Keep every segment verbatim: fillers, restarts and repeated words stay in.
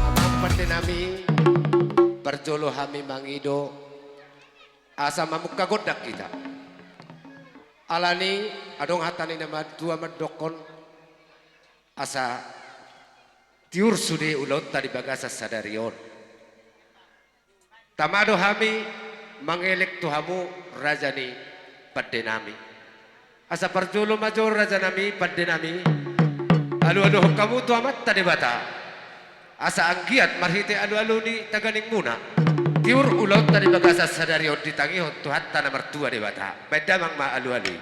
Amang pande nami, parjolo hami mangido asa mamungka gondang hita. Alani adong hata ni na matua mandokkon, asa tiur sude ulaonta di bagasan sadari on. Tama do hami mangelek tu hamu raja ni pande nami. Asa parjolo ma jo raja nami, pande nami, alualuhon hamu tu Amanta Debata. Asa anggiat marhite alualu ni taganingmuna, tiur ulaonta di bagasan sadari on ditangihon Tuhanta na martua Debata. Baen damang ma alualu i.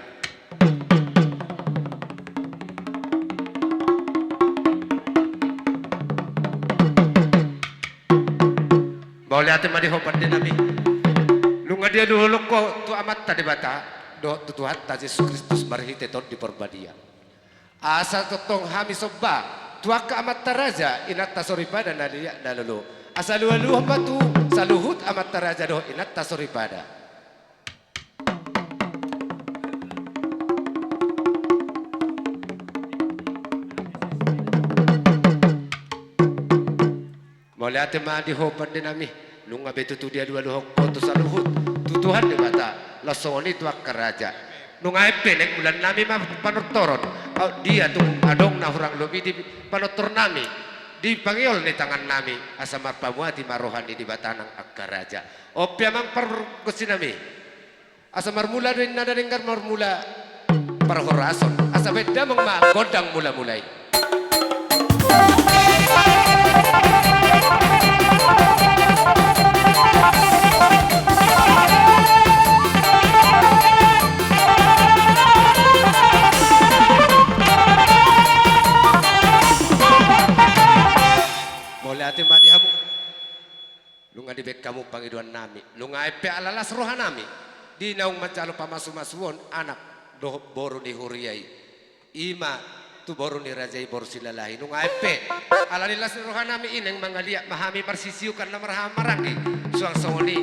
Mauliate ma di ho pande nami. Nunga dialualuhon ho tu Amanta Debata dohot tu Tuhanta Jesus Kristus marhite Tondi Porbadia. Asa tongtong hami somba tu angka amanta raja, inanta soripada na liat na lolo. Asa alualuhon ma tu saluhut amanta raja dohot inanta soripada. Mauliate ma di ho pande nami. Nunga be tutu dialualuhon ho tu saluhut, tu Tuhan Debata, laos songon i tu angka raja. Nunga empe naeng mulaan nami ma panortoron. Aut dia tung adong na hurang lobi di panortor nami, di pangeol ni tangan nami, asa marpamuati ma roha ni Debata nang angka raja. On pe amang pargonsi nami. Asa marmula do inna na denggan, marmula parhorason. Asa baen damang ma gondang mulamula i. Mauliate ma di hamu. Nunga dibaen hamu pangidoan nami, nunga empe ala las roha nami di naung manjalo pamasumasuon anak dohot boru ni huria i, i ma tu boru ni raja i, boru Silalahi. Nunga empe ala ni las ni roha nami i naeng mangaliat ma hami marsisiukan na marhahamaranggi, suang songon i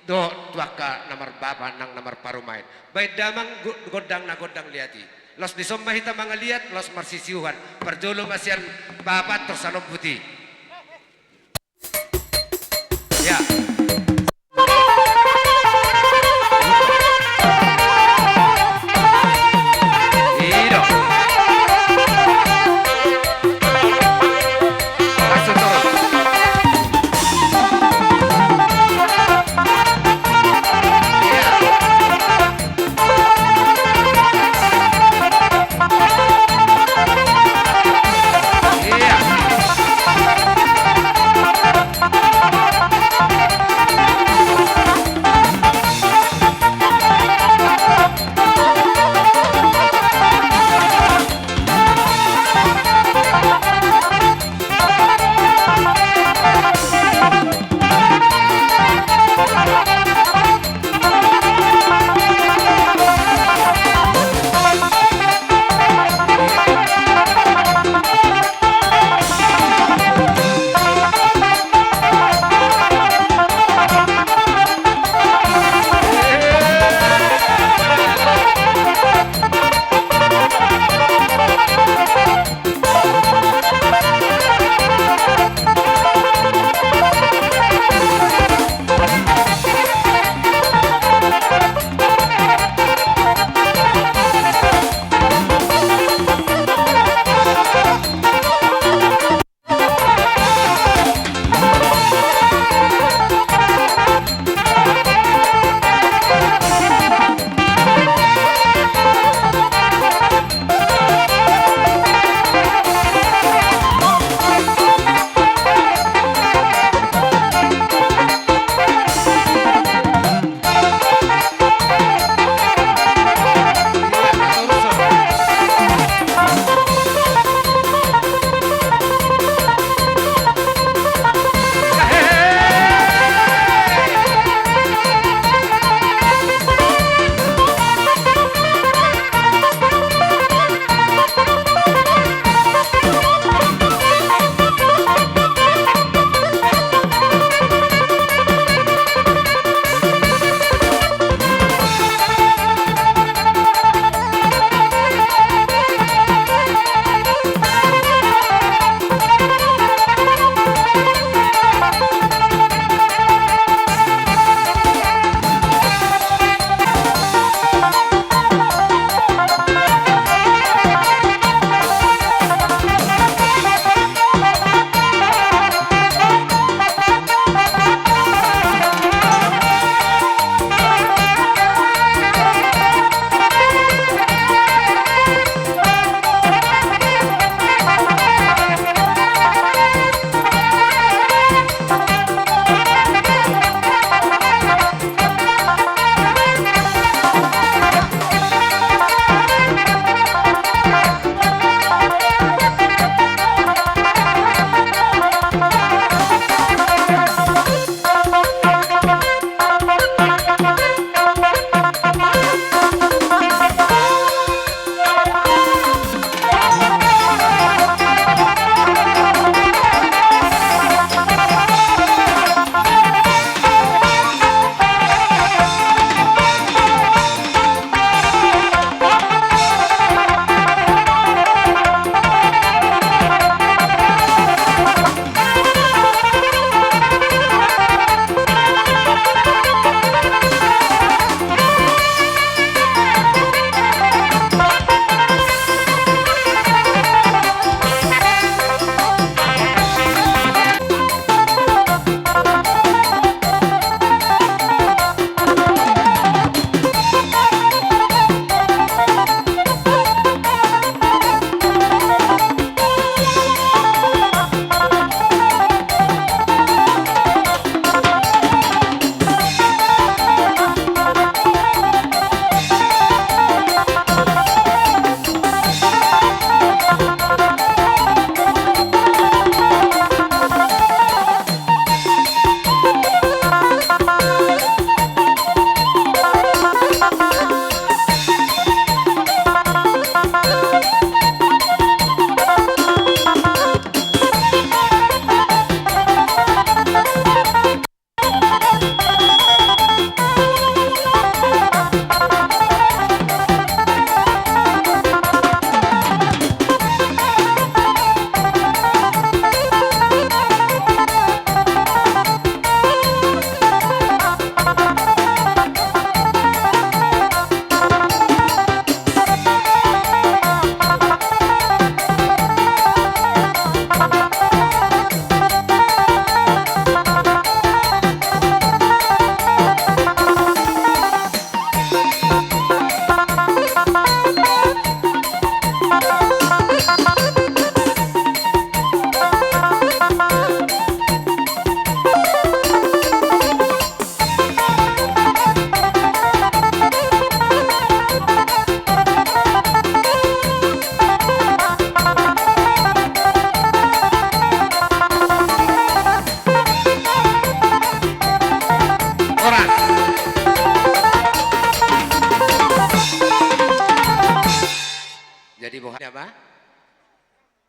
dohot tu angka na marbapa nang na marparumaen. Baen damang go-, gondang na gondang liat i. Laos dison ma hita mangaliat, laos marsisiuhan. Parjolo ma sian bapa tor salombut i. Ya. I do. Masuk terus. Ya. Iya.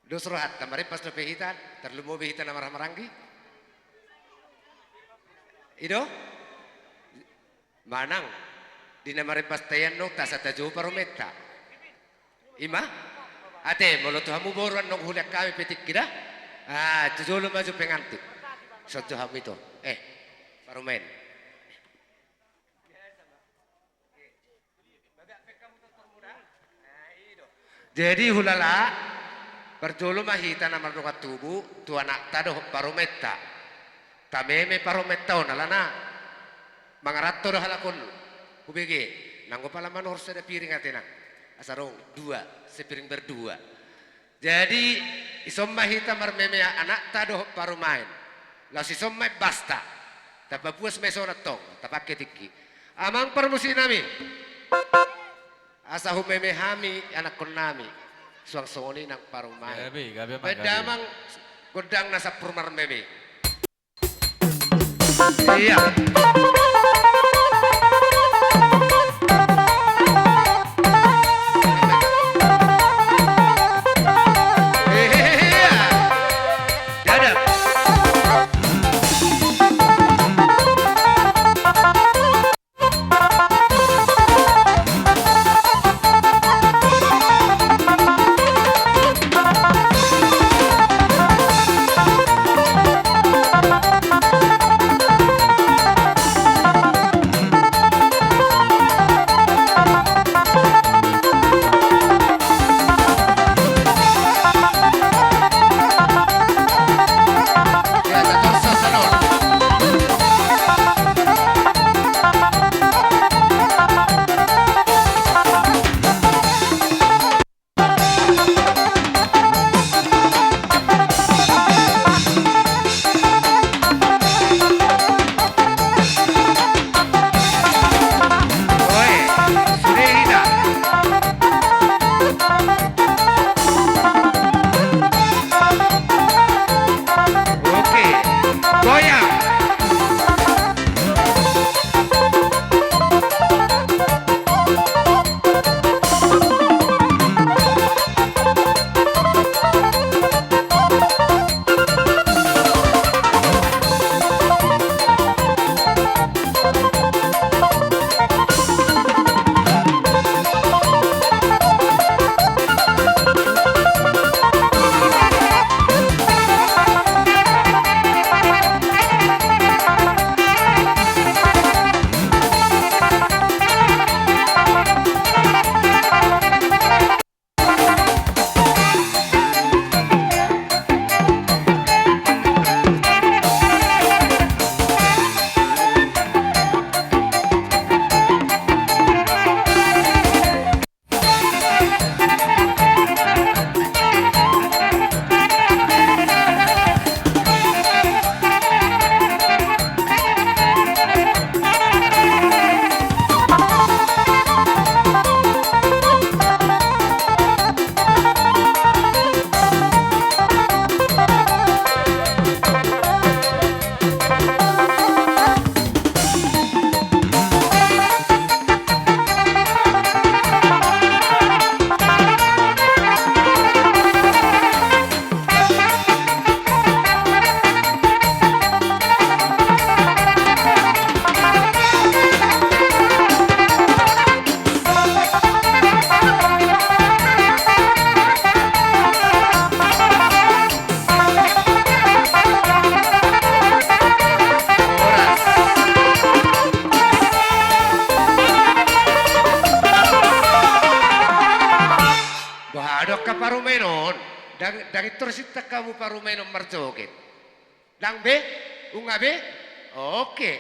Dos rohanta, marempas dope hita, tarlumobi hita na marhahamaranggi. I do? Manang di na marempas ta i annon, asa tajou parumaenta. I ma? Ate, molo tu hamu boru annon, hulean hami pe tingki da. Ah, tu jolo ma jo pengantin. Songon jo hamu ito. Eh, parumaen. Jadi hulala, parjolo ma hita na mardongan tubu tu anakta dohot parumaenta. Tameme parumaenta on alana mangaranto do halak on. Hubege, nanggo pala manorsa da piring ate nang. Asa adong dua, sepiring berdua. Jadi, dison ma hita marmeme anakta dohot parumaen. Laos dison ma imbasta. Tapapuas ma dison antong, tapangke tingki. Amang parmusik nami. Asa humeme hami anakkon nami. Suang songon i nang parumaen. Gabe, gabe, amang, gabe. Baen damang gondang na sampur marmeme. Iya. Iya. Dadap. Oke, goyang. Boha do angka parumaen on? Ndang, ndang intor sintang hamu parumaen on marjoget? Ndang be? Nunga be? Oke.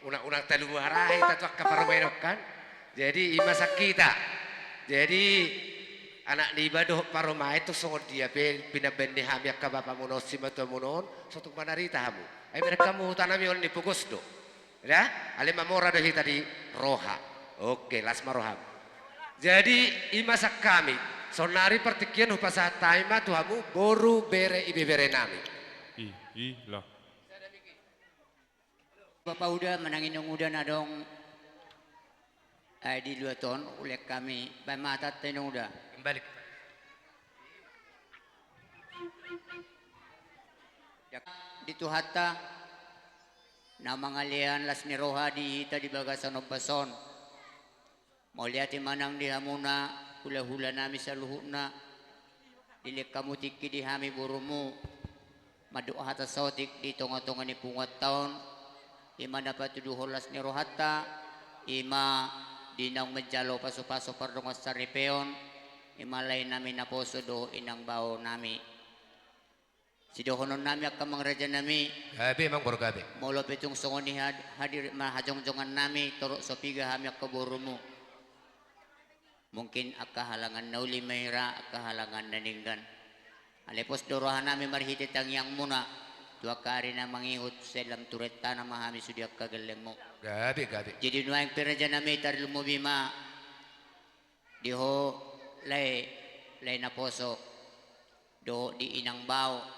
Unang, unang talumobi hita tu angka parumaen on kan. Jadi i ma sian hita. Jadi anak niba dohot parumaen tu songon dia pe pinambaen ni hami angka bapamuna on, simatuamuna on, so tung manarita hamu. Ai manang hamu huta nami on nipogos do. Ya, alai mamora do hita di roha. Oke, las ma roham. Jadi i ma sian hami. Saonnari partingkian hupasahat hami ma tu hamu boru, bere, ibebere nami. I, i, lah. Bapa uda manang inong uda na adong, eh, di luat on, ulean hami, baen ma hatanta inong uda. Kembali. Di Tuhanta, na mangalean las ni roha di hita di bagasan ombas on. Mauliate ma nang di hamuna, hula-hula nami saluhutna, dilehon hamu tingki di hami borumu, mandok hata saotik di tonga-tonga ni punguanta on, i ma na patuduhon las ni rohanta, i ma di naung manjalo pasu-pasu pardongansaripeon, i ma lae nami naposo dohot inang bao nami. Sidohonon nami angka amang raja nami. Gabe, amang boru, gabe. Molo pe tung songon i had-, hadir ma hajongjongan nami, torop so piga hami angka borumu. Mungkin angka halangan na uli ma hira, angka halangan na denggan. Alai pos do roha nami marhite tangiangmuna, tu angka ari na mangihut, sai lam tu rentana ma hami sude angka gellengmu. Gabe, gabe. Jadi nuaeng pe raja nami tarlumobi ma di ho lae, lae naposo, dohot di inang bao.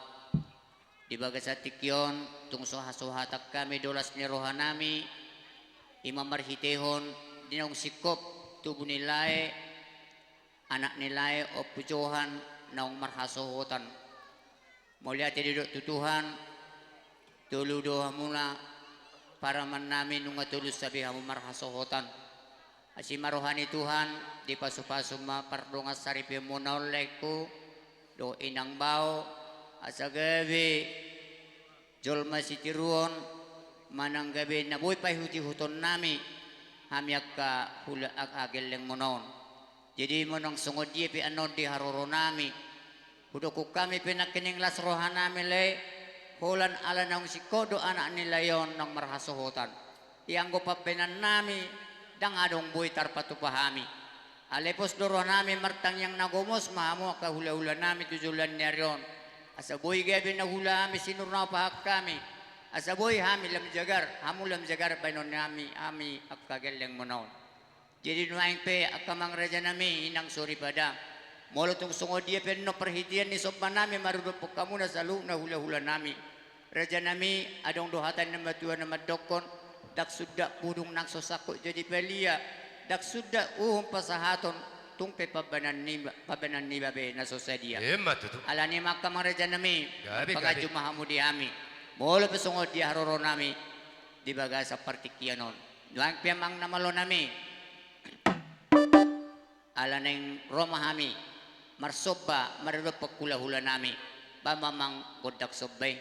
Di bagasan tingki on, tung so hasuhatan hami do las ni roha nami, i ma marhitehon di naung singkop tubu ni lae, anak ni lae Ompu Johan naung marhasohotan. Mauliate didok tu Tuhan, tolu do hamuna paraman nami, nunga tolu sabe hamu marhasohotan. Asi ma roha ni Tuhan, dipasu-pasu ma pardongansaripeonmuna on laengku, dohot inang bao, asa gabe jolma sitiruon, manang gabe na boi paihut-ihuton nami, hami angka hula, angka gellengmuna on. Jadi manang songon dia pe annon di haroro nami, hudokkon hami pe nangkining las roha nami lae, holan ala naung singkop do anak ni lae on naung marhasohotan. Ianggo pambahenan nami, ndang adong boi tarpatupa hami. Alai pos do roha nami martangiang na gomos ma hamu angka hula-hula nami tu joloan ni ari on. Asa boi gabe na hula hami sinur na pahan hami. Asa boi hami lam jagar, hamu lam jagar bahenon nami, hami angka gellengmuna on. Jadi nuaeng pe angka amang raja nami, inang soripada, molo tung songon dia pe annon parhitean ni somba nami maradophon hamuna saluhutna hula-hula nami. Raja nami, adong do hata ni na matua na mandokkon, ndang sundat pudung nang so sangkot jadi palia, ndang sundat uhum pasahaton, tung pe pambahenan ni, pambahenan ni babe na so sadia. Emma tutu. Alani i ma angka amang raja nami, gabe, gabe, marpangaju ma hamu di hami. Molo pe songon dia haroro nami di bagasan partingkian on. Nuaeng pe amang na malo nami, ala naeng ro ma hami marsomba maradophon hula-hula nami, bahen ma amang gondang somba i.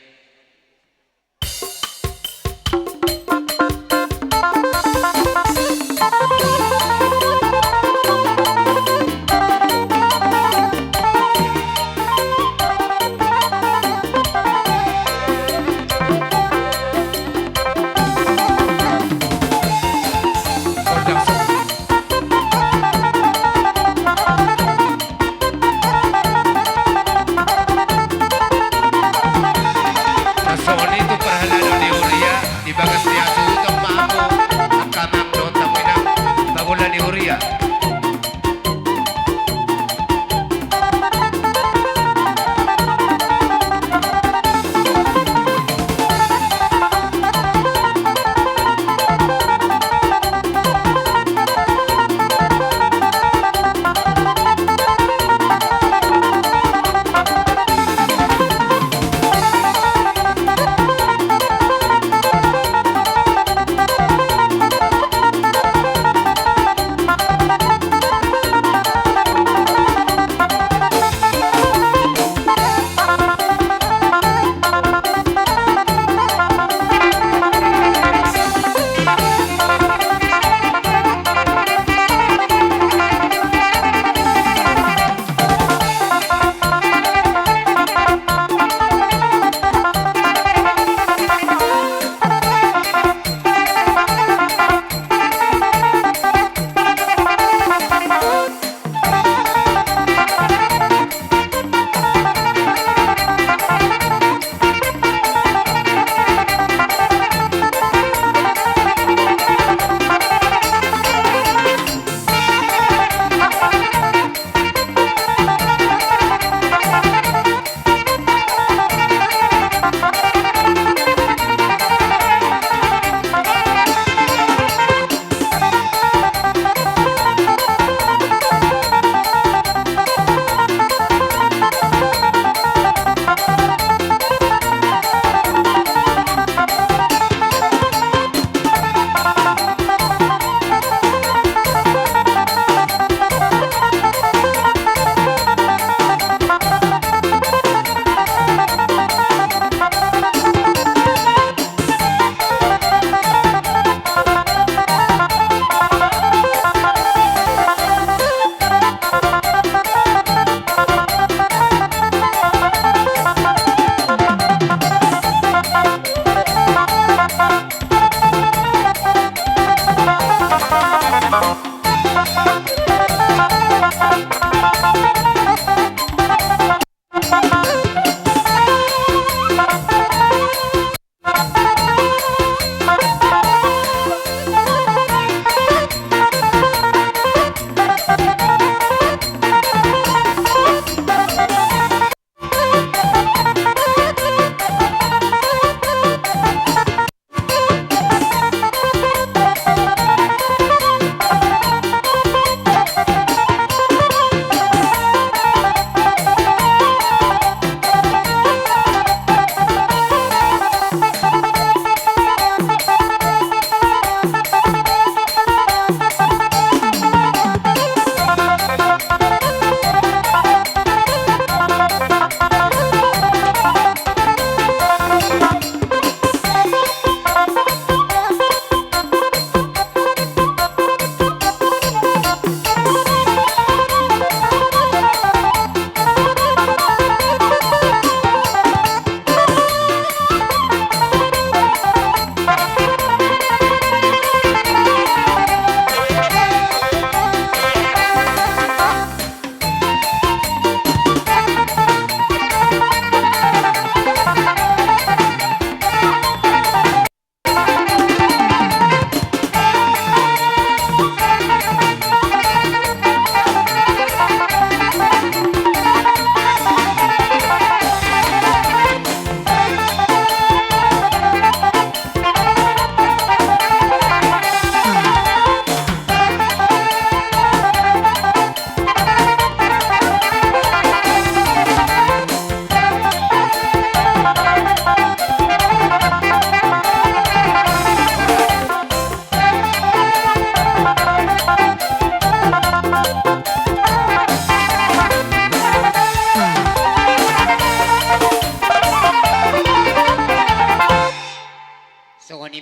Songon i tu parhalado ni huria, di bagas ni hasuhuton ma hamu, angka amang dohot hamu inang, pangula ni huria.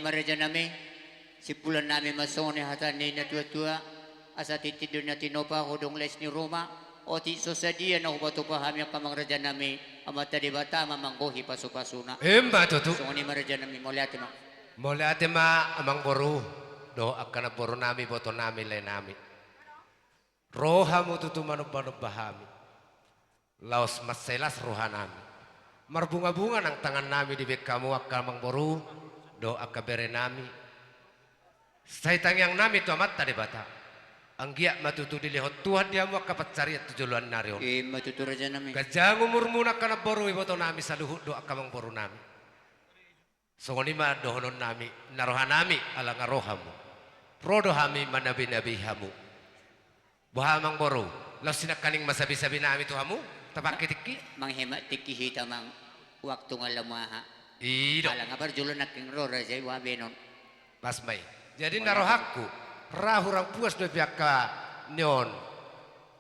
Rajanami, simpulannami ma songon i hata ni natuatua, asa tintin do na tinopa, godang les ni ruma, otik so sadia na hupatupa hami angka amang rajanami, Amanta Debata ma manggohi pasupasuna. Emma tutu. Songon i ma rajanami, mauliate ma. Mauliate ma amangboru, dohot angka namborunami, ibotonami, laenami. Ro hamu tutu manombanomba hami. Laos mansai las rohanami. Marbungabunga nang tangannami dibahen hamu angka amangboru dohot angka berenami. Sai tangiangnami tu Amanta Debata, anggiat ma tutu dilehon Tuhan di hamu angka pansarian tu joloan ni ari on. Emma tutu rajanami. Ganjang umurmuna angka namboru, ibotonami saluhut dohot angka amangborunami. Songon i ma dohononnami, na rohanami ala nga ro hamu. Ro do hami manabinabei hamu. Boha amangboru, laos sinangkaning ma sabisabinami tu hamu, tapangke tingki? Manghemat tingki hita amang, waktu nga lam aha. I do. Ala nga parjolo nangkin ro raja i, boha baenon? Pas ma i. Jadi na rohangku, ra hurang puas dope angka ni on.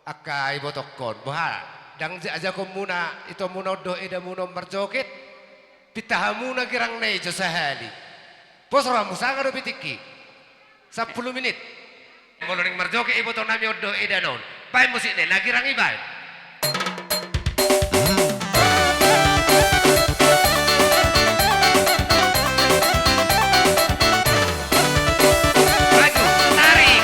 Angka ibotongkon, boha, ndang ja-, ajakonmuna itomuna on dohot edamuna on marjoget? Pinta hamu na girangna i jo sahali. Pos rohamu, sanga dope tingki. Sampulu minit. Molo naeng marjoget ibotonami on dohot edana on, baen musikna i, na girang i baen. Maju, tarik.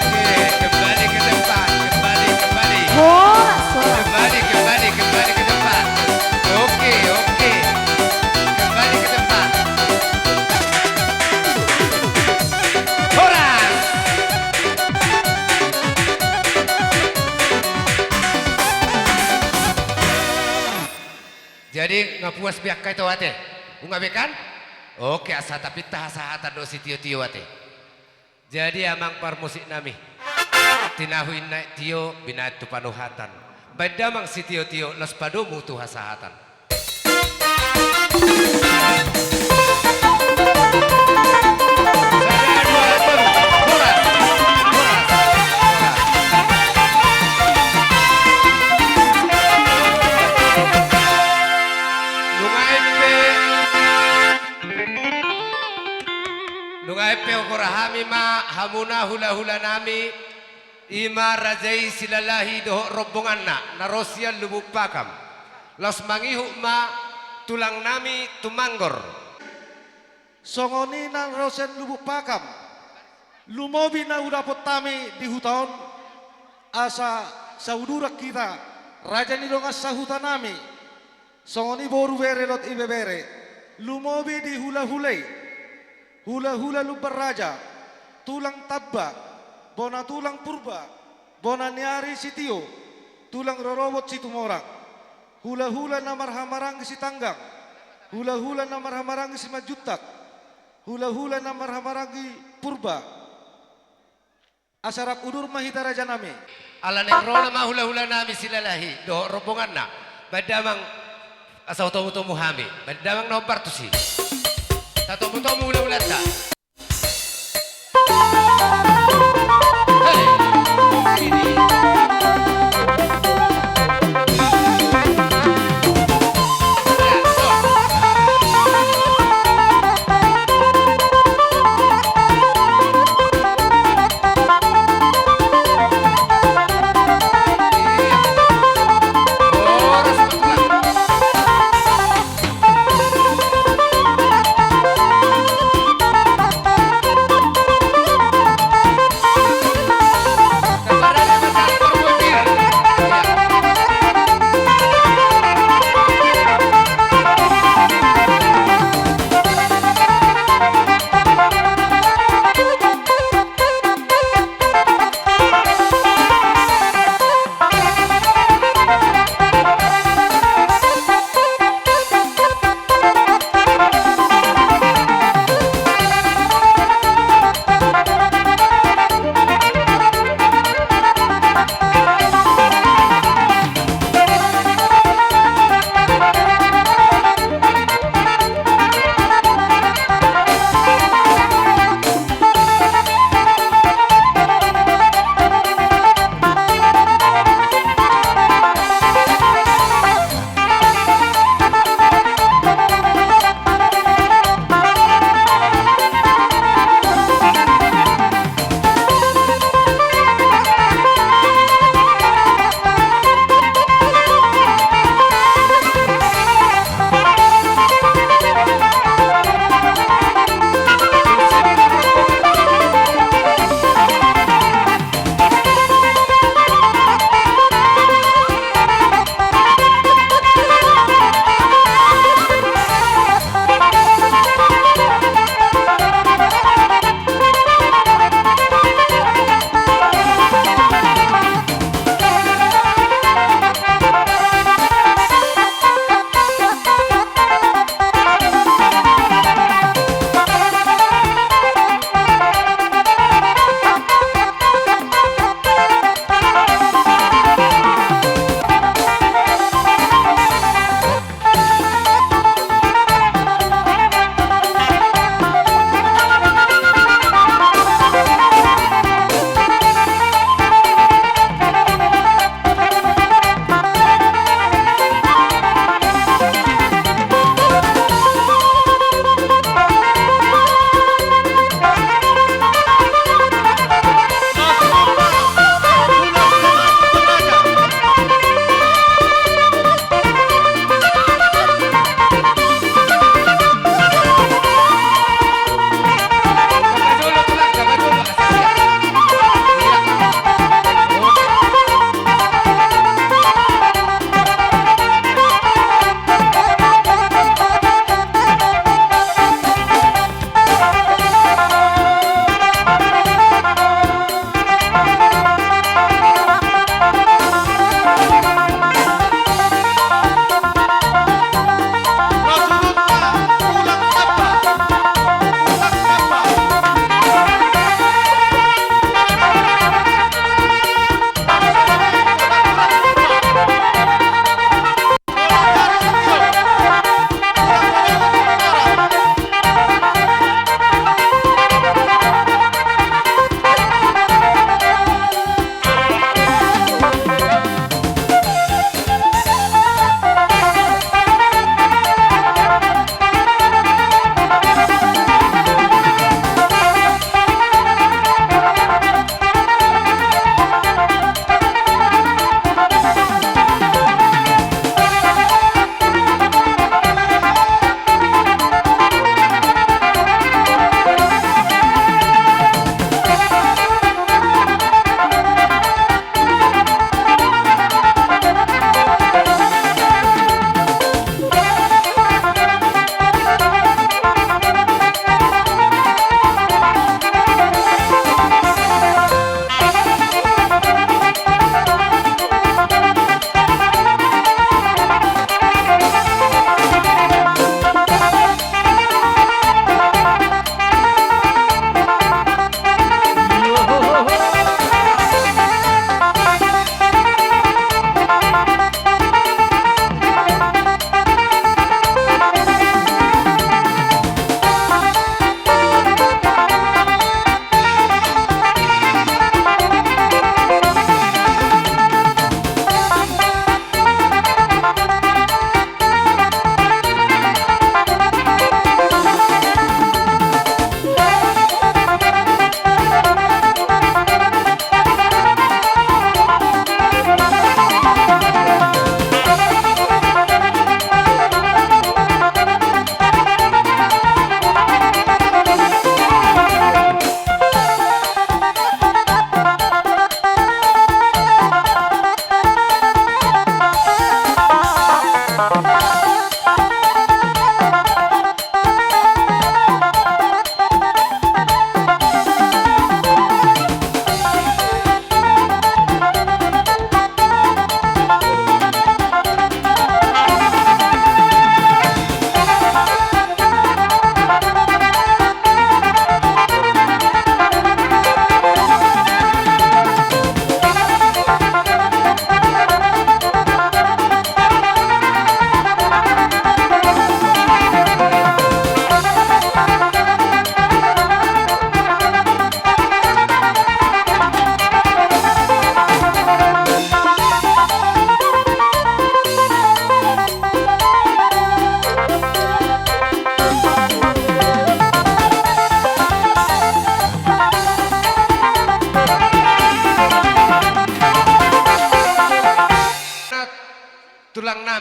Oke, kembali ke tempat, kembali, kembali. Horas, horas. Kembali, kembali, kembali ke tempat. Oke, oke. Kembali ke tempat. Horas. Jadi, nga puas be angka ito ate? Nunga be kan? Oke, asa tapinta hasahatan dohot sitiotio ate. Jadi, amang parmusik nami, tinahu inna tio binaen tu panuhatan. Baen damang sitiotio laos padomu tu hasahatan. Nunga i pe, nunga i pe hugora hami ma hamuna hulahula nami, i ma raja i Silalahi dohot rombonganna na ro sian Lubuk Pakam. Laos mangihut ma tulang nami Tumanggor. Songon i na ro sian Lubuk Pakam, lumobi na hudapot hami di huta on, asa sauduran hita, raja ni dongan sahuta nami, songon i boru, bere dohot ibebere, lumobi di hulahula i, hulahula Lumban Raja, tulang Tamba, bona tulang Purba, bona ni ari Sitio, tulang rorobot Situmorang, hulahula na marhahamaranggi Sitanggang, hulahula na marhahamaranggi Simanjuntak, hulahula na marhahamaranggi Purba. Asa rap udur ma hita, raja nami. Ala naeng ro nama hulahula nami Silalahi dohot rombonganna, baen damang asa hutomutomu hami, baen damang na hombar tusi. Tatomutomu hulahulanta.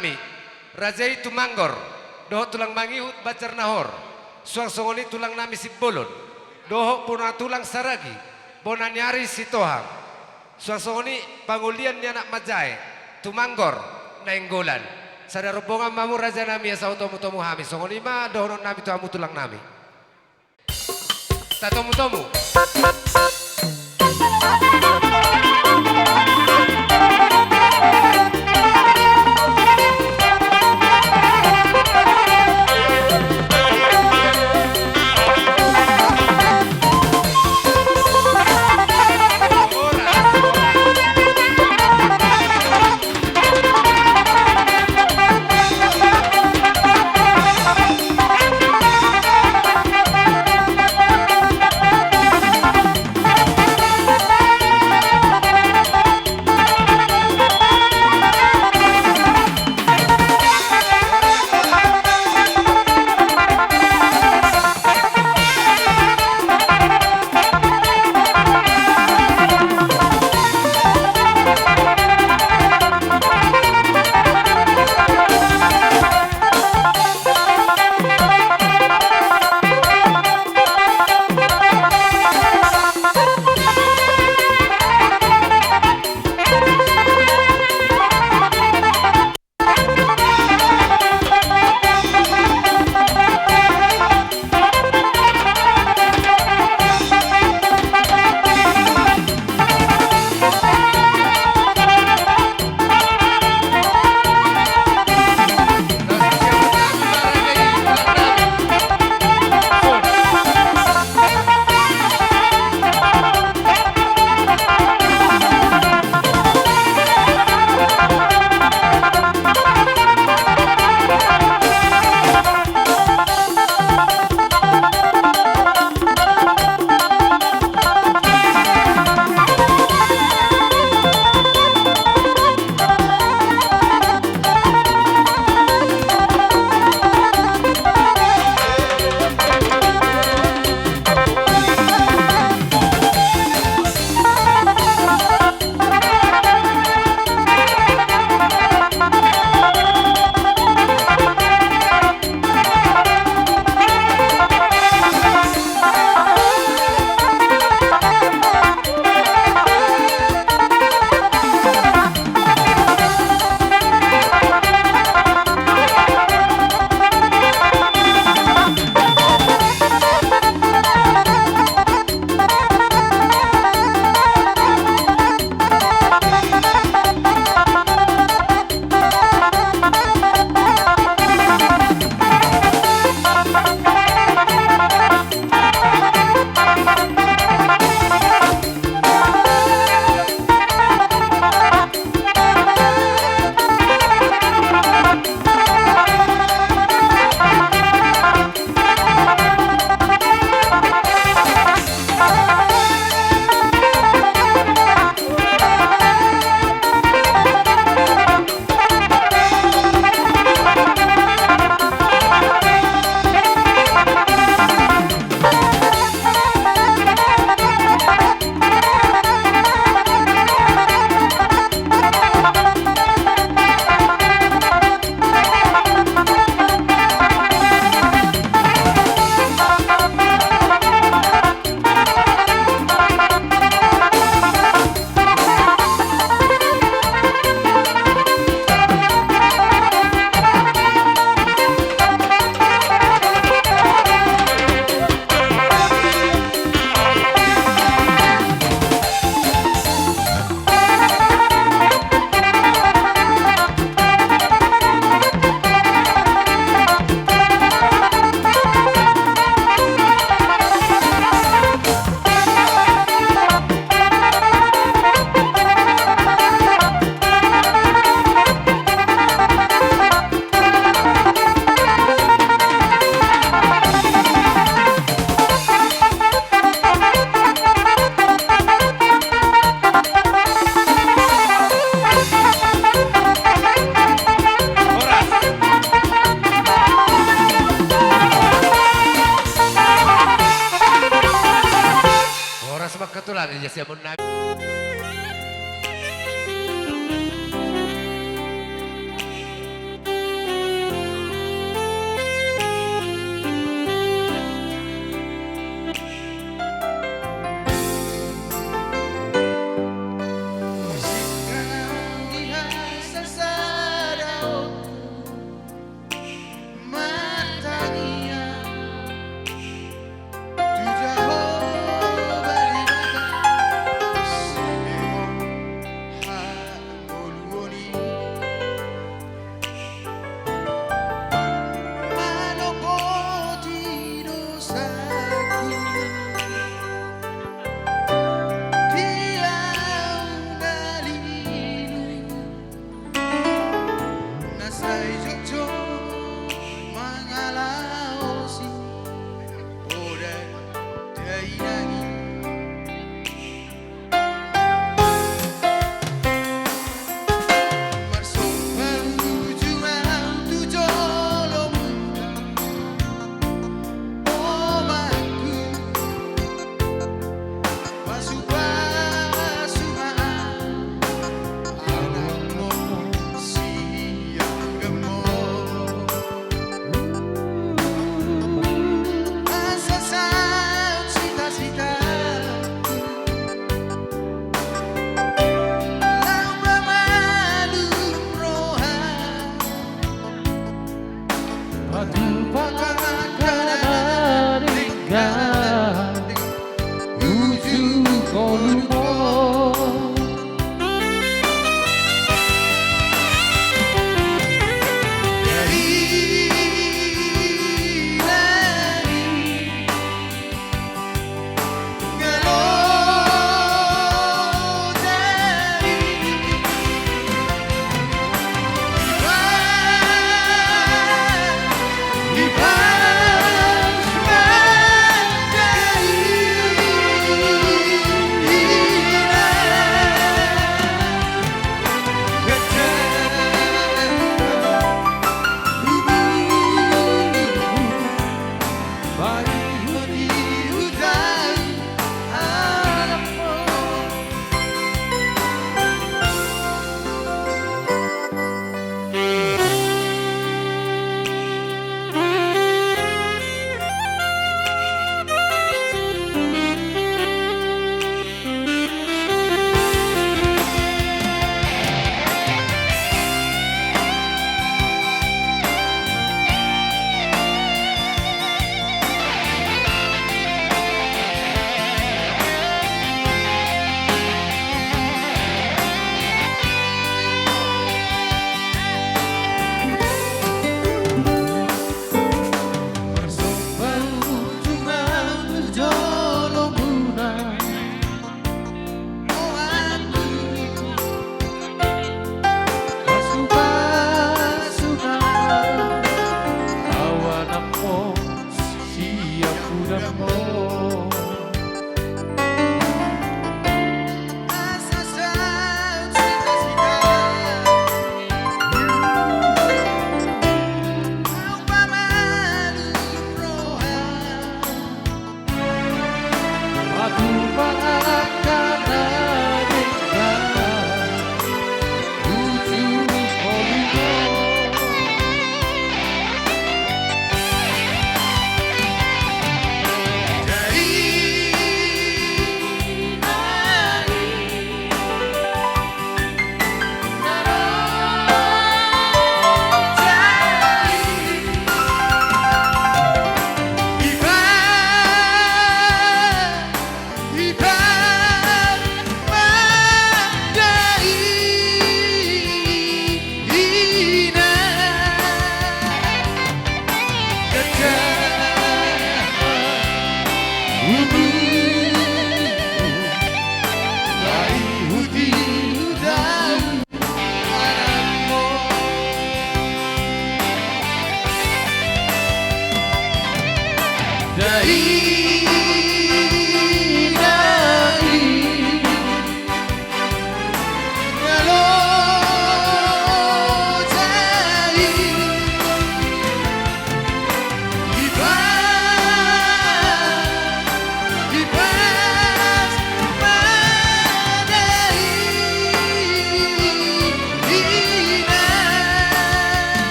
nami, raja i Tumanggor, dohot tulang mangihut Banjarnahor, suang songon i tulang nami Simbolon, dohot bona tulang Saragi, bona ni ari Sitohang, suang songon i pangolian ni anak manjae, Tumanggor, Nainggolan. Sada rombongan ma hamu raja nami asa hutomutomu hami, songon i ma dohonon nami tu hamu tulang nami. Tatomutomu. Horas ma, tulang, ia siamun nami.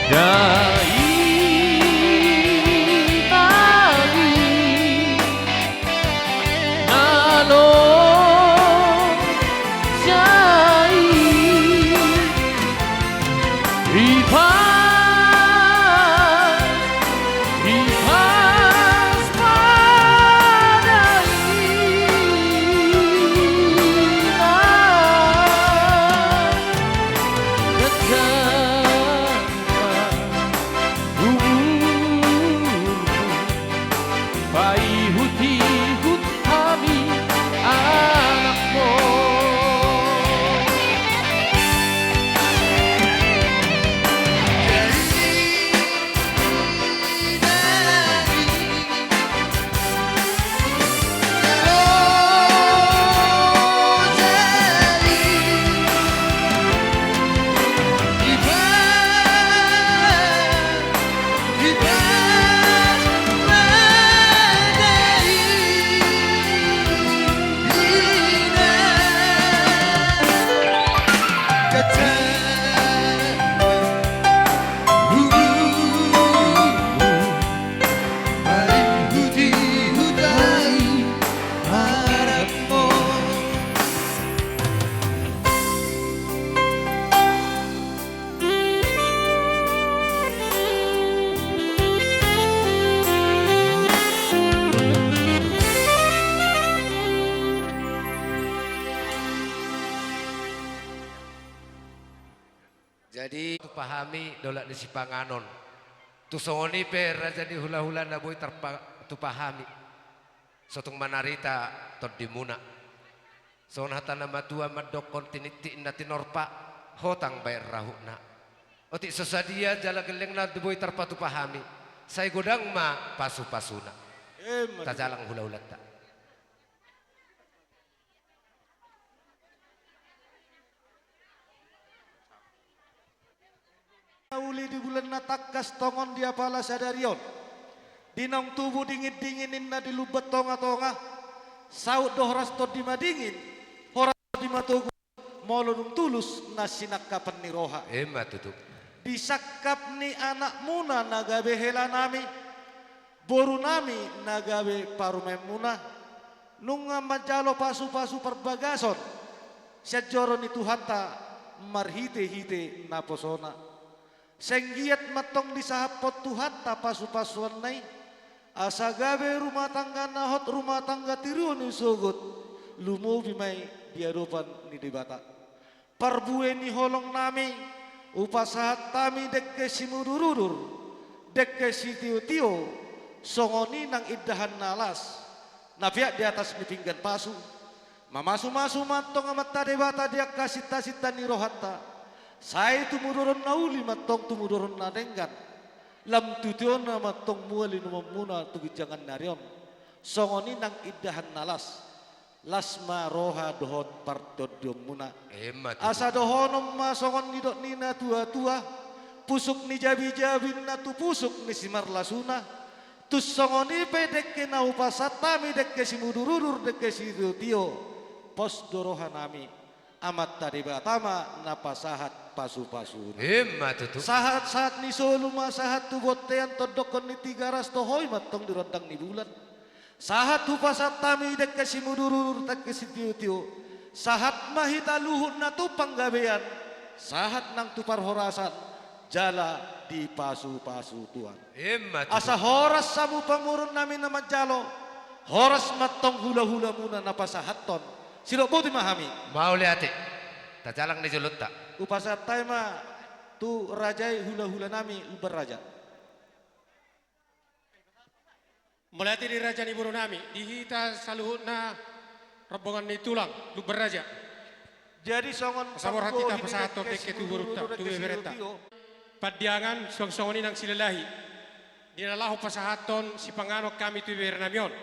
Dai tadi na lo jai. Ipas, ipas pada ina. Kata umurmu, paihut-ihut hami anakmu. Jadi tupa hami dolok ni sipanganon. Tung songon i pe raja ni hula-hula na boi tarpa-, tupa hami. Sotung manarita tondimuna. Songon hata na matua mandokkon, tinittik na tinorpa, hotang baen rahutna. Otik so sadia jala gellengna boi tarpatupa hami, sai godang ma pasu-pasuna. Emma tutu. Tajalang hula-hulanta. Na uli di bulan na tangkas tongon di apala sadari on. Di naung tubu dingin-dingin ninna di Lumban Tonga-tonga. Saut do horas tondi madingin, horas tondi matogu, molo dung tulus na sinangkapan ni roha. Emma tutu. Di sangkap ni anakmuna na gabe helanami, borunami na gabe parumaenmuna, nunga manjalo pasu-pasu parbagason sian joro ni Tuhanta marhite-hite naposona. Sai anggiat ma antong disahaphon Tuhanta pasu-pasuanna i, asa gabe rumah tangga na hot, rumah tangga tiruon ni sogot, lumobi ma i di adopan ni Debata. Parbue ni holongnami, hupasahat hami dengke simudur-udur, dengke sitio-tio, songon i nang indahan na las, na peak di atas ni pinggan pasu. Mamasu-masu ma antong Amanta Debata di angka sinta-sinta ni rohanta. Sai tumudoron na uli ma antong tumudoron na denggan. Lam tu tiona ma antong mual inumonmuna tu ginjangan ni ari on. Songon i nang indahan na las. Las ma roha dohot partondionmuna. Emma tutu. Asa dohonon ma songon nidok ni na tua-tua, pusuk ni jabi-jabi ninna tu pusuk ni simarlasuna. Tung songon i pe dengke na hupasahat hami dengke simudur-udur, dengke sitio-tio, pos do rohanami, Amanta Debata ma na pasahat pasu-pasuna. Emma tutu. Sahat-sahat ni solu ma sahat tu bontean, tondokkon ni Tigaras, toho i ma antong di rondang ni bulan. Sahat hupasahat hami dengke simudur-udur, dengke sitio-tio. Sahat ma hita luhut na tu panggabean, sahat nang tu parhorasan, jala dipasu-pasu Tuhan. Emma tutu. Asa horas hamu pamoruonnami na manjalo, horas ma antong hula-hulamuna na pasahathon. Sidok boti ma hami. Mauliate. Tajalang ni jolonta. Hupasahat hami ma tu raja i, hula-hulanami Lumban Raja. Mauliate di raja ni borunami, di hita saluhutna rombongan ni tulang, Lumban Raja. Jadi songon pasaborhat hita pasahathon dengke tu borunta, tu ibeberenta. Pandiangan, suang songon i nang silalahi. Di na laho pasahathon sipanganon hami tu ibeberenami on.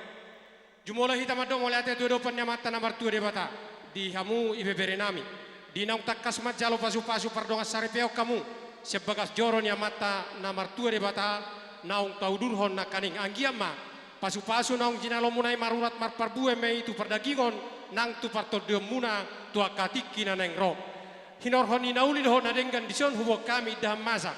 Jumolo hita mandok mauliate tu adopan ni Amanta na martua Debata, di hamu ibeberenami. Di naung tangkas manjalo pasu-pasu pardongansaripeon hamu, sian bagas joro ni Amanta na martua Debata, naung taudurhon nangkaning. Anggiat ma pasu-pasu naung jinalomuna i marurat marparbue ma i tu pardagingon, nang tu partondionmuna, tu angka tingki na naeng ro. Hinorhon ni na uli dohot na denggan dison huboan hami indahan masa.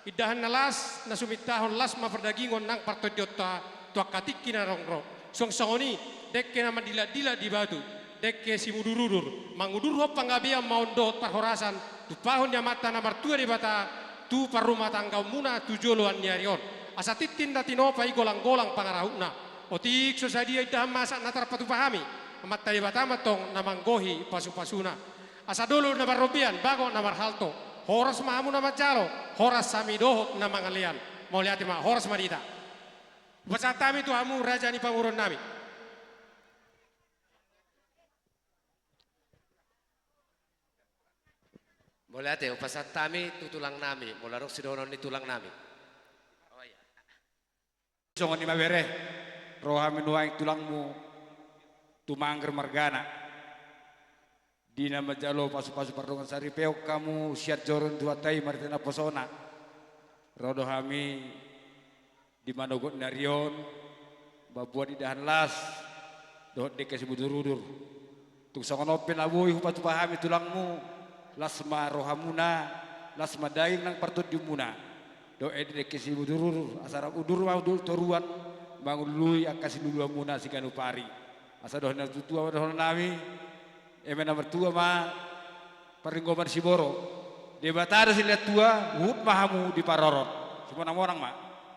Indahan na las, na sumintahon las ma pardagingon nang partondionta tu angka tingki na naeng ro. Suang songon i, dengke na mandilak-dilak di batu, dengke simudur-udur, mangudurhon panggabean ma on dohot parhorasan, tumpahon ni Amanta na martua Debata, tu parrumatanggaonmuna tu joloan ni ari on. Asa tintin na tinopa i golang-golang pangarahutna. Otik so sadia indahan masak na tarpatupa hami, Amanta Debata ma antong na manggohi pasu-pasuna. Asa dolok na marrombean, bagot na marhalto. Horas ma hamu na manjalo, horas hami dohot na mangalean. Mauliate ma, horas ma di hita. Hupasahat hami tu hamu raja ni pamoruon nami. Mauliate, hupasahat hami tu tulang nami, molo adong sidohonon ni tulang nami. Songon i ma bere, ro hami nuaeng tulangmu, Tumangger margana. Di na manjalo pasu-pasu pardongan saripeon hamu sian joro ni Tuhanta i marhite naposona. Ro do hami di manogot ni ari on, mamboan indahan las dohot dengke simudur-udur. Tung songon on pe na boi hupatupa hami tulangmu, las ma rohamuna, las ma daging nang partondimuna. Dohot ende dengke simudur-udur, asa rap udur ma udur toruan, mangulului angka siluluanmuna siganup ari. Asa dohot na tutua ma dohonon nami, eme na martua ma parlinggoman siborok. Debata do silehon tua, huhut ma hamu diparorot. Simonang-monang ma.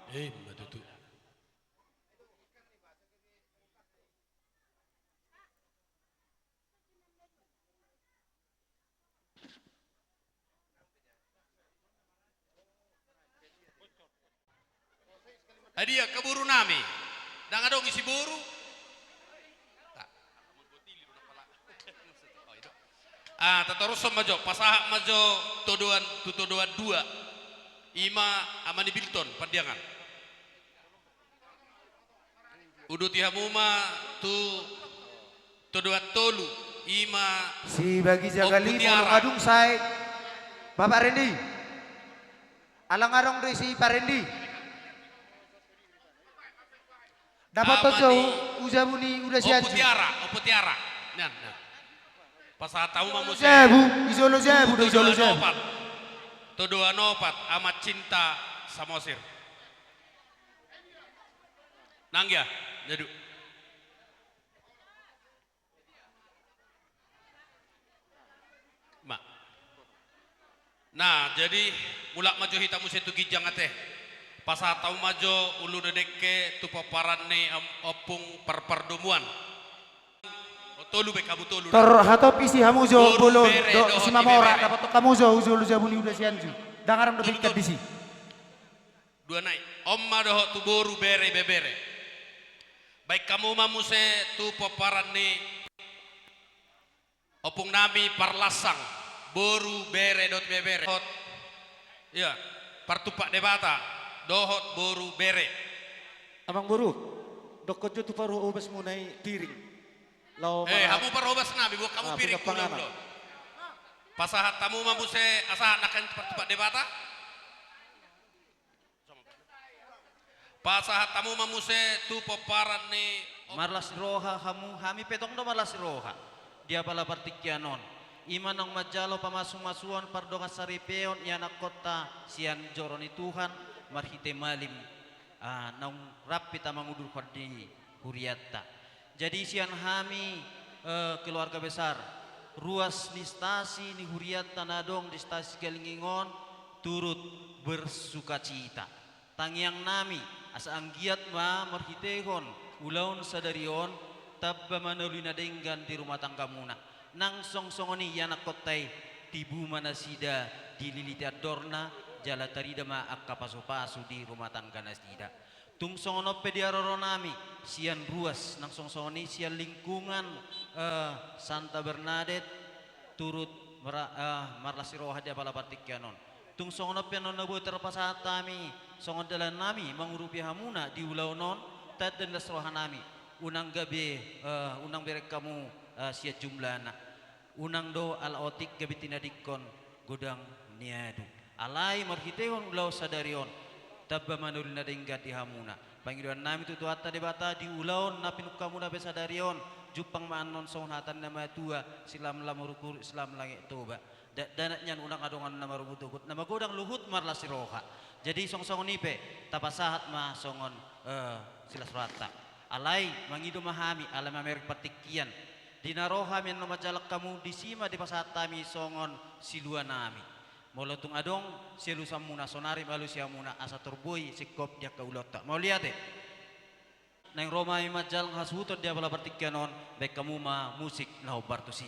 Ima tutu. Ai dia angka boru nami? Ndang adong isi boru. Ah, tatorushon ma jo, pasahat ma jo todoan, tu todoan dua. Ima ama ni Bilton, Pandiangan. Uduti hamu ma tu todoan tolu, ima si Bagija Ompu Galimo Tiara. Nunga dung sae. Bapak Rendi. Ala nga adong do isi Pak Rendi. Dapothon jo jabu ni Uda Sianju. Ompu Tiara, Ompu Tiara. Nian, nian. Pasahat hamu ma muse. Jabu, ijolo jabu do, ijolo jabu. Todoan opat, Ama Cinta Samosir. Nang ya, jadu. Ma. Nah, jadi mulak ma jo hita muse tu ginjang ate. Pasahat hamu ma jo ulu ni dengke tu pomparan ni om-, Ompung Parpardomuan. O, tolu be hamu tolu. Tor hatop isi hamu jo boru, bolon bere, do, dohot Simamora, ibebere. Dapothon hamu jo ijolo jabu ni Uda Sianju. Ndang adong do. Tolu, pingkan tolu. Disi. Dua nai. On ma dohot tu boru bere ibebere. Baen hamu ma muse tu pomparan ni ompung nami Parlansang, boru bere dohot ibebere. Dohot, iya, partumpak Debata dohot boru bere. Amang boru, dokkon jo tu parhobasmuna i piring. Lao, eh, mara-, hamu parhobas nami, boan hamu, ah, piring, piring panganon. Pasahat hamu ma muse, asa nangkin partumpak Debata. Pasahat hamu ma muse tu pomparan ni. Marlas roha hamu, hami pe tong do marlas roha di apala partingkian on. Ima naung manjalo pamasu-masuon pardongan saripeon ianakhonta sian joro ni Tuhan marhite malim, ah, naung rap hita mangudurhon di hurianta. Jadi sian hami, eh, keluarga besar, ruas ni stasi ni hurianta na adong di Stasi Galinging on turut bersukacita. Tangiang nami, asa anggiat ma marhitehon ulaon sadari on, tamba ma na uli na denggan di rumah tanggamuna. Nang songon i ianakhonta i, tibu ma nasida dililiti andorna, jala tarida ma angka pasu-pasu di rumah tangga nasida. Tung songon on pe di haroro nami, sian ruas, nang songon-songon i sian lingkungan, eh, Santa Bernadette, turut mera-, eh, marlas ni roha di apala partingkian on. Tung songon on pe annon na boi tarpasahat hami, songon dalan nami, mangurupi hamuna di ulaon on, tanda ni las roha nami, unang gabe, eh, unang bereng hamu, eh, sian jumlahna. Unang do ala otik gabe tinadingkon godang ni adu. Alai marhitehon ulaon sadari on, tamba ma na uli na denggan di hamuna. Pangidoan nami tu Tuhanta Debata di ulaon na pinungka muna pe sadari on, jumpang ma annon songon hata ni na matua, silam lam rukun, silam langet toba. Dakdanak nian unang adong annon na marugut-ugut, na magodang luhut marlas ni roha. Jadi songon-songon i pe, tapasahat ma songon, eh, silas rohanta. Alai mangido ma hami, alai mamereng partingkian. Di na ro hami annon manjalang hamu, disi ma dipasahat hami songon silua nami. Molo tung adong sialusanmuna, sonari ma alusi hamuna, asa tor boi singkop di angka ulaonta. Mauliate. Naeng ro ma hami manjalang hasuhuton di apala partingkian on, baen hamu ma musik na hombar tusi.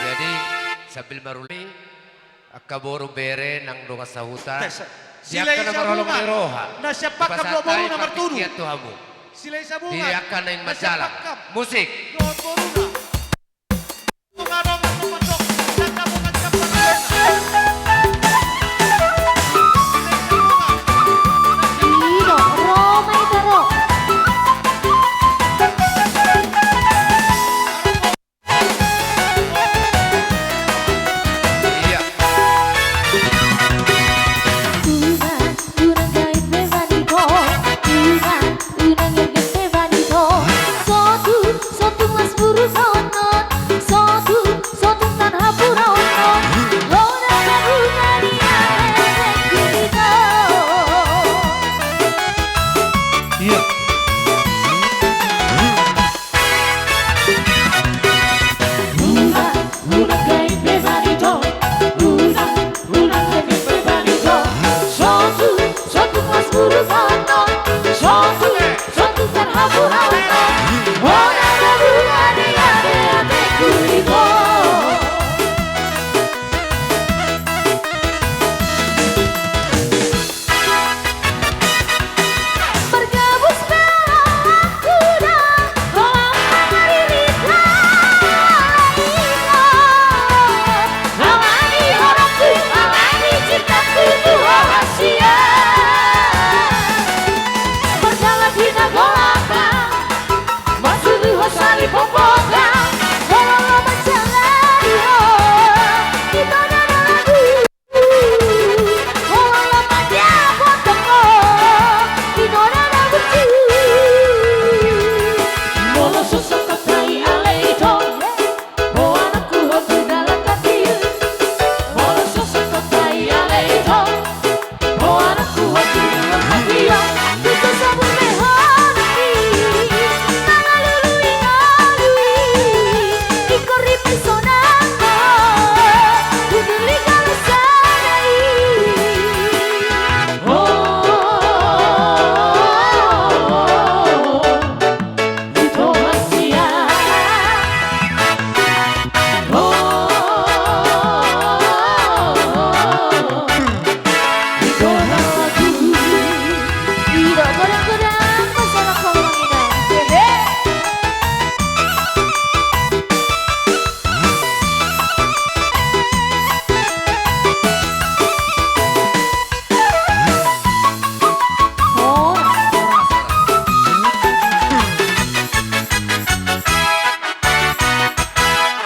Jadi, sambil maruli, angka boru bere nang dongan sahuta. Tes. Di angka na marholong ni roha. Na siap pakkam dohot boruna martudu. Di angka naeng manjalang. Musik. Dohot boruna.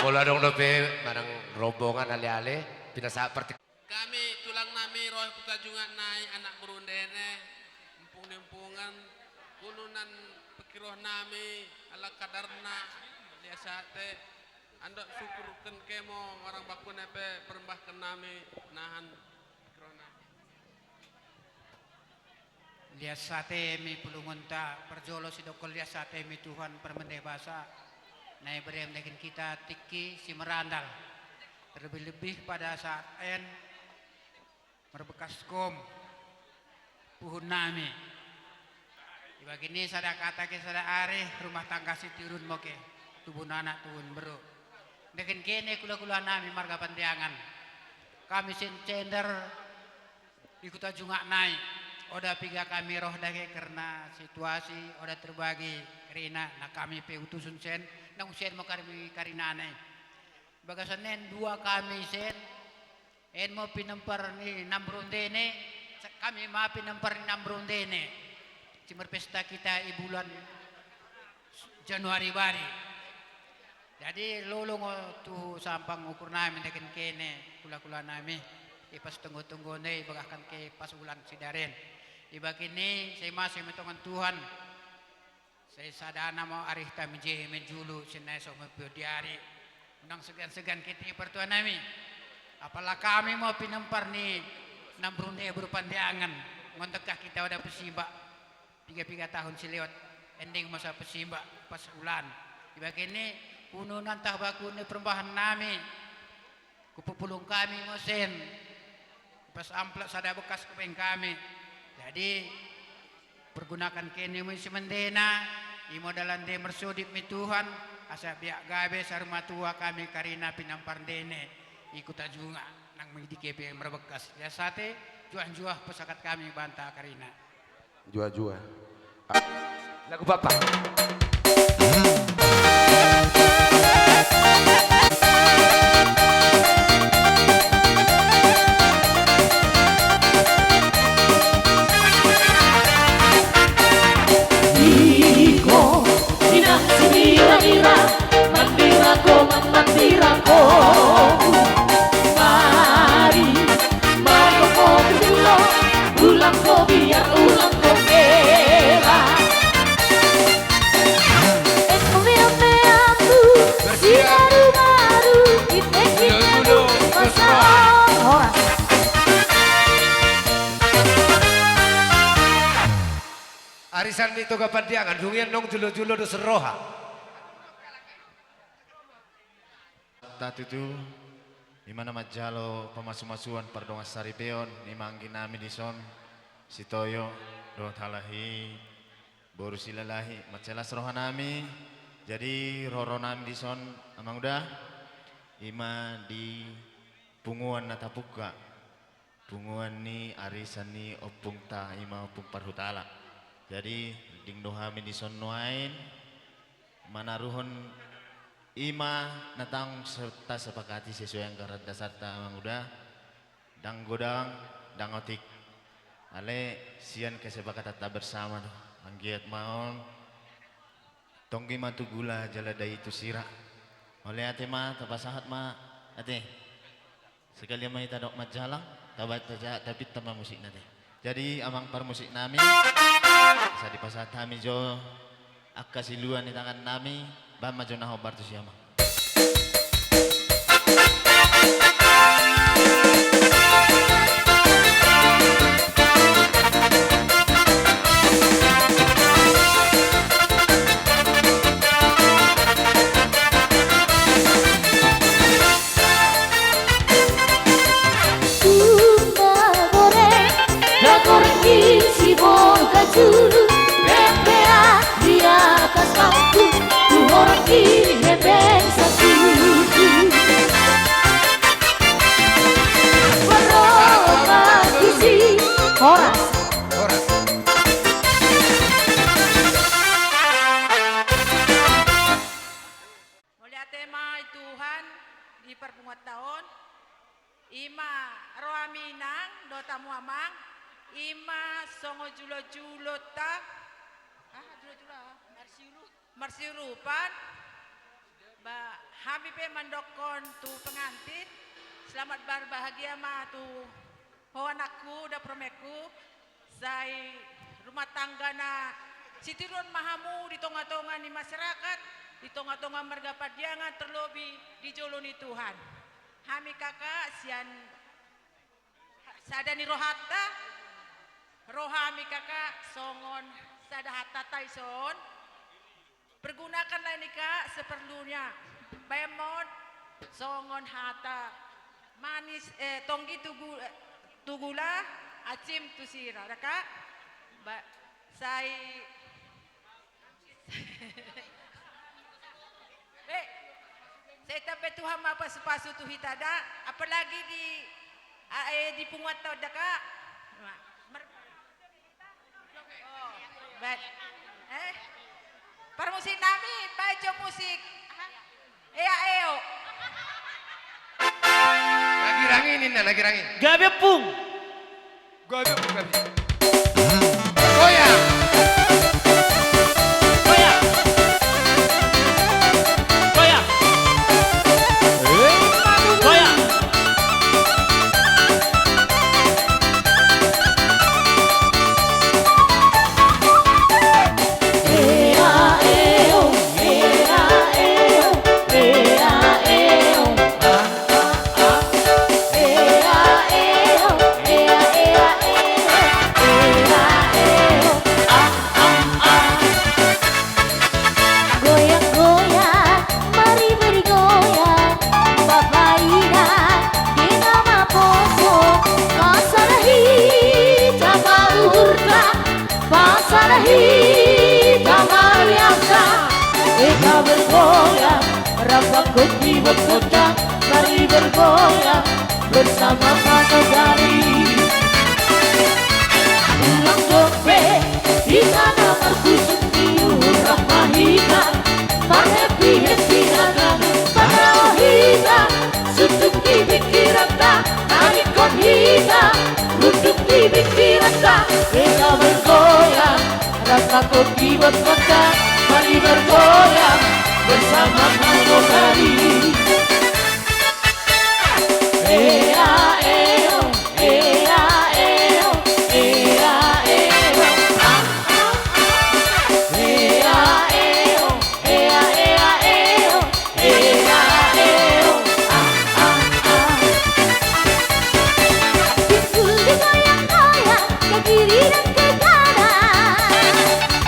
Molo adong dope manang rombongan ale-ale, pinasahat parti- Hami tulang nami ro Huta Jungat nai, anak boru Undene, Ompung ni Ompungan, ulunan pengki roha nami, ala kadarna, lias ate, Andok sukurken ke mo marang bakune pe perembahken nami nahan krona. Lias ate mi pulungunta, parjolo sidokkon lias ate mi Tuhan parmende basa na iberem daging kita tingki si merandal, terlebih-lebih pada saat en marbekkas kom puhun nami. Ibagini sada kata ke sada ari rumah tangga sitirun mo ke, tubun anak tubun beru. Daging kene kula-kula nami marga Pandiangan. Kami sincender ikut ajungak nai. Oda piga kami roh dage karena situasi oda terbagi karina na kami pe utusun sen nang usen mo kami karina nai. Bagasan nen dua kami sen. En mo pinempar ni nambrundene, kami ma pinempar ni nambrundene. Si marpesta kita i bulan Januari bari. Jadi lolong tu sampang ukur nami daging kene kula-kula nami. Ipas tunggu-tunggu ne ibagahkan ke pas ulang sidaren. Ibagini sai masih metongan Tuhan. Sai sadana mo ari hita mijei menjulu sinai so mepio di ari. Unang segan-segan kita i partua nami. Apala kami mo pinempar ni nambrunde beru Pandiangan. Ngontekkah kita oda pesimba. Piga-piga tahun silewat ending masa pesimba pas ulan. Ibagini ununanta bakune perembahan nami. Kupupulung kami mo sen. Pas amplop sada bekas kupeng kami. Jadi pergunakan kene mo isi mendena. Imo dalan de mersodip mi Tuhan. Asa biak gabe sarumatua kami karina pinamparndene. Ikut ajunga nang midi kepe merbekas. Ya sate juah-juah pesakat kami banta karina. Jua-jua. Lagu Bapak. Iko, ina, sinira-ira, mandirako, mandirako. Mari, mari, ko, ko, Ulang ko biar ulang ko merah. Eko mea-meamu sinaru-maru. Ite-ite dulu pasahat. Horas. Arisan ni Toga Pandiangan, dung i annon jolo-jolo dos roha. Tatutu, ima na manjalo pamasu-masuan pardongan saripeon, ima anggi nami dison, Sitoyo, dohot halahi, boru Silalahi, mansai las roha nami, jadi roha-roha nami dison, amang uda, ima di punguan na tapungka. Punguan ni arisan ni ompungta ima Ompung Parhutala. Jadi ding do hami dison nuaeng manaruhon ima na tanggung se-, tasepakati sesuai anggaran dasarta amang uda. Ndang godang, ndang otik. Alai sian kesepakatanta bersama do. Anggiat ma on. Tonggi ma tu gula jala dai tu sira. Mauliate ma, tapasahat ma ate. Sekalian ma hita dok manjalang, taba-, taja-, tapinta ma musikna ate. Jadi amang parmusik nami, asa dipasahat hami jo angka silua ni tangan nami, bahen ma jo na hombar tusi amang. Tumba goreng, dagor isi bolga julu, pempea di atas bangku, tu horong i hepeng sasuku. Berroha tusi. Horas. Horas. Mauliate ma i Tuhan di parpunguanta on. Ima ro hami inang dohot hamu amang. Ima songon julo-julota. Ah, julo-julo, ah. Marsiuru-, marsiurupan. Ba, hami pe mandokkon tu pengantin. Selamat berbahagia ma tu ho anakku, da permenku. Sai rumah tangga na sitiruon ma hamu di tonga-tonga ni masyarakat, Di tonga-tonga marga Pandiangan, terlebih di jolo ni Tuhan. Hami kakak sian sada ni rohanta, ro hami kakak songon sada hata ta dison. Pergunakanlah ini, Kak, seperlunya. Baen ma on songon hata manis, eh, tonggi tu gu-, eh, tu gula, acim tu sira, da, Kak? Ba-, sai, eh, sai tabe Tuhan ma pasu-pasu tu hita, da, apalagi di, a, eh, di punguanta on, da, Kak? Ma-, mer-, Baik. Eh? Parmusik nami, baik jo musik. Aha. Ea eo. Lagi rangi ninna, lagi rangi. Gabe pung. Gabe pung, gabe. Goyang. Goyang. Goyang. Goyang. Goyang-goyang, mari bergoyang, bapak inang, di nama poso, pasada hita ma uhurta, pasada hita ma riasa, ita bergoyang, rap bangkok ibotonta, mari bergoyang, bersama panogari. Ulang dope, hita na marhusung ni uhur rap ma hita, marhappy-happy hita, panaon hita, sundut ni pingkiranta, na ingkon hita, rundut ni pingkiranta, ita bergoyang, rap bangkok ibotonta, mari bergoyang, bersama panogari.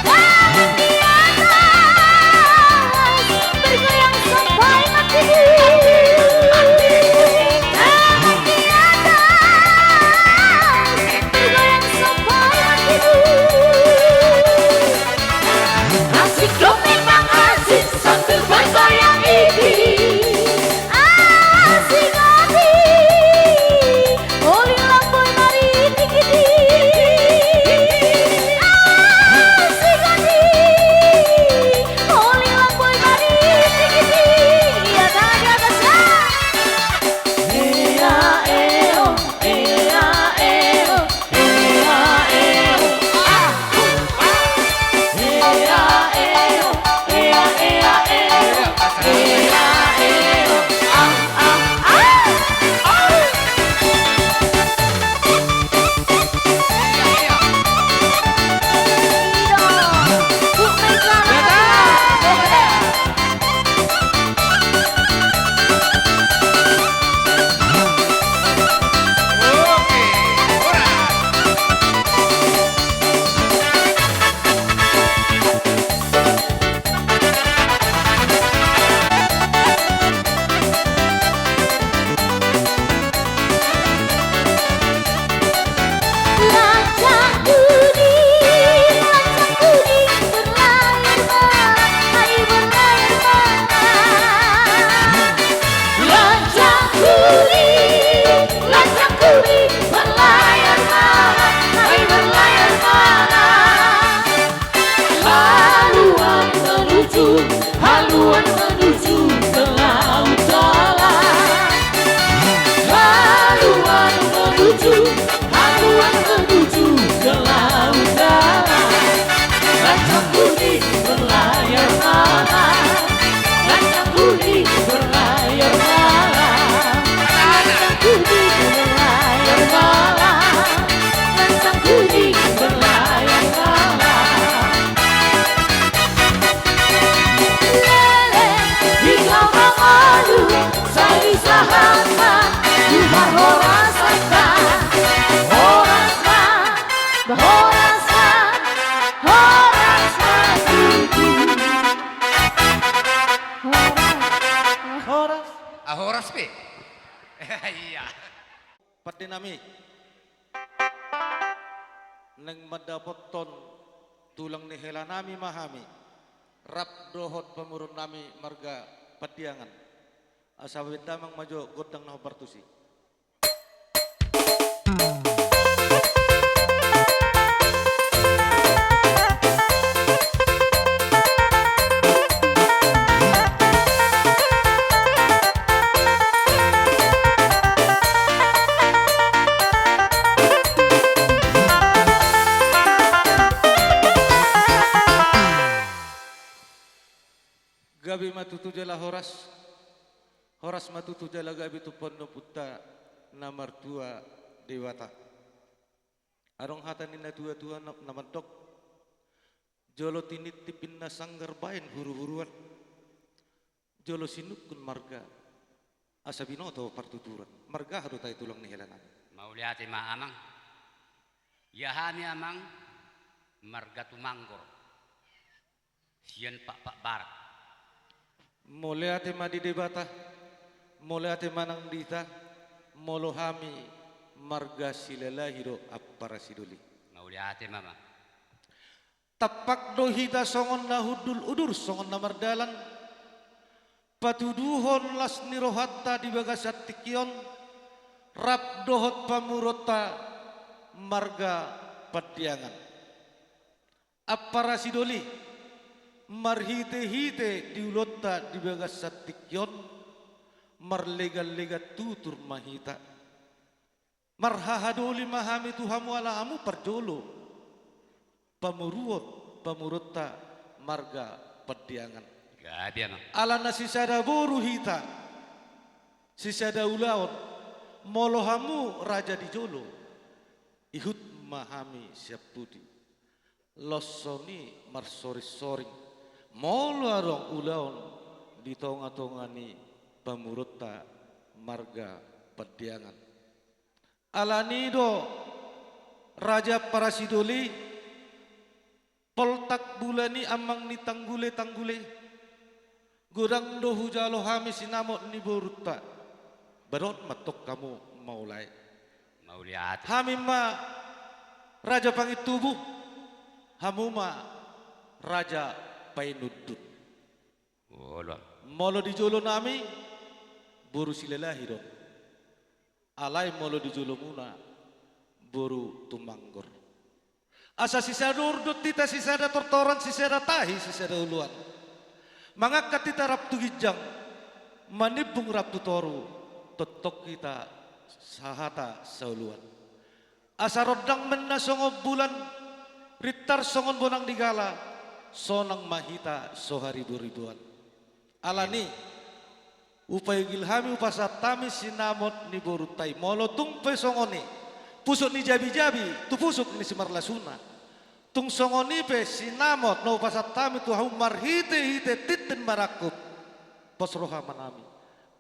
Tangan di atas, bergoyang sampai mati. Tangan di atas, bergoyang sampai mati. Asik dong, memang asik sambil bergoyang ini. Asik, asik. Uli lamboi mariti-kiti. Asik, asik. Uli lamboi mariti-kiti. Ia tangan di atas, ya. Ia, eo, ia, eo. Lancang kuning, lancang kuning, berlayar malam, hai berlayar malam. Haluan menuju, haluan menuju ke laut dalam. Haluan menuju, haluan menuju ke laut dalam. Lancang kuning berlayar malam. Lancang kuning berlayar malam. Lancang kuning berlayar malam. Lancang kuning berlayar malam. Pande nami, naeng mandapothon tulang ni hela nami ma hami, rap dohot pamoruon nami marga Pandiangan. Asa bahen damang ma jo gondang na hombar tusi. Gabe ma tutu jala horas. Horas ma tutu jala gabe tu pandopunta na martua Debata. Adong hata ni na tua-tua na, na mandok: Jolo tinitip inna sanggar bahen huru-huruan, jolo sinungkun marga asa binoto partuturan. Marga aha do tahe tulang ni hela nami? Mauliate ma amang. Ia hami amang marga Tumanggor, sian Pakpak Barat. Mauliate ma di Debata, mauliate ma nang di hita, molo hami marga Silalahi do ampara Sidoli. Mauliate ma amang. Tampak do hita songon na hundul udur songon na mardalan, patuduhon las ni rohanta di bagasan tingki on, rap dohot pamoruonta marga Pandiangan. Ampara Sidoli, marhite-hite di ulaonta di bagasan tingki on, marlegan-legan tutur ma hita. Marhahadoli ma hami tu hamu ala hamu parjolo pamoruon, pamoruonta marga Pandiangan. Gabe amang. Ala na sisada boru hita, sisada ulaon, molo hamu raja di jolo, ihut ma hami sian pudi. Loson i marsoring-soring, molo adong ulaon di tonga-tonga ni pamoruonta marga Pandiangan. Alani do raja ampara Sidoli, poltak bulan i amang ni tanggule-tanggule. Godang do hujalo hami sinamot ni borunta. Bahen ma antong hamu mauliate. Mauliate. Hami ma raja Pangintubu, hamu ma raja Painundun. Olo. Molo di jolo nami, boru Silalahi do. Alai molo di jolomuna, boru Tumanggor. Asa sisada urdot hita, sisada tortoran, sisada tahi, sisada oloan. Mangangkat hita rap tu ginjang, manimbung rap tu toru, tongtong hita sahata saoloan. Asa rondang ma inna songon bulan, rintar songon bonang ni gala, sonang ma hita so haribo-riboan. Alani, hupaigil hami, hupasahat hami sinamot ni borunta i, molo tung pe songon i pusok ni jabi-jabi tu pusok ni simarlasuna. Tung songon i pe sinamot na hupasahat hami tu hamu marhite-hite tintin marangkup, pos roha ma nami,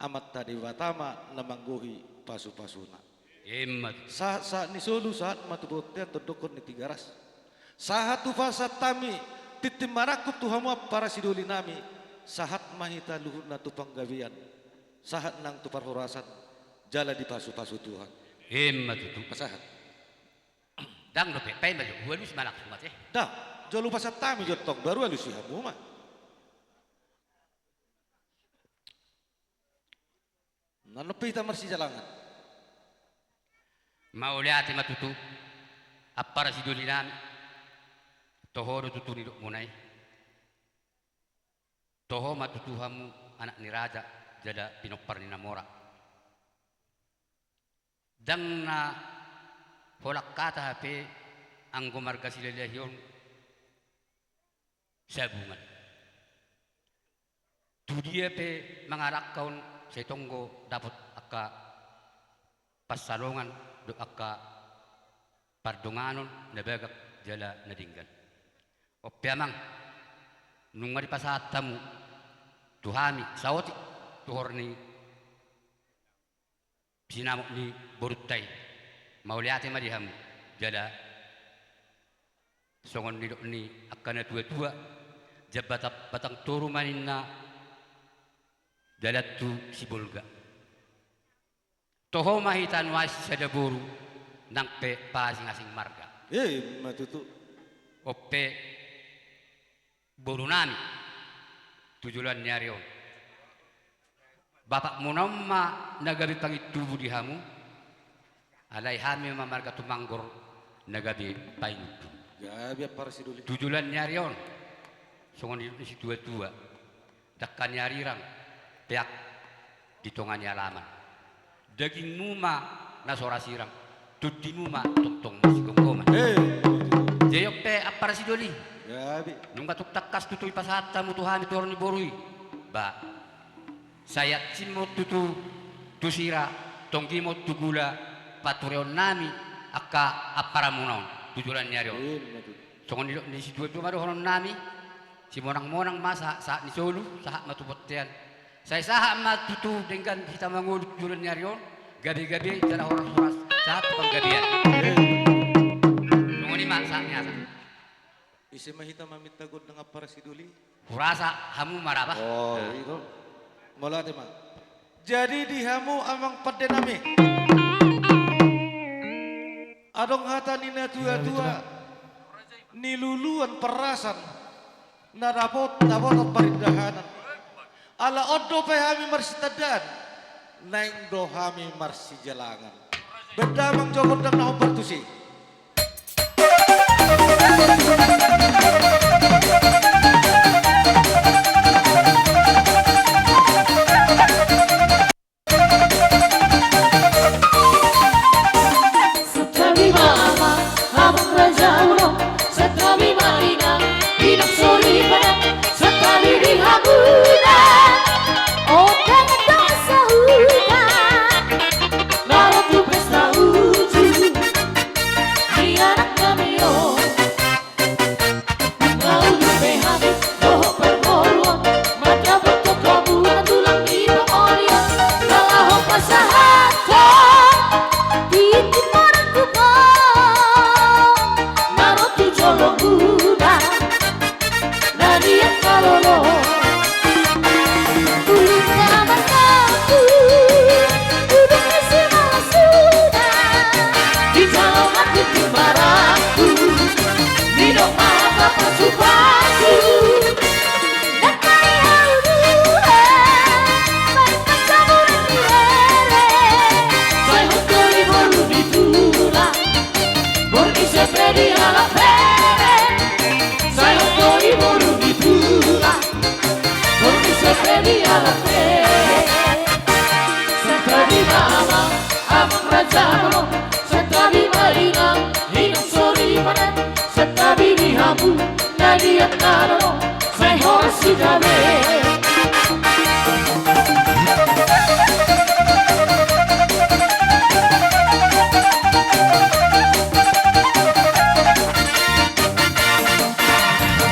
Amanta Debata ma na manggohi pasu-pasuna. Ima tutu. Sahat-sahat ni solu, sahat ma tu bontean, tu dongan ni Tigaras. Sahat hupasahat hami tintin marangkup tu hamu ampara Sidoli nami, sahat ma hita luhutna tu panggabean, sahat nang tu parhorasan, jala dipasu-pasu Tuhan. Ima tutu. Pasahat. Ndang dope, paima jo, hualusi ma langsung ate. Ndang, jolo hupasahat hami jo antong, baru alusi hamu ma. Nunga pe hita marsijalangan. Mauliate ma tutu, ampara Sidoli nami. Toho do tutu nidokmuna i. Toho ma tutu hamu anak ni raja, jala pinompar ni na mora. Ndang na holan hata hape anggo marga Silalahi on sabungan. Tu dia pe mangalangka on, sai tonggo dapot angka pansalongan dohot angka pardonganon na bagak jala na denggan. On pe amang, nunga dipasahat hamu tu hami saotik tuhor ni sinamot ni borunta i. Mauliate ma di hamu. Jala songon nidok ni angka na tua-tua, jambatan batang toru ma ninna dalan tu Sibolga. Toho ma hita nuaeng sisada boru, nang pe paasing-asing marga. Eh, ima tutu. On pe boru nami, tu joloan ni ari on. Bapakmuna on ma na gabe pangintubu di hamu, alai hami ma marga Tumanggor na gabe pangintubu. Gabe ampara sidoli. Tu joloan ni ari on, songon nidok ni situa-tua. Dangka ni arirang, peak di tonga ni alaman. Dagingmu ma na so ra sirang, tondimu ma tongtong marsigomgoman. Eh, ima tutu. Jadi on pe ampara sidoli. Gabe. Nunga tung tangkas tutu dipasahat hamu tu hami tu horong ni boru i. Ba, sai ansim ma on tutu tu sira, tonggi ma on tu gula, patureon nami angka amparanmuna on tu joloan ni ari on. Eh, ima tutu. Songon nidok ni situa-tua ma dohonon nami. Simonang-monang ma sahat-sahat ni solu, sahat ma tu bontean. Sai sahat ma tutu denggan hita mangolu tu joloan ni ari on, gabe-gabe jala horas-horas, sahat tu panggabean. Songon i ma sahat ni hata. Ise ma hita maminta gondang ampara sidoli? Hurasa hamu ma ra ba. Oh, i do. Mauliate ma. Jadi di hamu amang pande nami. Adong hata ni na tua-tua, niluluan parhorasan, na dapot, dapotan parindahanan. Ala on dope hami marsitandaan, naeng do hami marsijalangan. Baen damang jo gondang na hombar tusi. Santabi ma amang, amang raja ulo, santabi ma inang, inang soripada, santabi di hamuna, ondeng dongan sahuta, na ro tu pesta uju ni anak nami on. Nunga uli pe hami dohot parboruon, mandapothon hamu na tulang ni pangolian, na laho pasahathon tintin marangkup on, na ro tu jolo muna, na di angka lolo. Bulung na marnambu, bulung ni simalasuna, di jolo martintin marangkup, nidok ma hata pasu-pasu. Ndang mari hamu duhe, baen ma saburan ni rere. Sai hot do i boru ni tulang, borngin sian pe dialap bere. Sai hot do i boru ni tulang, borngin sian pe dialap bere. Santabi ma amang, amang raja ulo, santabi ma inang, inang soripada, santabi di hamu na di angka lolo, sai horas hita be.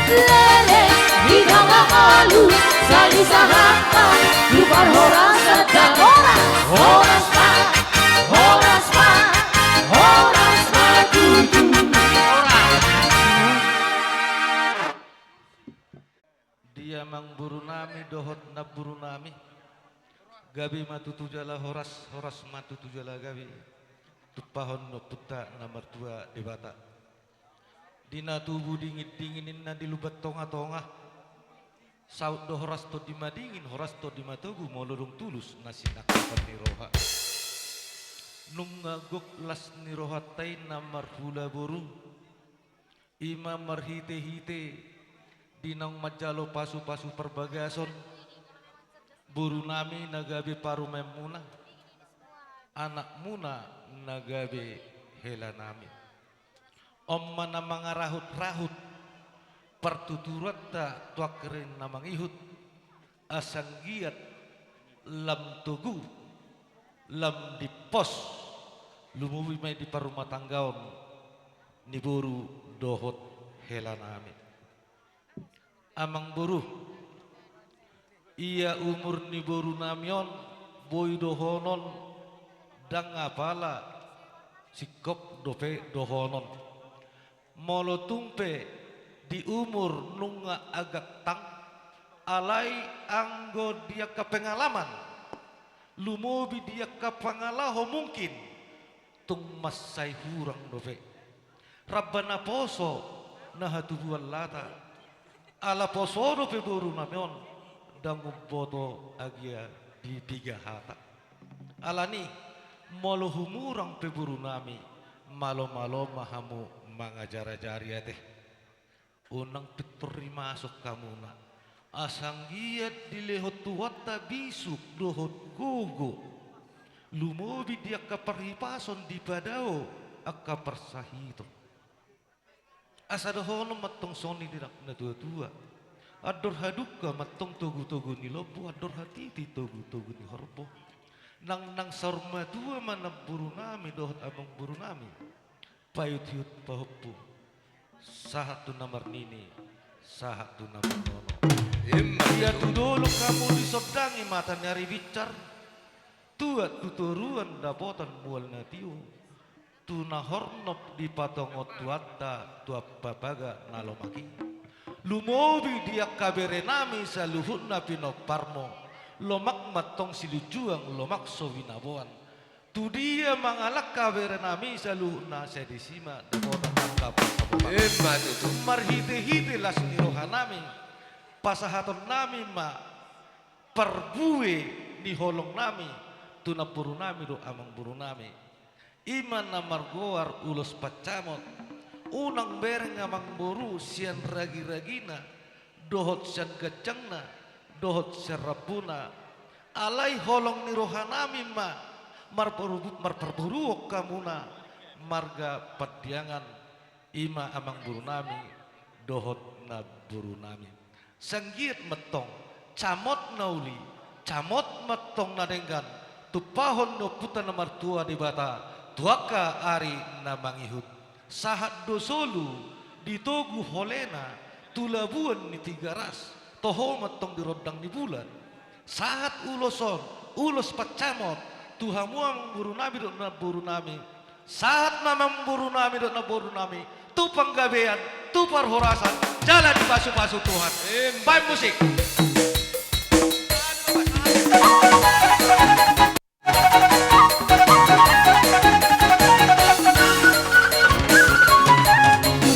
Leleng hita mangalu, sai sahat ma tu parhorasan. Horas, horas ma, horas ma, horas ma tutu. Di amang boru nami dohot namboru nami, gabe ma tutu jala horas, horas ma tutu jala gabe, tumpahon ni Ompunta na martua Debata. Di na tubu dingin-dingin ninna di lumban tonga-tonga, saut do horas tondi madingin, horas tondi matogu, molo dung tulus na sinangkapan ni roha. Nunga gok las ni rohanta i na marhula boru, i ma marhite-hite di naung manjalo pasu-pasu parbagason, boru nami na gabe parumaenmuna, anakmuna na gabe hela nami. On ma na mangarahut-rahut partuturanta tu angka ari na mangihut, asa anggiat lam togu, lam dimpos, lumobi ma i di parrumatanggaon ni boru dohot hela nami. Amang boru, ia umur ni boru nami on boi dohonon, ndang apala singkop dope dohonon. Molo tung pe di umur nunga agak tang, alai anggo di angka pengalaman, Lumobi di angka pangalaho mungkin tung mansai hurang dope. Ramba naposo na hatubuan lata. Ala poso dope borunami on, ndang umboto agia di piga hata. Alani, molo humurang pe borunami, malo-malo ma hamu mangajar-ajari ate. Unang pintor rimason hamuna. Asa anggiat dilehon Tuhanta bisuk dohot gogo. Lumobi di angka parhipason dipadao angka parsahiton. Asa dohonon mantong songon i di na tua-tua. Andor hadungka mantong togu-togu ni lombu, andor hatiti togu-togu ni horbo. Nang, nang saur matua ma namborunami dohot amangborunami. Paiut-iut pahompu. Sahat tu na marnini, sahat tu na marnono. Emma tutu. Ia tu dolok hamu disondangi mata ni ari binsar. Tuat tu toruan dapotan mual na tio. Tu na hornop dipatongon Tuhanta tu ampapaga na lomak i. Lumobi di angka berenami saluhutna pinomparmu. Lomak mantong silinjuang, lomak so binaboan. Tu dia mangalangka berenami saluhutna, sai disi ma dapotan angka parsamotan. Emma tutu. Marhite-hite las ni rohanami, pasahatonnami ma parbue ni holongnami tu namborunami dohot amangborunami. I ma na margoar ulos pancamot. Unang bereng amangboru sian ragi-ragina dohot sian ganjangna dohot sian rambuna. Alai holong ni rohanami ma marparubu-, marparboruon hamuna marga Pandiangan. I ma amangborunami dohot namborunami. Sai anggiat mantong camot na uli, camot mantong na denggan, tumpahon ni Ompunta na martua Debata tu angka ari na mangihut. Sahat do solu di togu holena tu labuan ni Tigaras, toho mantong di rondang ni bulan. Sahat ulos on, ulos pancamot tu hamu amangborunami dohot namborunami. Sahat ma amangborunami dohot namborunami tu panggabean, tu parhorasan, jala dipasu-pasu Tuhan. Emma. Baen musik.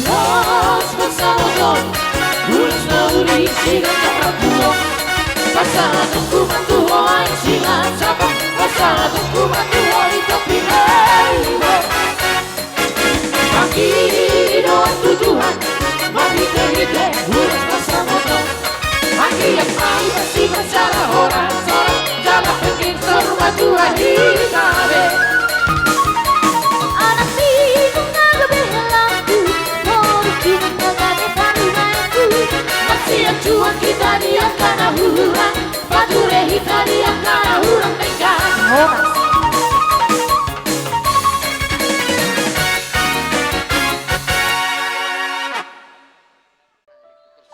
Ulos pasahaton, ulos na uli sian na martua. Pasahatonku ma tu ho aek sian Sabang, pasahatonku ma tu ho di topi na uli. Anggi dohot tu Tuhan, marhite-hite ulos pasahaton. Anggiat ma i pasti mansai horas-horas, jala penggeng saur matua hita be. Anak ni inong na gabe helangku, boru ni inong na gabe parumaenku. Marsianjuan hita di angka na hurang, pature hita di angka na hurang denggan. Horas.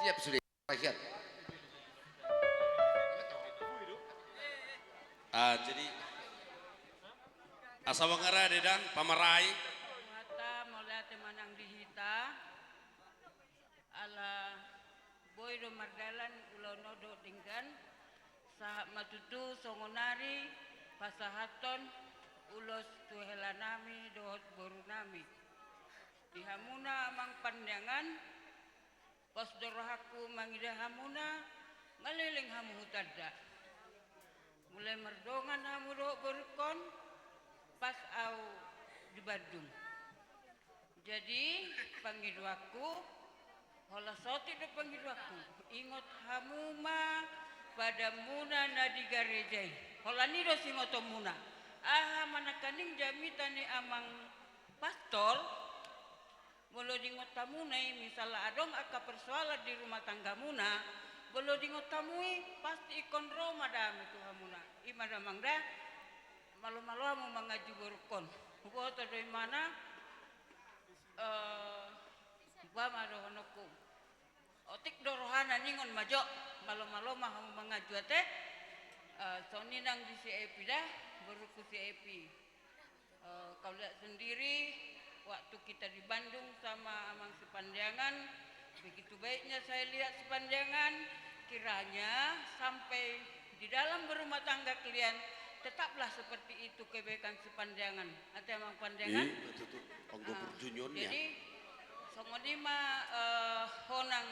Siap sude. Siap. Ah, jadi, asa mangarade da, pamarai. Mauliate ma nang di hita. Ala boi do mardalan ulaon on dohot denggan, sahat ma tutu songon ari pasahathon ulos tu helanami dohot borunami. Di hamuna amang Pandiangan, pos do rohangku mangida hamuna, ngaleleng hamu hutanda. Mulai mardongan hamu dohot borungkon, pas au di Bandung. Jadi, pangidoanku, holan saotik do pangidoanku. Ingot hamu ma padanmuna na di gareja i. Holan i do siingotonmuna. Aha ma nangkaning jamita ni amang pastor, molo diingot hamuna i, misal adong angka persoalan di rumah tanggamuna, molo diingot hamu i, pasti ingkon ro ma dame tu hamuna. I ma damang da, malo-malo hamu manganju borungkon. Huboto do imana, eh, umpama dohononku. Otik do rohana ningon ma jo, malo-malo ma hamu manganju ate. Eh, songon i nang di si Epi da, borungku si Epi. Eh, kau lihat sendiri, waktu kita di Bandung sama Amang Sipandiangan, begitu baiknya saya lihat Sipandiangan, kiranya sampai di dalam berumah tangga kalian Tetaplah seperti itu kebaikan sepanjangan. Ate Amang Pandangan. Iya, betul tuh. Anggo burjunionnya. Jadi, songon i ma, eh, ho nang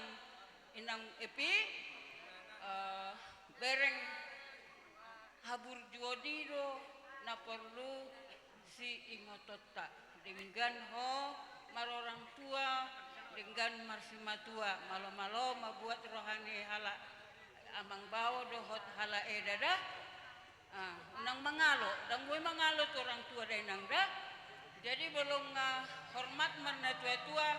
Inang Epi, eh, bereng haburjuon i do na porlu siingotonta. Denggan ho marorang tua, denggan marsimatua, malo-malo ma buat roha ni halak amang bao dohot halak eda da. Ah, unang mangalo, ndang boi mangalo tu orang tua da Inang da. Jadi molo nga hormat marnatua-tua,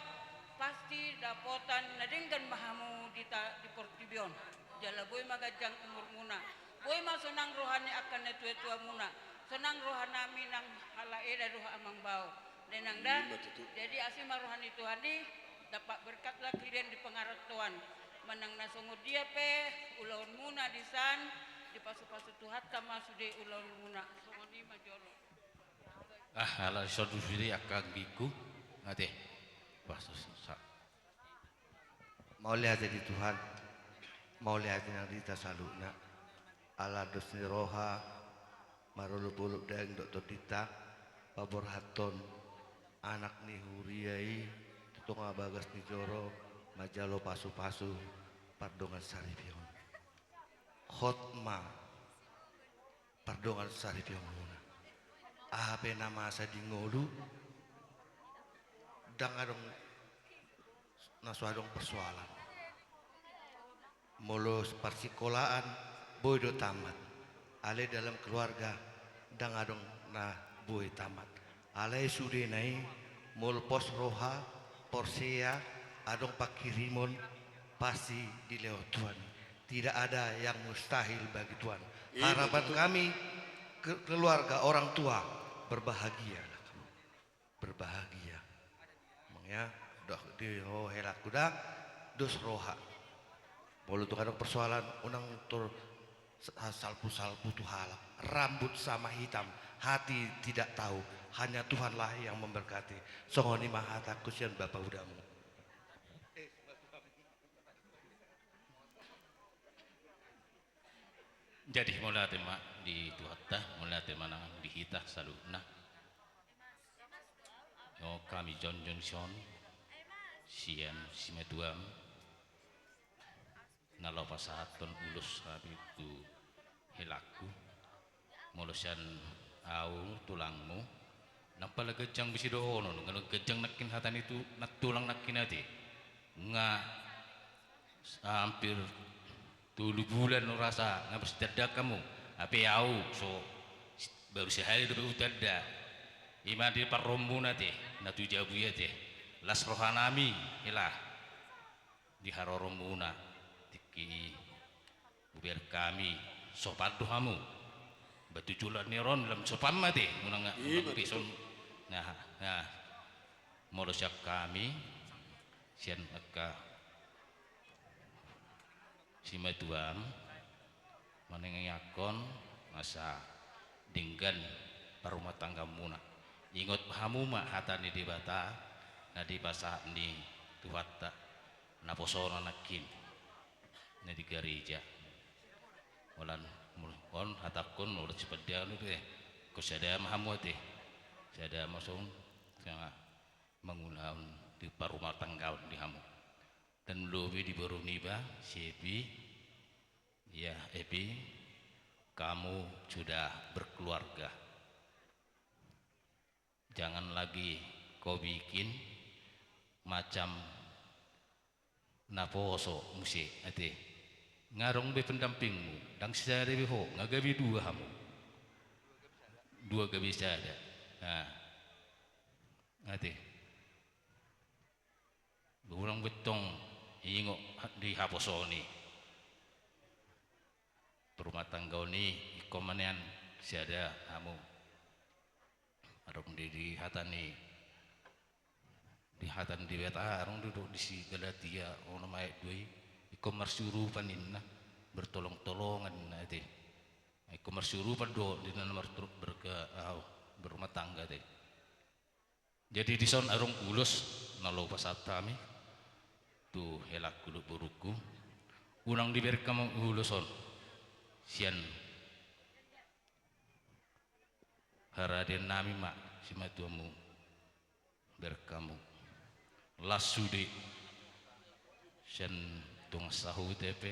pasti dapotan na denggan ma hamu di ta-, di portibi on. Jala boi ma ganjang umurmuna. Boi ma sonang roha ni angka natua-tuamuna. Sonang roha nami nang halak eda dohot amang bao. Da Inang da. Ima tutu. Jadi asi ma roha ni Tuhan i, dapat berkatlah kalian di pangarantoan. Manang na songon dia pe ulaonmuna di san, dipasu-pasu Tuhanta ma sude ulaonmuna. Songon i ma jolo. Ah, ala songon i sude angka anggingku. Ate. Pasu sa. Mauliate di Tuhan, mauliate nang di hita saluhutna. Ala dos ni roha, marolop-olop daging dohot tondinta, paborhathon anak ni huria i, tu tonga bagas ni joro, manjalo pasu-pasu, pardongan saripeon. Hot ma, pardongan saripeonmuna. Aha pe na masa di ngolu, ndang adong na so adong persoalan. Molo parsikolaan, boi do tamat. Alai dalam keluarga, ndang adong na boi tamat. Alai sudena i, molo pos roha, porsea, adong panghirimon, pasti dilehon Tuhan. Tidak ada yang mustahil bagi Tuhan. Iya, betul. Harapan kami, ke-, keluarga, orang tua, berbahagialah kamu. Berbahagia. Emang ya, doh, di ho helakku da, dos roha. Molo tung adong persoalan, unang tor sa-, salpu-salpu tu halak. Rambut sama hitam, hati tidak tahu. Hanya Tuhanlah yang memberkati. Songon i ma hatangku sian bapa udamu. Jadi, mauliate ma di Tuhanta, mauliate ma nang di hita saluhutna. Nunga hami jongjong dison, sian simatuam, na laho pasahathon ulos hami tu helakku. Molo sian ahu tulangmu, ndang pola ganjang be sidohonon, ndang ganjang nangkin hata ni tu-, nantulang nangkin ate. Nga hampir tolu bulan do rasa nga marsitanda hamu. Hape ahu so, baru sahali dope hutanda. Ima di parromuna ate, na tu jabu i ate. Las rohanami, hela. Di haroromuna, tingki i. Buber hami, sopan do hamu. Batu jolak ni ron, lam sopan ma ate, muna nga, iya, muna betul. Pison. Nah, nah. Molo sian hami, sian angka simatuam, manangiangkon, asa denggan parrumatanggaonmuna. Ingot hamu ma hata ni Debata, na dipasahat ni Tuhanta, naposona nangkin. Na di gareja. Holan, mul-, on hatangkon, molo sipandiangan i, eh, ingkon sada ma hamu ate. Sada ma songon, sanga mangulahon di parrumatanggaon di hamu. Dan lobi di boru niba, si Epi, ya, Epi, kamu sudah berkeluarga. Jangan lagi kau bikin macam naposo muse, ate. Nga adong be pendampingmu, ndang sada be ho, nga gabe dua hamu. Dua gabe sada. Nah. Ate. Unang be tong ingot di haposoon i. Parrumatanggaon i, ingkon ma nian sada hamu. Adong di, di hata ni, di hata ni Debata, adong do didok di si Galatia, onom ayat dua i, ingkon marsiurupan ninna, bertolong-tolongan ninna ate. Ingkon marsiurupan do ninna martur-, berke-, au, berumah tangga ate. Jadi dison adong ulos na laho pasahat hami tu helakku dohot borungku. Unang dibereng hamu ulos on sian Haradeon nami ma simatuamu, bereng hamu. Las sude sian dongan sahuta pe,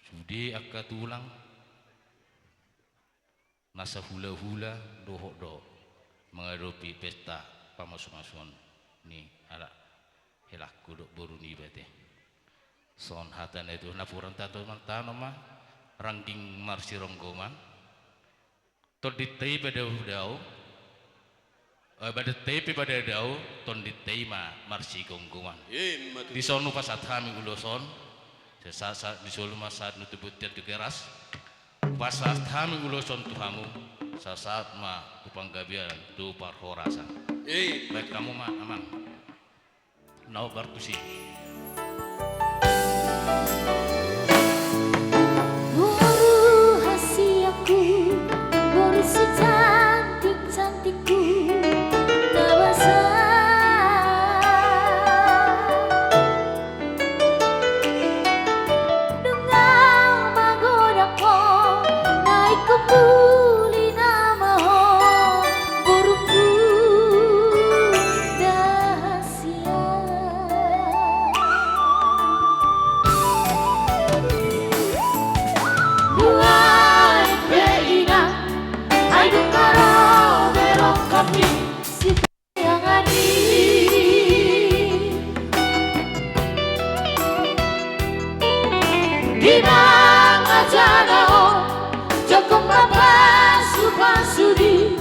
sude angka tulang, na sahulahula dohot do mangadopi pesta pamasumasuon ni halak helangku dohot boru niba ate. Songon hata ni natuatua, napuran tano ma, rangging marsironggoman. Tondinta i pe badadao, eh, badanta i pe badadao, tondinta i ma marsigomgoman. Ima tutu. Dison hupasahat hami ulos on, sasahat, dison ma sahat ni tu bontean tu Keras. Hupasahat hami ulos on tu hamu, sasahat ma tu panggabean tu parhorasan. Ima tutu. Baen hamu ma, amang. Na hombar tusi. Boru hasianku, boru sicantik-cantikku, na basa. Nunga magodang ho, na ingkon bulina ma ho, borungku Dahasian. Nuaeng pe inang, ai dung ro be rongkapmi, si Angani. Di mangaja na on, jongkon ma pasupasu di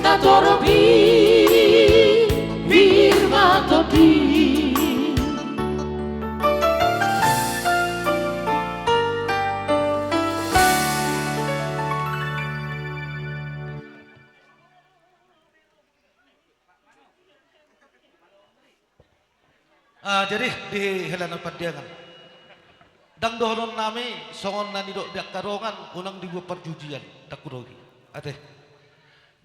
na torop i, pir ma tondi. Ah, jadi di hela na Pandiangan. Ndang dohonon nami songon na nidok di angka dongan, unang dibuat parjujian, ndang hudok i. Ate.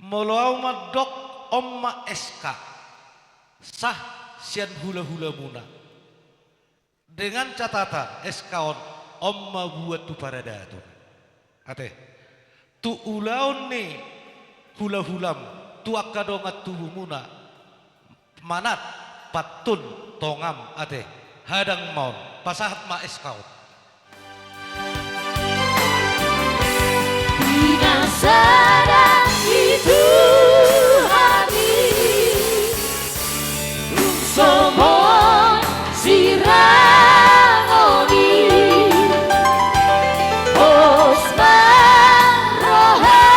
Molo au mandok on ma S K sah sian hulahulamuna. Dengan catatan, S K on, on ma buat tu paradaton. Ate. Tu ulaon ni hulahulam, tu angka dongan tubumuna, manat, pantun, tongam, ate. Hadang ma on, pasahat ma S K on. Di na sada i Tuhan i, dung songon sirangon i, pos ma roha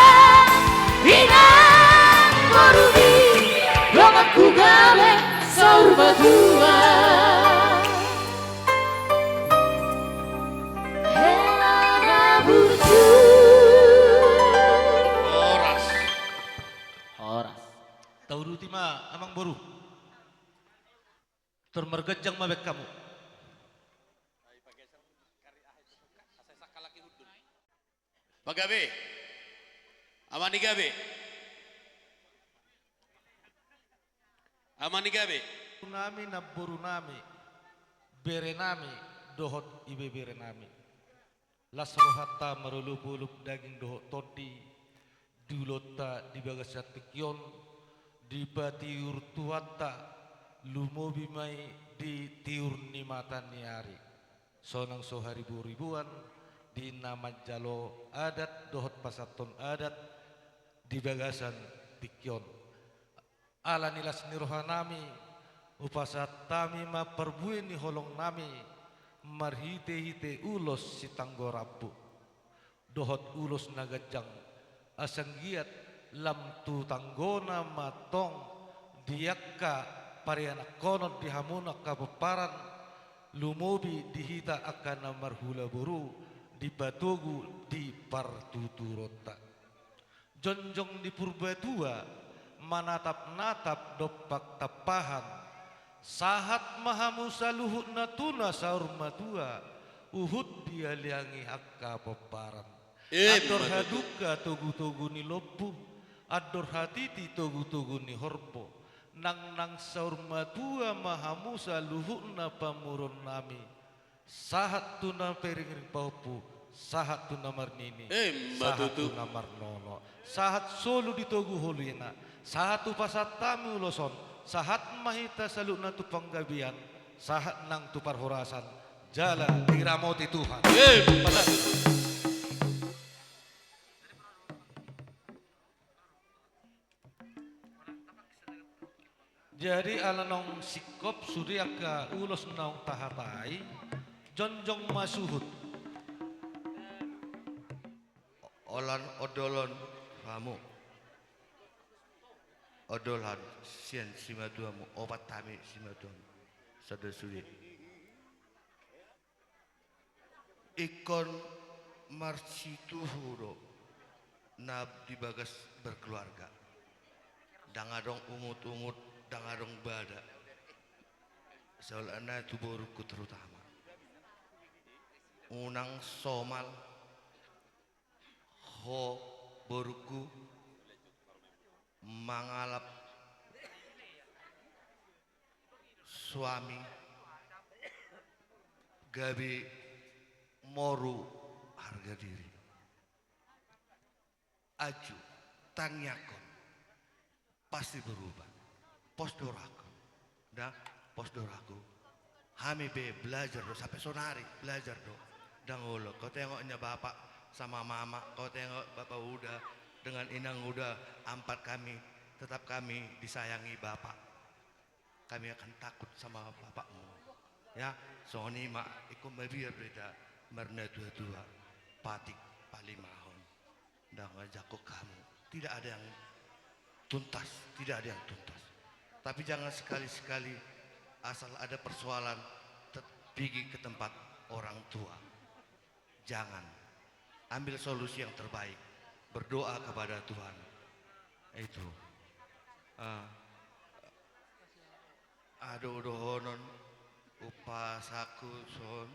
inang borumi, donganku gabe saur matua. Hela na burju. Horas. Horas. Tauduti ma, amang boru. Tor marganjang ma baen hamu. Pagabe. Amani gabe. Amani gabe. Nami, namboru nami, bere nami, dohot ibebere nami. Las rohanta marolopolop daging dohot tondi, di ulaonta di bagasan tingki on, dipatiur Tuhanta, lumobi ma i di tiur ni mata ni ari. Sonang so hariboriboan, di na manjalo adat dohot pasahathon adat di bagasan tingki on. Ala ni las ni roha nami, hupasahat hami ma parbue ni holong nami, marhitehite ulos sitanggo rambu dohot ulos na ganjang, asa anggiat lam tu tanggona ma tong di angka parianakhonon di hamu na angka pomparan, lumobi di hita angka na marhula boru, dipatogu di partuturonta. Jongjong di Purbatua, manatapnatap dompak tampahan, sahat ma hamu saluhutna tu na saur matua, huhut dialiangi angka pomparan. Ima tutu. Andor hadungka togutogu ni lombu, andor hatiti togutogu ni horbo, nangnang saur matua ma hamu saluhutna pamoruon nami, sahat tu na piringring pahompu, Sahat tu na marnini, ima tutu, sahat tu na marnono, sahat solu di togu holina, sahat tu pasahat hami ulos on, sahat ma hita saluhutna tu panggabean, sahat nang tu parhorasan, jala diramoti Tuhan. Ima tutu. Jadi ala naung singkop sude angka ulos naung tahatai, jongjong ma suhut. Holan ondolhon hamu. Ondolhon sian simatuamu, opat hami simatuamu. Sada sude. Ingkon marsituhu do na di bagas berkeluarga. Ndang adong ungut-ungut, ndang adong bada. Saulana tu borungku terutama. Unang somal ho borungku mangalap suami gabe moru harga diri. Aju, tangiangkon. Pasti berubah. Pos do rohangku. Ndang, pos do rohangku. Hami pe belajar do, sampe sonari belajar do. Ndang olo, kau tengok nya bapak sama mama, kau tengok bapak uda dengan inang uda, ampat kami, tetap kami disayangi bapak. Kami akan takut sama bapakmu. Ya, songon i ma, ingkon mabiar do hita marnatua-tua, patik palimahon. Ndang jangkon hamu. Tidak ada yang tuntas, tidak ada yang tuntas. Tapi jangan sekali-sekali asal ada persoalan, tet-, pigi ke tempat orang tua. Jangan. Ambil solusi yang terbaik. Berdoa kepada Tuhan. Itu. Ah. Adong dohonon, umpasangku son.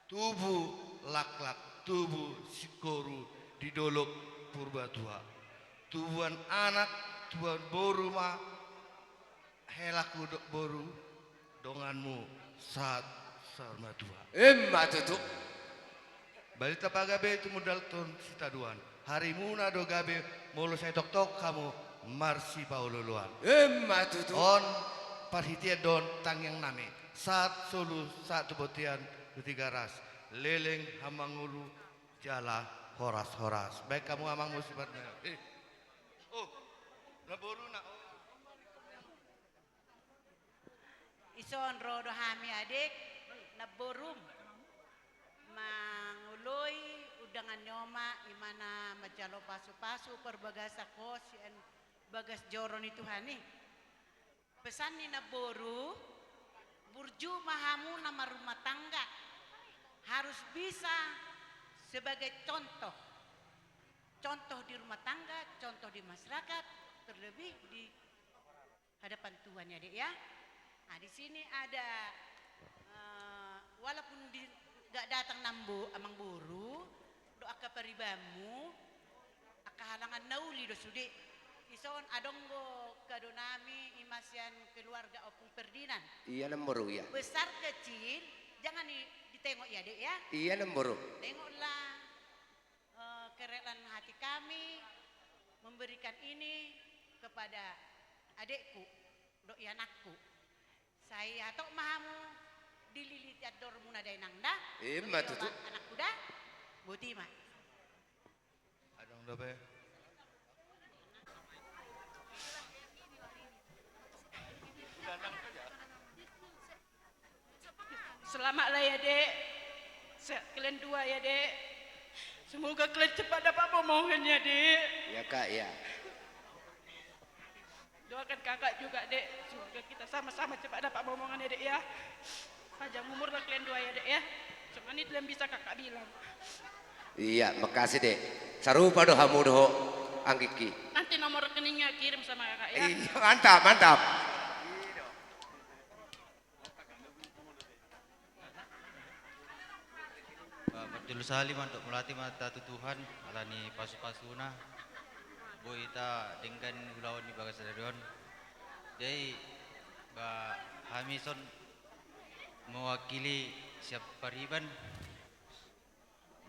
Tubu laklak, tubu singkoru di dolok Purbatua. Tubuan anak, tubuan boru ma, helaku do boru, donganmu sahat saur matua. Ima tutu. Balintang ma gabe tumundalhon sitadoan. Harimuna do gabe molo sai tongtong hamu marsipaolo-oloan. Ima tutu. On parhitean dohot tangiang nami. Sahat solu, sahat tu bontean, tu Tigaras. Leleng hamangolu jala horas-horas. Baen hamu amang musibatna. Eh. Oh. Naboruna. Oh. Ison ro do hami adek, namborum, mangoloi undangan ni oma, i ma na manjalo pasu-pasu parbagasan ho sian bagas joro ni Tuhan i. Pesan ni namboru, burju ma hamu na marrumah tangga, harus bisa sebagai contoh. Contoh di rumah tangga, contoh di masyarakat, terlebih di hadapan Tuhan ya, Dek, ya. Nah, di sini ada, eh, walaupun di, nggak datang nambo, amang boru, do angka paribanmu, angka halangan na uli do sude. Ison adong do kado nami, i ma sian keluarga Ompung Ferdinand. Iya, namboru, iya. Besar kecil, jangan di-, ditengok ya, Dek, ya. Iya, namboru. Tengoklah eh, kerelaan hati kami memberikan ini kepada adekku, dohot ianakku. Sai hatop ma hamu dililiti andormu na dainang da. Ima tutu. Anakku da. Boti ma. Adong dope. Selamatlah ya, Dek. Sehat kalian dua ya, Dek. Semoga kalian cepat dapat momongan ya, Dek. Ya, Kak, ya. Doakan Kakak juga, Dek. Semoga kita sama-sama cepat dapat momongan ya, Dek, ya. Panjang umurlah kalian dua ya, Dek, ya. Cuma ini yang bisa Kakak bilang. Iya, makasih, Dek. Sarupa do hamu dohot anggikki. Nanti nomor rekeningnya kirim sama Kakak, ya. Iya, mantap, mantap. Ba, parjolo sahali mandok mauliate ma hita tu Tuhan, ala ni pasu-pasuna, boi hita denggan ulaon di bagas sadari on. Jadi, ba, hami son mewakili sian pariban,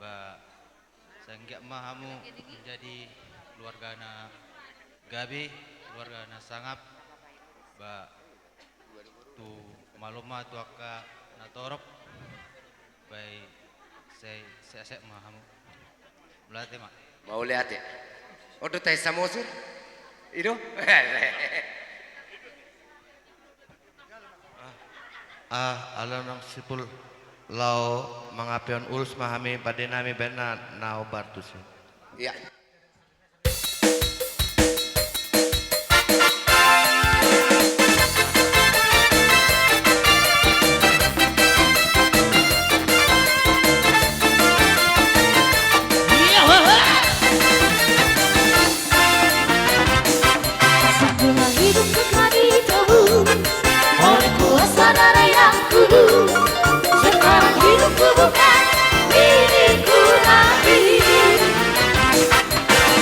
Ba, sai anggiat ma hamu manjadi keluarga na gabe, keluarga na sangap. Ba, tu malo ma tu angka na torop. Ba i, sai sehat-sehat ma hamu. Mauliate ma. Mauliate. On do tahe Samosir? I do? Ah, ala naung sipul laho mangampehon ulos ma hami, pande nami baen na, na hombar tusi. Ia. Sungguhlah hidupku telah ditebus oleh kuasa darah yang kudus. Sekarang hidupku bukan milikku lagi.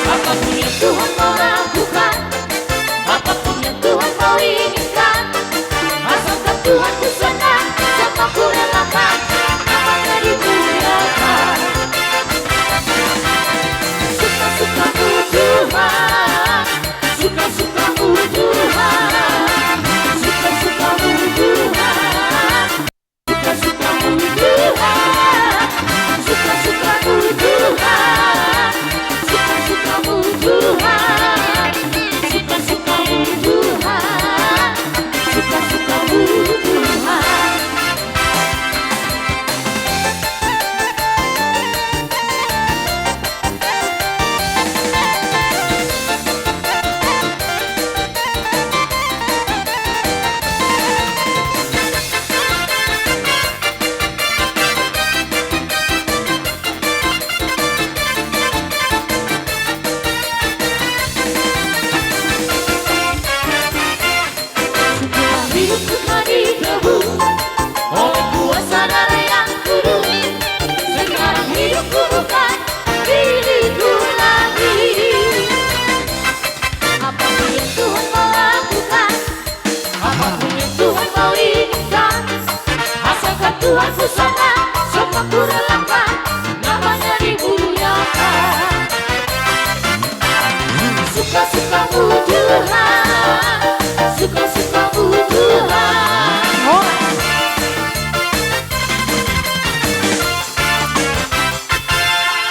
Apapun yang Tuhan mau lakukan, apapun yang Tuhan mau inginkan, asalkan Tuhan ku senang, semua ku relakan, namanya dimuliakan. Suka-sukamu Tuhan, suka-sukamu Tuhan, suka-sukamu Tuhan. Suka-sukamu Tuhan, suka-sukamu Tuhan, suka-sukamu Tuhan, suka-sukamu Tuhan, suka-sukamu Tuhan. Hidupku telah ditebus oleh kuasa darah yang kudus. Sekarang hidupku bukan milikku lagi. Apapun yang Tuhan mau lakukan, apapun yang Tuhan mau inginkan, asalkan Tuhan ku senang, semua ku relakan, namanya dimuliakan. Suka-sukamu Tuhan, suka-sukamu Tuhan. Horas.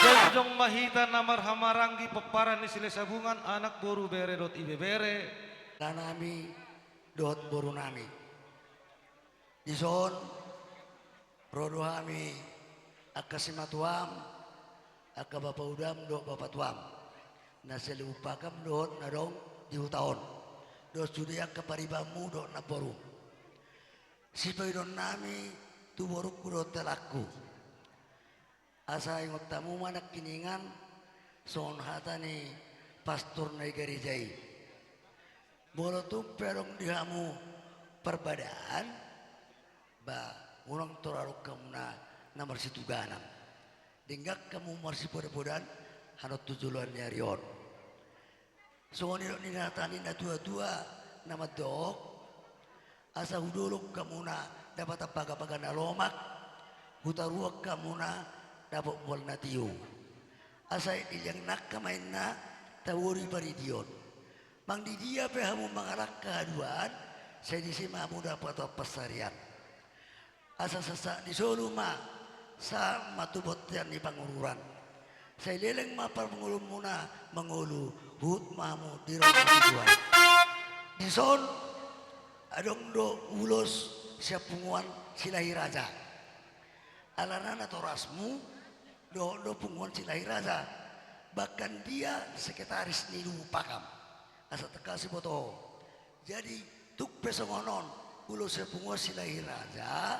Jongjong ma hita na marhahamaranggi pomparan ni Silesabungan, anak, boru, bere dohot ibebere. Anak nami dohot boru nami. Dison, ro do hami angka simatuam, angka bapa udam dohot bapa tuam, na saleleng pakam dohot na adong di huta on, dohot sude angka paribanmu dohot namborum. Sipaidon nami tu borungku dohot helangku. Asa ingot hamu ma nangkiningan, songon hata ni pastor na di gareja i. Molo tung pe adong di hamu parbadaan, ba, unang torop adong hamuna na marsituganan. Denggan hamu marsipoda-podaan, hanon tu joloan ni ari on. Songon nidok ni hata ni na tua-tua na mandok, asa hudolok hamuna dapatan bagabaga na lomak, hutaruan hamuna dapot mual na tio. Asa dilehon angka ma inna tabo di paridion. Manang di dia pe hamu mangalangka haduan, sai disi ma hamu dapotan pansarian. Asa sahat-sahat ni solu ma, sahat ma tu bontean ni pangururan. Sai leleng ma parngoluonmuna mangolu, huhut ma hamu di roha ni Tuhan. Dison, adong do ulos sian punguan Silahi Raja. Alana natorasmu dohot do punguan Silahi Raja. Bahkan dia sekretaris ni luwu pakam. Asa tangkas diboto ho. Jadi, tung pe songon on ulos sian punguan Silahi Raja,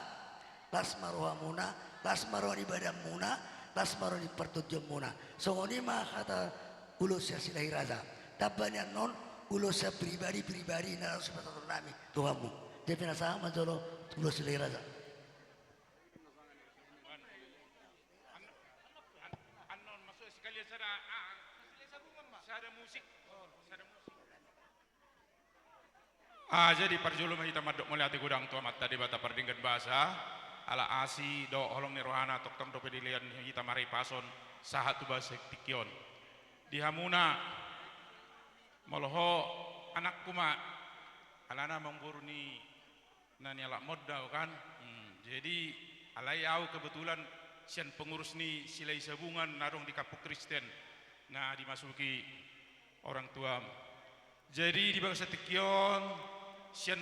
las ma rohamuna, las ma roha ni badanmuna, las ma roha ni partondianmuna. Songon i ma hata ulos sian Silahi Raja. Tamba ni annon ulos sian pribadi-pribadi na laos sipatahon nami tu hamu. Jadi, pinasahat ma jolo ulos Silahi Raja. Annon, masuk sekalian sada, ah, sada musik. Sada musik. Ah, jadi parjolo ma hita mandok mauliate godang tu Amanta Debata pardenggan basa. ala asi dohot holong ni rohana tongtong dope dilehon hita marhipason sahat tu bagasan tingki on. Di hamuna, molo ho anakku ma, alana amangboru ni na nialap monda ho kan. Hmm, jadi alai au kebetulan sian pengurus ni Silahisabungan na adong di Kampung Kristen na dimasuki orang tuam. Jadi di bagasan tingki on, sian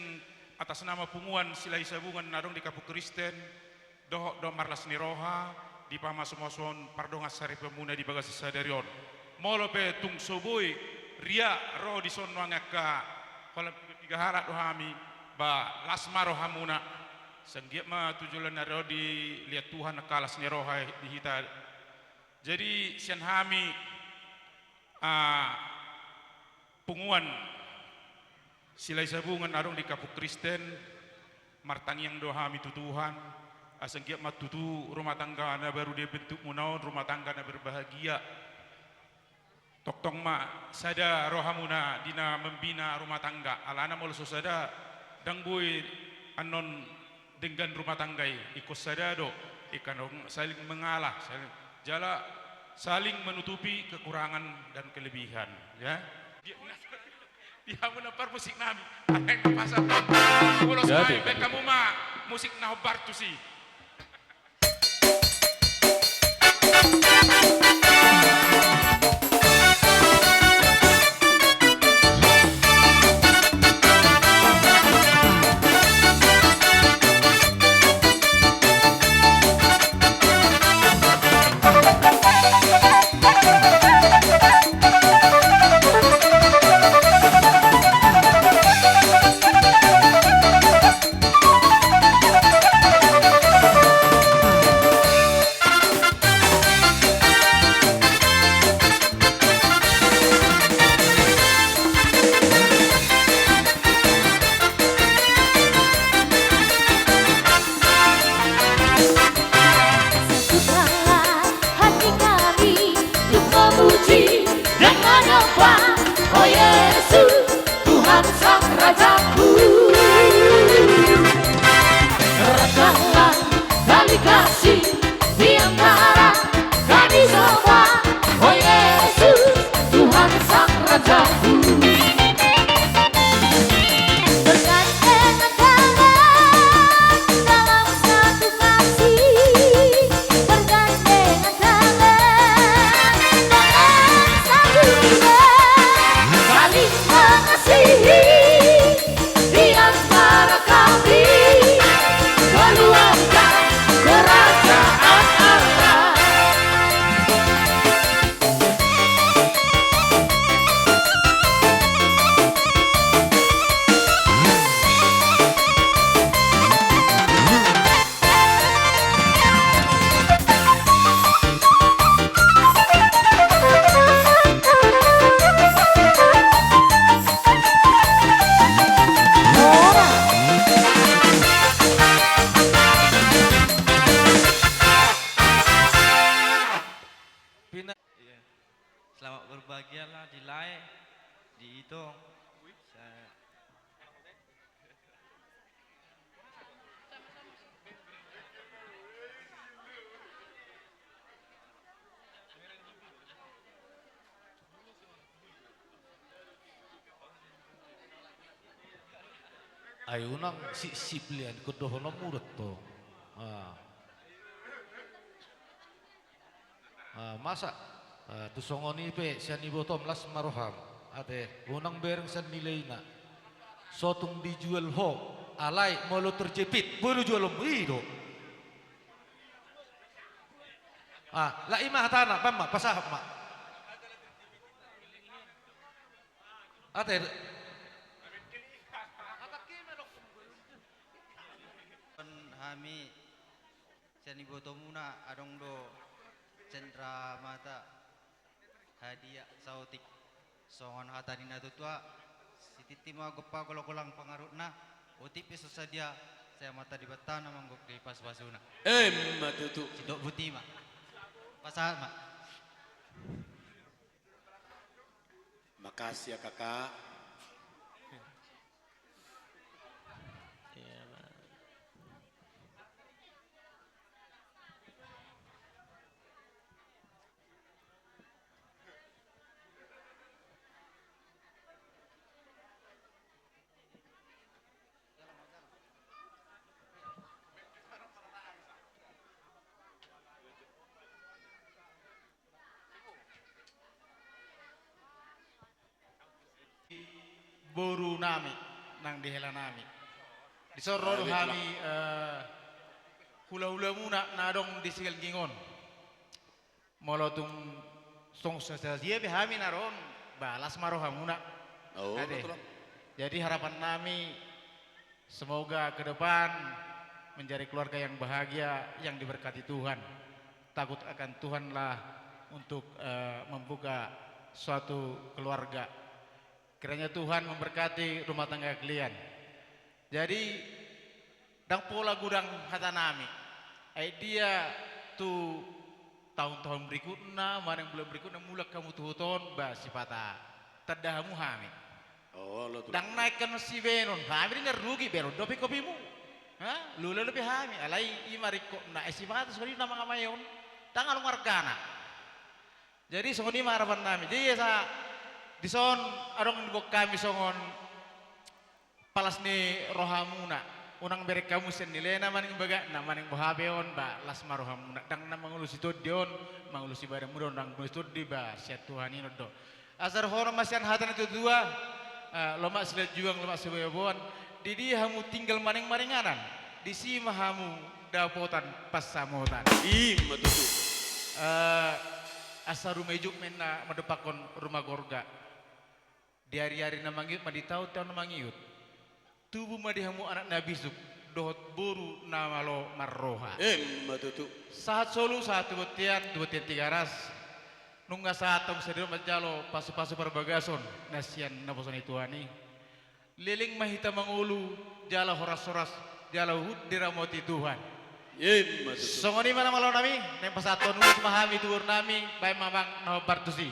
atas nama punguan Silahisabungan na adong di Kampung Kristen, dohot do marlas ni roha, dipamasumasuhon pardongansaripeonmuna di bagasan sadari on. Molo pe tung so boi riak ro dison nuaeng angka holan piga halak do hami, ba las ma rohamuna. Sai anggiat ma tu joloan ni ari on dilehon Tuhan angka las ni roha di hita. Jadi sian hami, ah, punguan Silahisabungan na adong di Kampung Kristen, martangiang do hami tu Tuhan, asa anggiat ma tutu rumah tangga na baru dibentukmuna on rumah tangga na berbahagia. Tongtong ma sada rohamuna di na membina rumah tangga, alana molo so sada, ndang boi annon denggan rumah tangga i, ingkon sada do, ingkon saling mengalah, saling, jala saling menutupi kekurangan dan kelebihan, ya. Di, di hamuna parmusik nami, alai na pasal. Ulos nami, baen hamu ma musik na hombar tusi. Satukanlah hati kami untuk memuji dan menyembah, oh Yesus, Tuhan Sang Rajaku. Ratakan tali kasih di antara kami semua, oh Yesus, Tuhan Sang Rajaku. Bergandengan tangan dalam satu kasih, bergandengan tangan dalam satu iman, saling mengasihi di antara kami, keluarga kerajaan Allah. Pina-, iya. Selamat berbahagialah di lae, di itong. Sa- Ai unang sipsip lian, ingkon dohononmu do tong. Ah. Ah, masa, ah, tu songon i pe sian ibotom las ma roham. Ate, unang bereng sian nilaina. So tung dijual ho, alai molo terjepit, boi do jualonmu, i do. Ah, lak i ma hatana, pam ma, pasahat ma. Ate. Hami sian ibotomuna adong do cendramata hadiah saotik. Songon hata ni natuatua, sititi ma gompa, golanggolang pangarahutna, otik pe so sadia, sai Amanta Debata na manggok di pasupasuna. Emma tutu. Sidok buti ma. Pasahat ma. Makasih ya, Kakak. Iya, Bang. boru nami nang di hela nami. Dison ro do hami, eh, hula-hula muna na adong di Sigalinging on. Molo tung songon sadia pe hami na ro on, ba las ma roha muna. Oh, ate. Betul. Jadi harapan nami, semoga ke depan menjadi keluarga yang bahagia, yang diberkati Tuhan. Takut akan Tuhanlah untuk, eh, membuka suatu keluarga. Kiranya Tuhan memberkati rumah tangga kalian. Jadi, ndang pola godang hata nami. Ai dia tu tahun-tahun berikutna, manang bulan berikutna, mulak hamu tu huta on, ba sipata tanda hamu hami. Oh, lo tu. Ndang naek kan sibaenon, hami di na rugi, baenon dope kopimu. Ha? Lula dope hami, alai i ma ringkotna, eh, sipata songon i na mangamaeon. Ndang adong argana. Jadi songon i ma harapan nami. Jadi asa dison adong diboan hami songon palas ni rohamuna. Unang bereng hamu sian nilena manang bagakna manang boha pe on, ba las ma rohamuna. Ndang na mangulosi tondi on, mangulosi badanmuna on, ndang mangulosi tondi, ba sian Tuhan i on do. Asa dohonon ma sian hata ni natua-tua, eh, lomak silanjuang, lomak siboan-boan, di dia hamu tinggal manang maringanan, disi ma hamu dapotan pansamotan. I ma tutu. Eh, asa ruma ijuk ma inna mandompakhon ruma gorga. Di ari-ari na mangihut ma di taon-taon na mangihut. Tubu ma di hamu anak na bisuk, dohot boru na malo marroha. Emma tutu. Sahat solu, sahat tu bontean, tu bontean Tigaras. Nunga sahat hamu sadari on manjalo pasu-pasu parbagason na sian naposo ni Tuhan i. Leleng ma hita mangolu, jala horas-horas, jala huhut diramoti Tuhan. Emma tutu. Songon i ma na malo nami, naeng pasahathon ulos ma hami tu boru nami, baen ma amang na hombar tusi.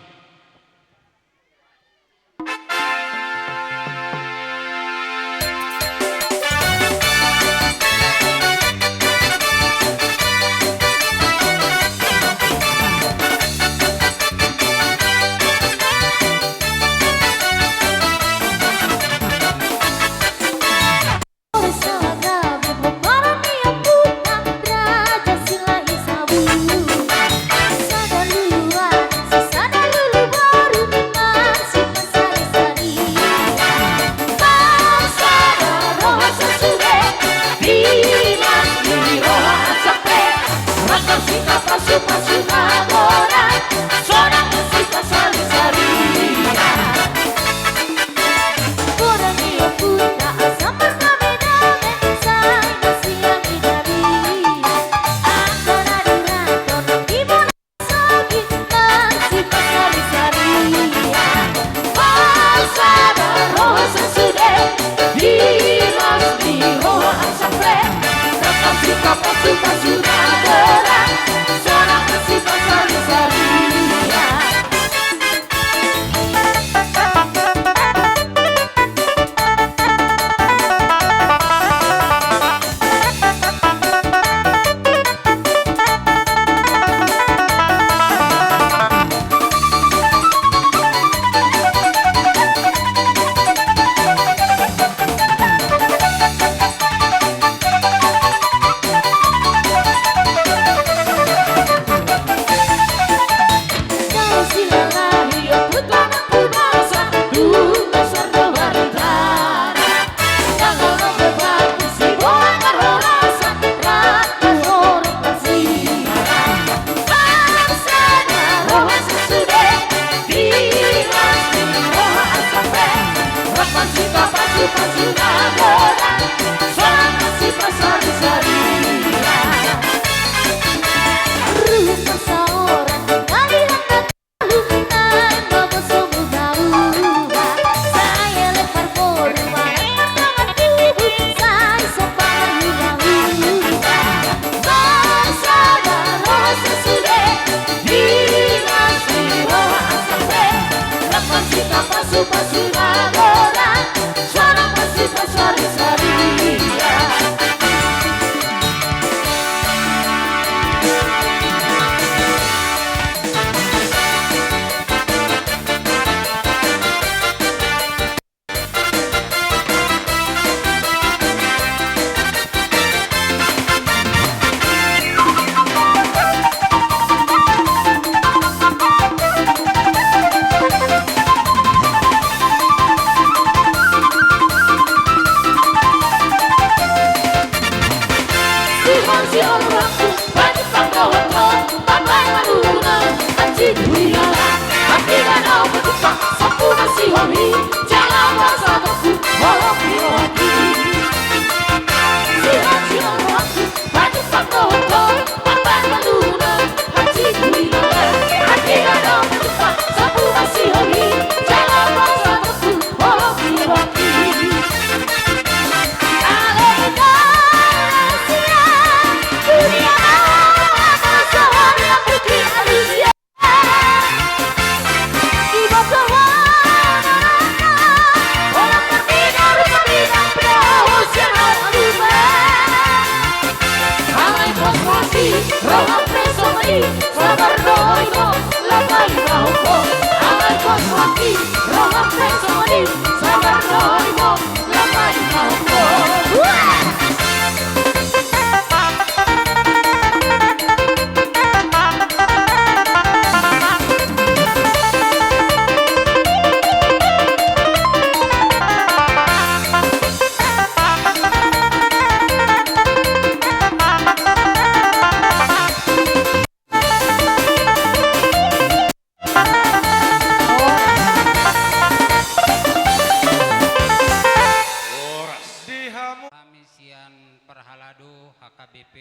Hami sian parhalado H K B P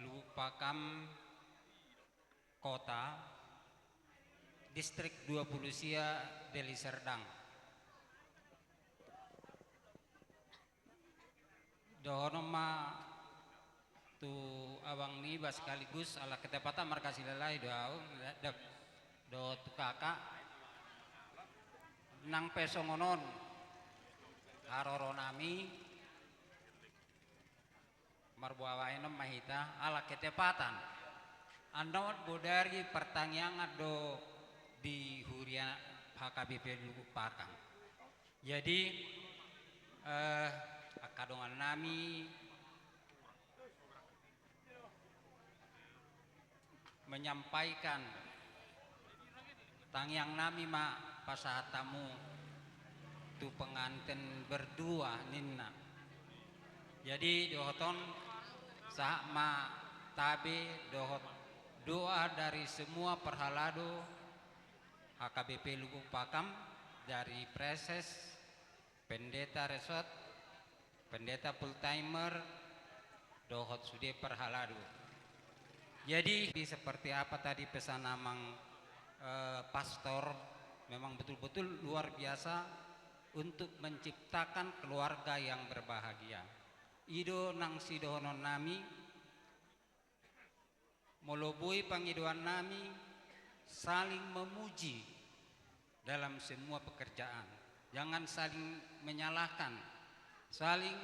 Lubuk Pakam, Kota, Distrik dua puluh sia, Deli Serdang. Dohonon ma tu abang niba sekaligus ala ketepatan marga Silalahi do au, da-, da-, dohot tu kakak. Nang pe songon on haroro nami, marboa baenon ma hita ala ketepatan. Annon bodari partangiangan do di huria H K B P Lubuk Pakam. Jadi, eh, angka dongan nami menyampaikan tangiang nami ma pasahat hamu tu pengantin berdua ninna. Jadi, dohot on sahat ma tabe dohot doa dari semua parhalado H K B P Lubuk Pakam, dari Praeses, Pendeta Resort, Pendeta Full Timer, dohot sude parhalado. Jadi, seperti apa tadi pesan amang, eh, pastor, memang betul-betul luar biasa untuk menciptakan keluarga yang berbahagia. I do nang sidohonon nami, molo boi pangidoan nami, saling memuji dalam semua pekerjaan. Jangan saling menyalahkan, saling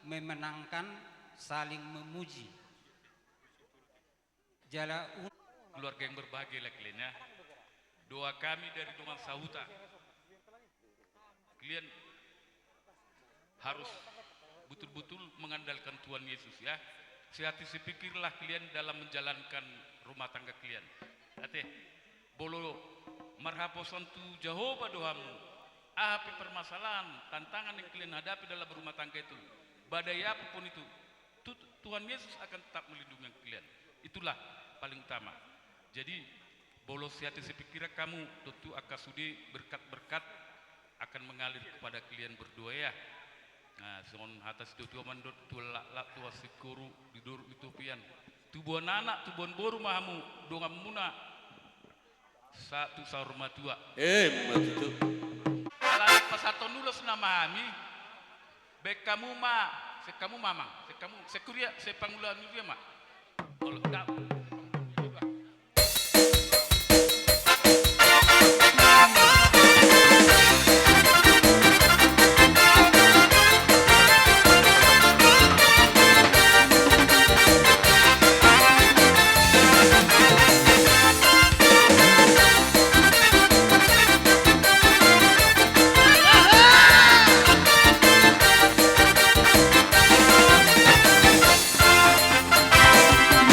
memenangkan, saling memuji. Jala un- Keluarga yang berbahagia lah kalian ya. Doa kami dari dongan sahuta. Kalian harus betul-betul mengandalkan Tuhan Yesus, ya. Sehati sepikirlah kalian dalam menjalankan rumah tangga kalian. Ate, molo marhaposan tu Jahowa do hamu, aha pe permasalahan, tantangan yang kalian hadapi dalam rumah tangga itu, badai apa pun itu, Tu-, Tuhan Yesus akan tetap melindungi kalian. Itulah paling utama. Jadi, molo sehati sepikiran kamu, tentu angka sude berkat-berkat akan mengalir kepada kalian berdua, ya. Nah, songon hata situatua mandok, tua laklak, tua singkoru, didorok di topian. Tubuan anak, tubuan boru ma hamu, donganmuna. Sa-, tu saur matua. Emma tutu. Alai pasahathon ulos nama hami. Baen hamu ma, sian hamu ma, ma. Sian hamu, sian huria, sian pangula ni huria ma. Olo, da.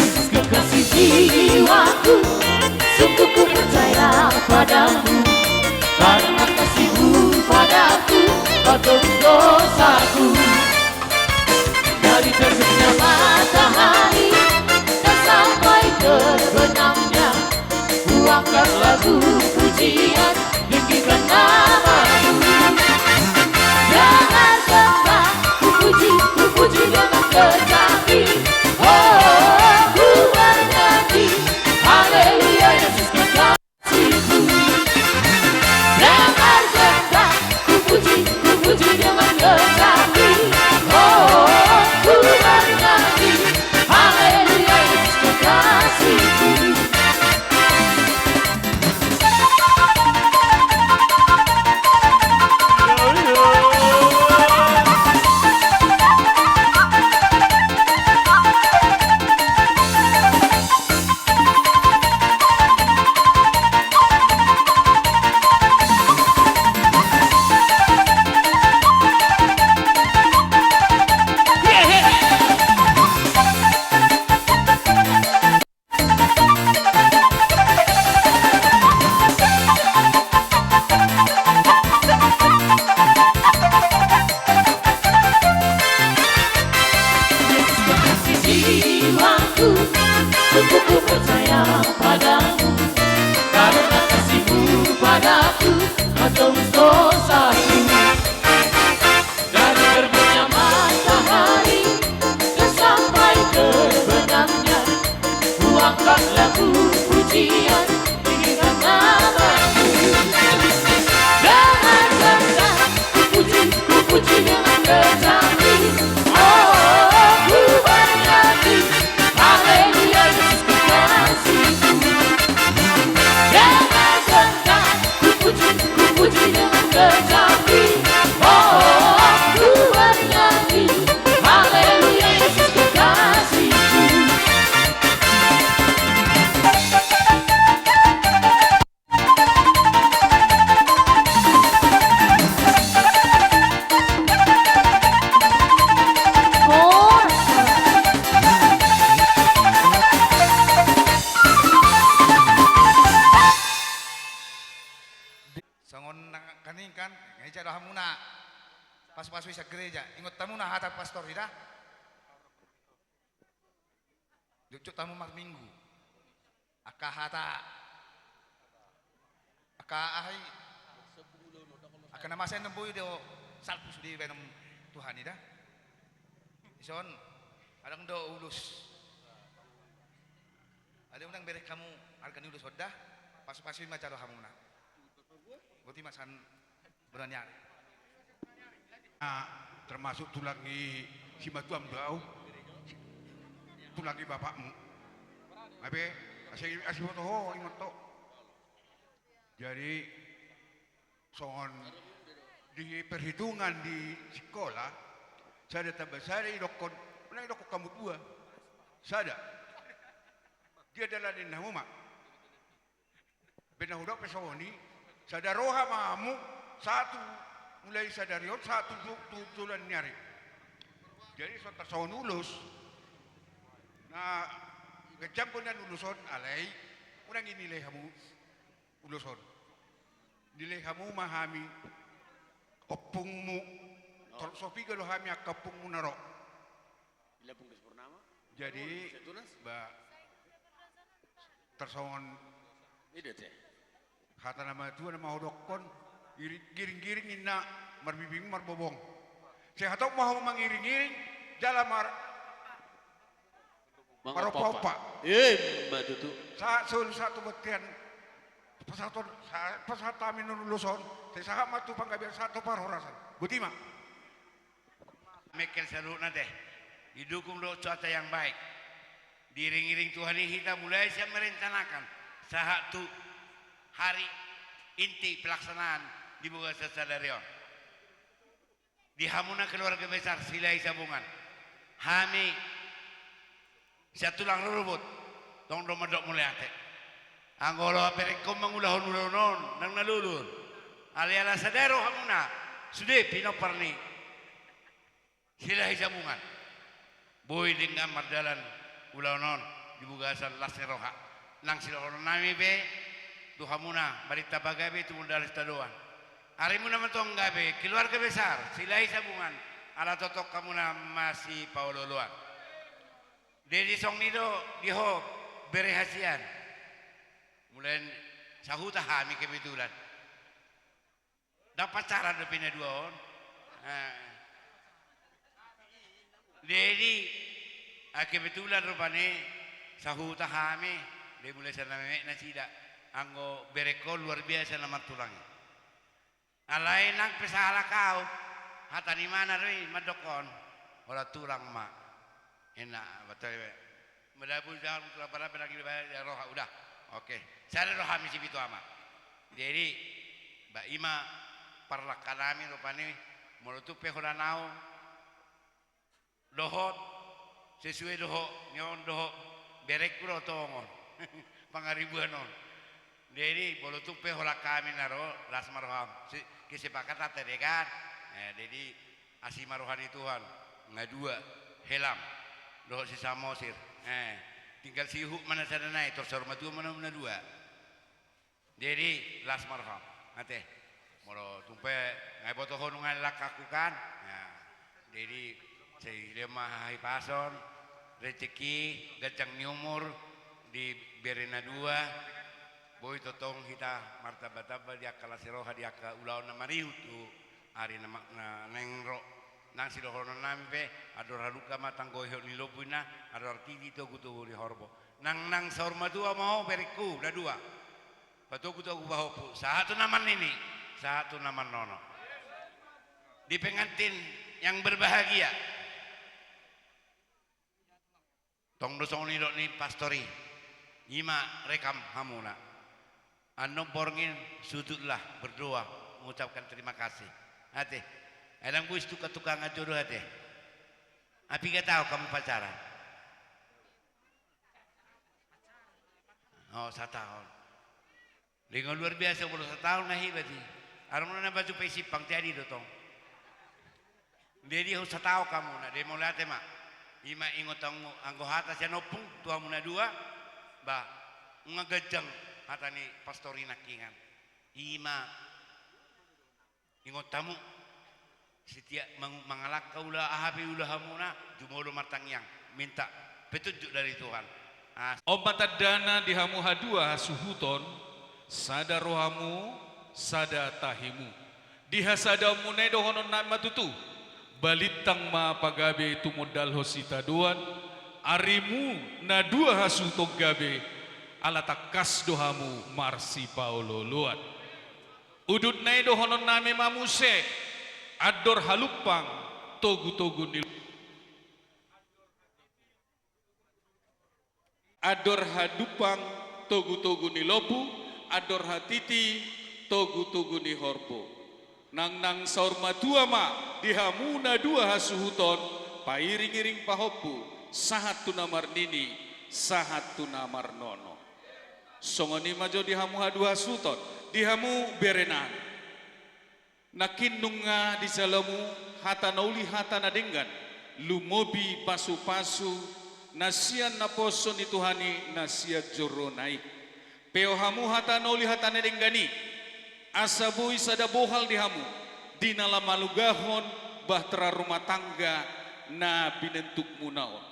Yesus kekasih jiwaku, sungguh ku percaya padamu, karena kasih-Mu padaku, Kau tebus dosaku. Dari terbitnya matahari dan sampai terbenamnya, ku angkat lagu pujian, tinggikan nama-Mu. Jangan Haleluya, Yesus kekasihku. Dengan gentar ku puji, ku puji dengan gentar. Oh, ku bernyanyi. Haleluya, Yesus kekasihku. Yesus kekasih jiwaku, sungguh ku percaya padamu, karena kasihmu padaku, kau tebus dosaku. Dari terbitnya matahari dan sampai terbenamnya, ku angkat lagu pujian, tinggikan nama-Mu. Dengan gentar ku puji, ku puji dengan gentar. Oh, ku bernyanyi, haleluya, Yesus kekasihku. Dengan gentar ku puji, ku puji dengan gentar. Oh, ku bernyanyi, haleluya, Yesus kekasihku. Songon na kaning kan, ngeja do hamuna. Pasu-pasu i sian gereja. Ingot hamuna hata pastor i da. Jotjot hamu marminggu. Angka hata, angka aha i, angka na masa i na boi do salpu sude baenon Tuhan i da. Dison, adong do ulos. Alai unang bereng hamu arga ni ulos on da. Pasu-pasu i ma jalo hamuna. Boti ma san Berani ari. Ah, termasuk tulang ni simatuam do au. Tulang ni bapakmu. Ape, asa, asa iboto ho, ingot ho. Jadi, songon di perhitungan di sikola, sada tambah sada idokkon, unang idokkon hamu dua. Sada. Dia dalan ni hamu ma. Baen na hudok pe songon i, sada roha ma hamu, sahat tu mulai sadari on, sahat tu, tu, tu joloan ni ari. Jadi, songon tarsongon ulos, na ganjang do nian ulos on, alai unang i nilai hamu ulos on. Nilai hamu ma hami ompungmu, tol so piga do hami angka ompungmu na ro. Jadi, ba, tarsongon hata na matua na mangadokkon, iri-, giring-giring ninna marbibing marbobong. Sehat ma hamu mangiring-iring, jala mar-, marompa-ompa. Ima tutu. Sa-, solu sahat tu bontean. Pasahaton, sa-, pasahat hami non ulos on. Sai sahat ma tu panggabean sahat tu parhorasan. Boti ma. Mengkel saluhutna te. Didukung dohot cuaca yang baik. Diiring-iring Tuhan i hita mulai sian merencanakan sahat tu hari inti pelaksanaan di bagasan sadari on. Di hamuna keluarga besar Silahi Sabungan. Hami sian tulang rorobot, tong do mandok mauliate. Anggo olo berengkon mangulahon ulaon on, nang na lolo on. Alai ala sada rohamuna, sude pinompar ni Silahi Sabungan. Boi denggan mardalan ulaon on di bagasan las ni roha. Nang sidohononnami pe tu hamuna, marhite pagabe tumundalhon sitadoan. Arimuna ma tong gabe, keluarga besar Silahi Sabungan, ala tongtong hamuna masipaolo-oloan. Jadi songon i do di ho bere hasian. Mulai sahuta hami kebetulan. Ndang pacaran dope na dua on. Eh. Jadi, ah, kebetulan rupani sahuta hami, de mulai sian na memek nasida, anggo berengkon luar biasa na martulang i. Alai nang pe sahalak ahu, hata ni imana do i mandokkon, holan tulang ma. Enak, betul ya. Madabu jam tulang pada benang di bawah roha, udah. Oke, sada do hami sipitu ama. Jadi, ba ima parlangka nami rupani, molo tung pe holan ahu, dohot, sesuai dohot, nion dohot, berengku do tongon. Pangaribuan on. Jadi, molo tung pe holan hami na ro, las ma roham. Si-, kesepakatan tadi kan. Eh, jadi, asi ma roha ni Tuhan. Nga dua, helam. Dohot si Samosir. Eh, tinggal si Uhuk mana sada nai, tor saur matua mana na dua. Jadi, las ma roham. Ate. Molo tung pe, nga boto ho nunga langkangku kan. Nah, jadi, sai lehon ma hahipason, rezeki, ganjang ni umur, di bere na dua, boi tongtong hita martamba-tamba di angka las ni roha, di angka ulaon na marihut tu ari na ma-, na naeng ro. Nang sidohonon nami pe, andor halumpang ma tanggo ihot ni lombu inna, andor titi togu-togu ni horbo. Nang, nang saur matua ma ho berengku, na dua. Patogu-togu pahompu, sahat tu na marnini, sahat tu na marnono. Di pengantin yang berbahagia. Tong do songon nidok ni pastor i. Ima rekam hamuna. Annon borngin sujudlah, berdoa, mengucapkan terima kasih. Ate. Ai ndang boi situkang-tukangan jodo ate. Ai piga taon hamu pacaran? Oh, sataon. Dengan luar biasa, molo sataon nga hebat i. Adong na baju pe simpang, jadi do tong. Dia, dia sataon hamu na, dia mauliate ma. Ima ingot anggo, anggo hata sian ompung, tu hamu na dua, ba, nunga ganjang hata ni pastor i nangkiningan. Ima. Ingot hamu, setiap mang-, mangalangka ula aha pe ulaonmuna, jumolo martangiang, minta petunjuk dari Tuhan. As- On ma tandana di hamu hadua hasuhuton, sada rohamu, sada tahimu. Di hasadaonmuna i dohonon nami ma tutu, balintang ma pagabe tumundalhon sitadoan, arimu na dua hasuhuton gabe, ala tangkas do hamu marsipaolo-oloan. Udutna i dohonon nami ma muse, andor halumpang togu-togu ni, andor halumpang togu-togu ni lombu, andor hatiti togu-togu ni horbo. Nang, nang saur matua ma di hamu na dua hasuhuton, pairing-iring pahompu, sahat tu na marnini, sahat tu na marnono. Songon i ma jo di hamu hadua hasuhuton, di hamu berenan. Nangkin nunga dijalomu hata na uli, hata na denggan, lumobi pasu-pasu na sian naposo ni Tuhan i na sian jorona i. Peo hamu hata na uli, hata na denggan i, asa boi sada bohal di hamu di na lam mangalugahon bahtera rumah tangga na binentukmuna on.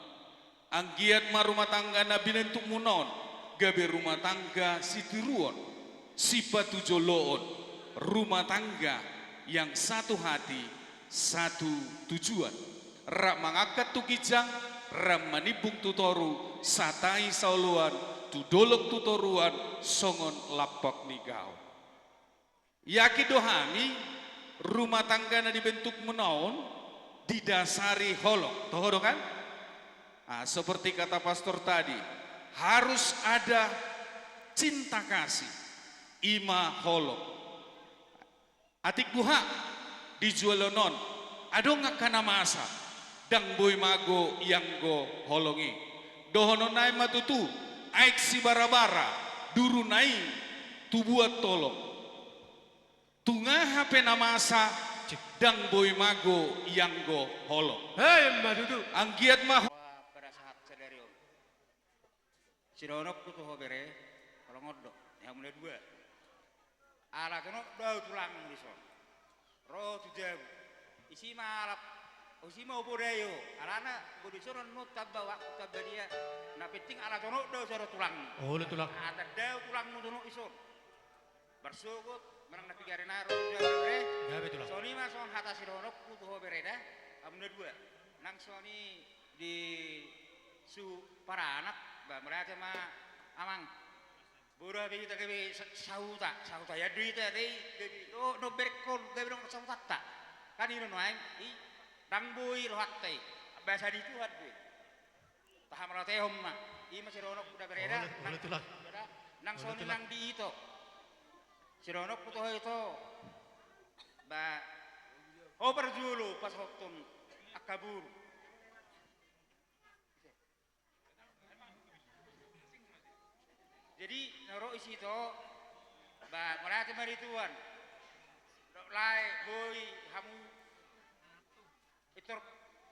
Anggiat ma rumah tangga na binentukmuna on gabe rumah tangga sitiruon, sipatujoloon, rumah tangga yang satu hati, satu tujuan. Rap mangangkat tu ginjang, rap manimbung tu toru, satai saoloan, tu dolok tu toruan, songon lampok ni gaol. Yakin do hami, rumah tangga na dibentukmuna on didasari holong. Toho do kan? Ah, seperti kata pastor tadi, harus ada cinta kasih, ima holong. Atik buha di joloan on, adong angka na masa, ndang boi mago ianggo holong i. Dohonon nami ma tutu, aek sibara-bara, duruna i tubuan tolong. Tung aha pe na masa, ndang boi mago ianggo holong. Hei, ma tutu. Anggiat ma ho-, pada sahat sadari on. Sidohononku tu ho bere, holong on do, di hamu na dua. Ala jonok do ahu tulangmu dison. Ro tu jabu. Isi ma alap, isi ma hupodai ho. Alana, anggo dison on tamba waktu tamba dia. Na penting ala jonok do ahu so ro tulangmu. Olo tulang. Ala tanda ahu tulangmu jonok dison. Marsogot, manang na piga ari na ro tu jabu, bere. Gabe tulang. Songon i ma songon hata sidohononku tu ho bere da, hamu na dua. Nang songon i di suhut paranak, ba, mauliate ma amang. Boha be hita gabe sa-, sahuta, sahuta i do hita, gabe do, do berengkon, gabe do sahutanta. Kan i do nuaeng, i, ndang boi rohanta i. Basa ni Tuhan do i. Tahamauliatehon ma. I ma sidohononku da bere da. Olo, olo, Tulang. Nang songon i nang di ito. Sidohononku tu ho ito. Ba, ho parjolo pasahathon angka boru. Jadi, na ro i sito, ba, mauliate ma di Tuhan. Dok lae, boi, hamu. Pintor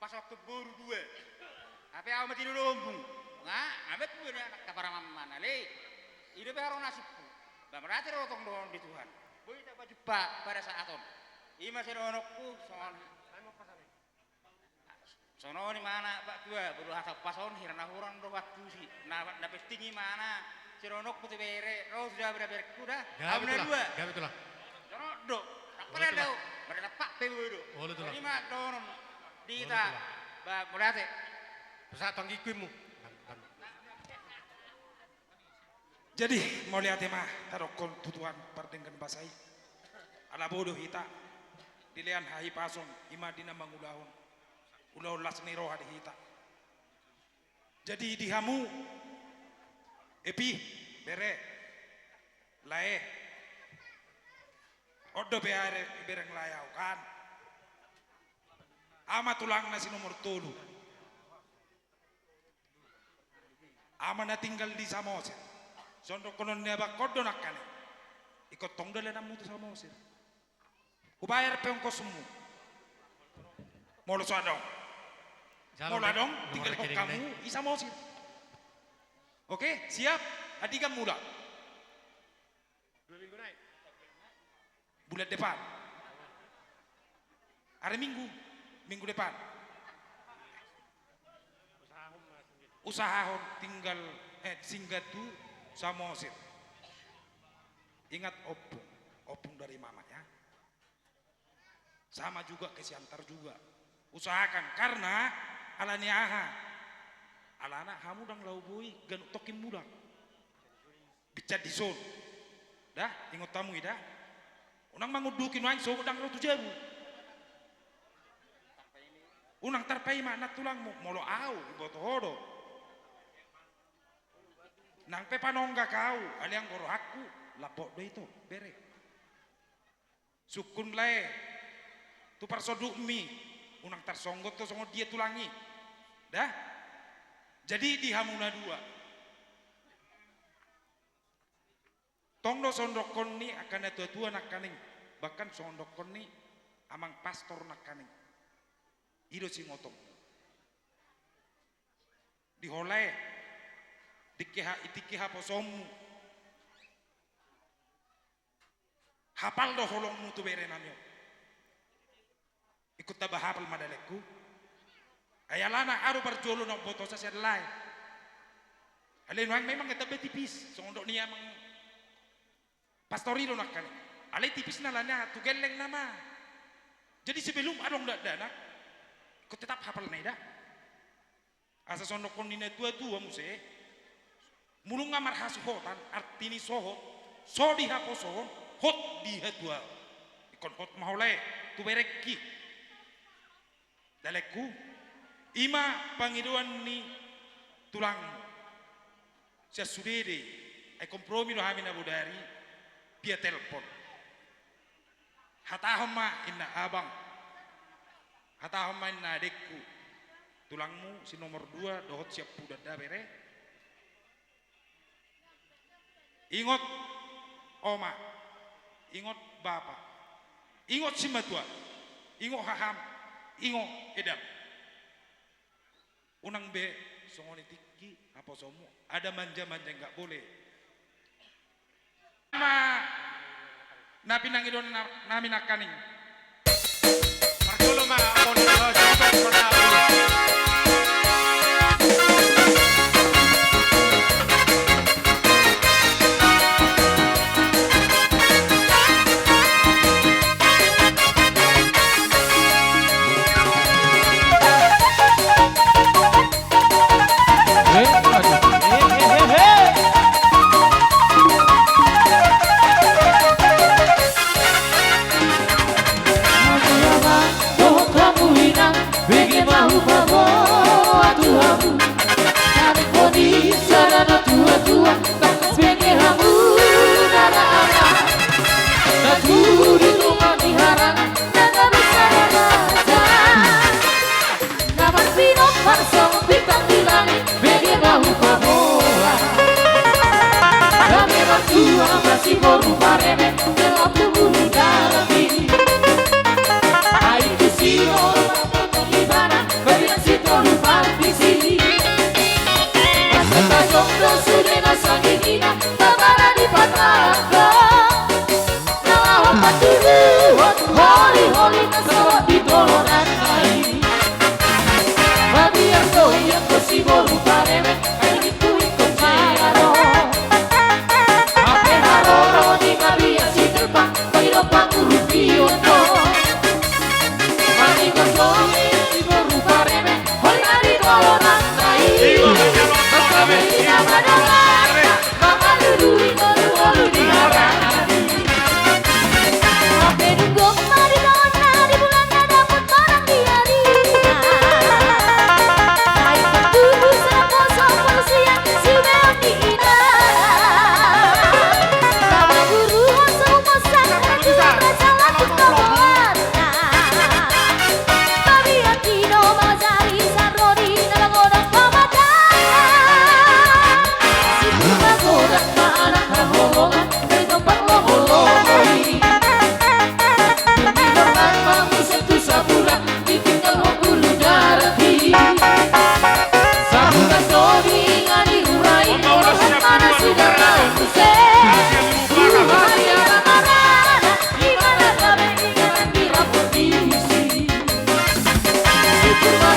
pasahathon boru dua. Hape ahu ma tinodongmu. Nga, nga ma dua ni anak taparamamana le. I do pe haroro nasibku. Ba mauliate do tong dohonon di Tuhan. Boi tapajumpa pada saat on. I ma sidohononku songon. Songon i ma na Pak Tua, boru hata pason hira na hurang do waktu si. Na, na penting i ma na sidohononku tu bere, ro sudah bere bereku da. Gabe, Tulang. Gabe, Tulang. Songon do. Apa na dau? Mari na pak pe bodo. Olo, Tulang. Ima donon. Dita. Ba, mauliate. Pesak tonggi kuimu. Jadi, mauliate ma tadokkon tu Tuhan pardenggan basa i. Ala bodo hita. Dilean hahipason, ima di na mangulahon. Ulaon las ni roha di hita. Jadi di hamu, Epi, bere, lae. On do pe ahu bereng lae ahu kan. Ahu ma tulangna si nomor tolu. Ahu ma na tinggal di Samosir. Songon dohonon ni abangkon do nangkaning. Ingkon tong dalananmu tu Samosir. Hubayar pe ongkosmu. Molo so adong. Molo adong, tinggalhon hamu i Samosir. Oke, siap? Andigan mulak. Dua minggu nai. Bulan depan. Hari Minggu, minggu depan. Usahahon tinggal, eh, singgah tu Samosir. Ingat ompung, ompung dari mama ya. Sama juga ke Siantar juga. Usahakan, karena ala ni aha? Alana hamu ndang laho boi ganup tongkin mulak. Binsan dison. Da, ingot hamu i da. Unang mangunduki nuaeng sogot ndang ro tu jabu. Unang tarpaima na tulangmu, molo ahu, iboto ho do. Nang pe panonggak ahu, alai anggo rohangku, lambok do ito, bere. Sungkun lae, tu parsondukmi, unang tarsonggot ho songon dia tulang i. Da? Jadi di hamu na dua. Tong do songon dohonon ni angka na tua-tua nangkaning, bahkan songon dohonon ni amang pastor nangkaning. I do singotom. Di ho lae, tingki ha-, tingki haposoonmu. Hapal do holongmu tu berenami on. Ingkon tamba hapal ma dalengku. Ai alana ahu do parjolo na umbotosa sian lae. Alai nuaeng memang tamba tipis, songon dohonon ni amang pastor i do nangkaning. Alai tipis na alana tu gelleng nama. Jadi sebelum adong dakdanak, ingkon tetap hapal na i da. Asa songon dohonon ni na tua-tua muse, molo nunga marhasuhotan, arti ni sohot, so di haposoon, hot di hatuaon. Ingkon hot ma ho lae, tu berengki. Dalengku, i ma pangidoan ni tulangmu. Sian sude do i, ai kompromi do hami na bodari, via telpon. Hatahon ma inna abang. Hatahon ma inna adengku. Tulangmu si nomor dua dohot siampudan da bere. Ingot oma. Ingot bapa. Ingot simatua. Ingot haham. Ingot edam. Unang be songon i tingki haposomu, ada manja-manja nggak boleh. Ma na pinangidoan na-, nami nangkaning. Parjolo ma, pon, eh, satu, satu.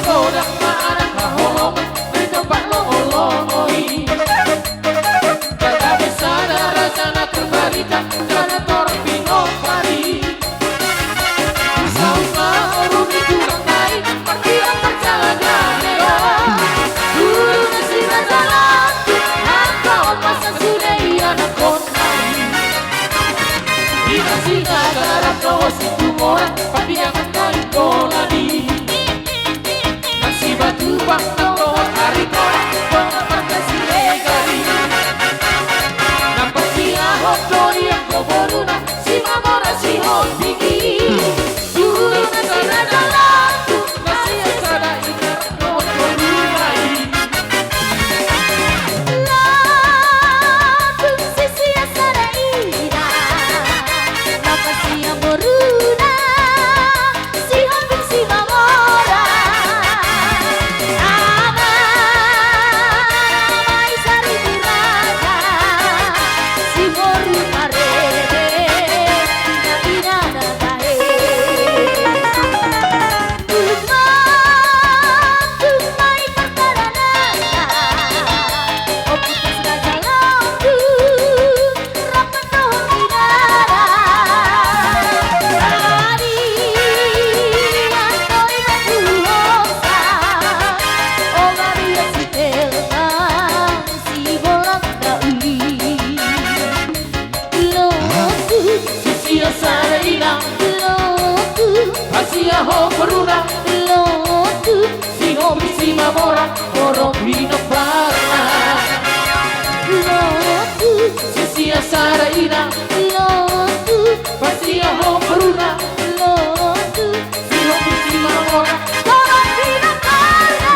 Godang ma anak haholongan, di tempat longolongo i. Gabe sada raja na terbarita, jala torop pinompar i. Saut ma boru ni tulang nai, martilang marjala gabe. Guru na si raja lantu, angka on masa sude i anakkon nai. Di na si nagara dohot Situmorang, pardiangan nai bola ni. Na si Batupang na dohot Aritonang, dohot marga Siregar i. Na pasiahop do i angka boruna, Simamora, Sihombing i. Guru na si raja lantu, na si sada i na dohot boruna i. Lantu si sia sada i na, na pasiahop boruna, Sihombing Simamora. Ama, ama i sari ni raja, si boru marebe, na inana bae. Tung ma, tung ma i partarananna, ompunta si raja lantu, rap dohot inana. Ari, angkori na tuhosa, o Maria si Telma, si bolang na uli. Lotu. Si sia sada i na. Lotu. Pasiahop boruna. Lotu. Sihombing Simamora, torop pinomparna. Lotu. Si sia sada i na. Lotu. Pasiahop boruna. Lotu. Sihombing Simamora, torop pinomparna.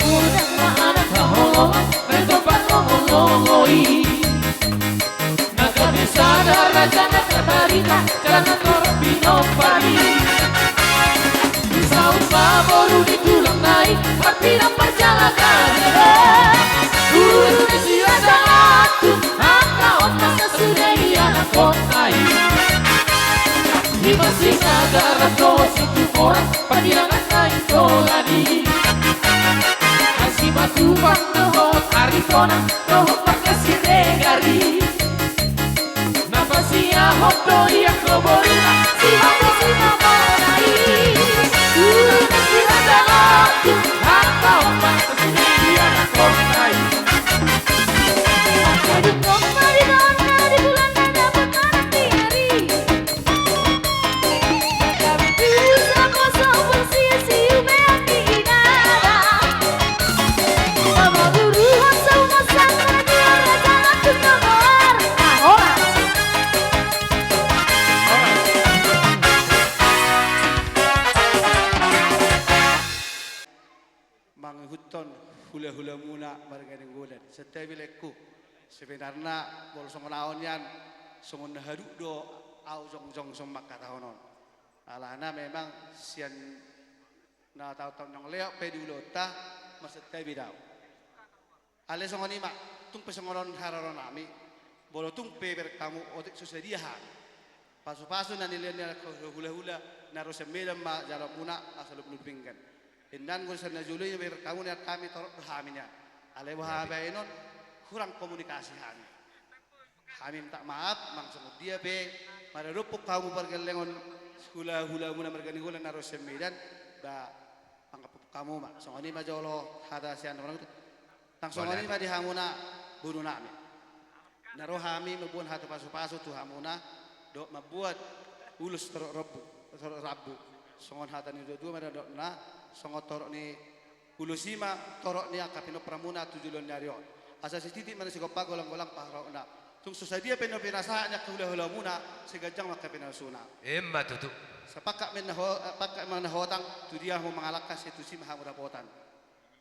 Godang ma anak haholongan, di tempat longolongo i. Na gabe sada raja na terbarita, jala torop pinompar i. Saut ma boru ni tulang nai, martilang marjala gabe. Guru na si raja lantu, angka on masa sude i anakkon nai. Di na si nagara dohot Situmorang, pardiangan nai bola ni. Na si Batupang dohot Aritonang, dohot marga Siregar i. Na pasiahop do i angka boruna, Sihombing Simamora i. Guru na si raja lantu, angka on masa sude i anakkon nai. Angka dung nang ma di na di bulan na dapot manang di ari. Mangihuthon hulahulamuna marga Nainggolan. Santabi laengku. Sebenarna molo songon au nian, songon na haduk do au jongjong songon mangkatahon on. Alana memang sian na taon-taon naung lewat pe di ulaonta, marsantabi do au. Alai songon i ma, tung pe songon on haroro nami, molo tung pe bereng hamu otik so sadia hami. Pasu-pasu na nilehon ni angka hulahula na ro sian Medan ma jaloonmuna asa luplup pinggan. Indahan, guru sian na jolo i, bereng hamu nian hami, torop do hami nian. Alai boha baenon, hurang komunikasi hami. Hami minta maaf, manang songon dia pe maradophon hamu pargellengon hulahulamuna marga Nainggolan na ro sian Medan, ba mangampun hamu ma. Songon i ma jolo hata sian orang tu. Nang songon i ma di hamuna boru nami. Na ro hami mamboan hata pasu-pasu tu hamuna, dohot mamboan ulos torop rambu, torop rambu. Songon hata ni dua-dua ma dohot na, songon torop ni Ulos i ma torop ni angka pinompar muna tu joloan ni ari on. Asa sititi ma na sigompa, golang-golang pangarahutna. Tung so sadia pe na pinasahat ni angka hula-hula muna, sai ganjang ma angka pinasuna. Emma tutu. Sai pangkat ma na ho-, pangkat ma na hotang, tu dia hamu mangalangka sai tusi ma hamu dapotan.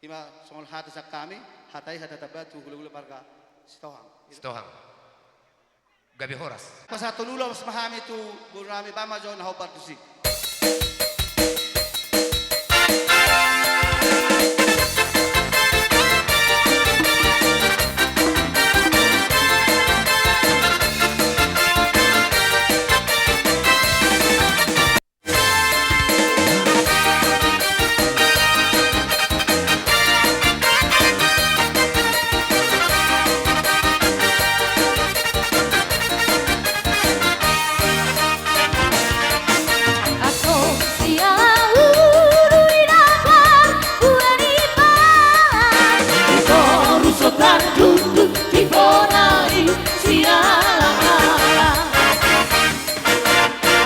I ma songon hata sian hami, hata i hata tamba tu hula-hula marga Sitohang. Sitohang. Gabe horas. Pasahathon ulos ma hami tu boru nami, bahen ma jo na hombar tusi.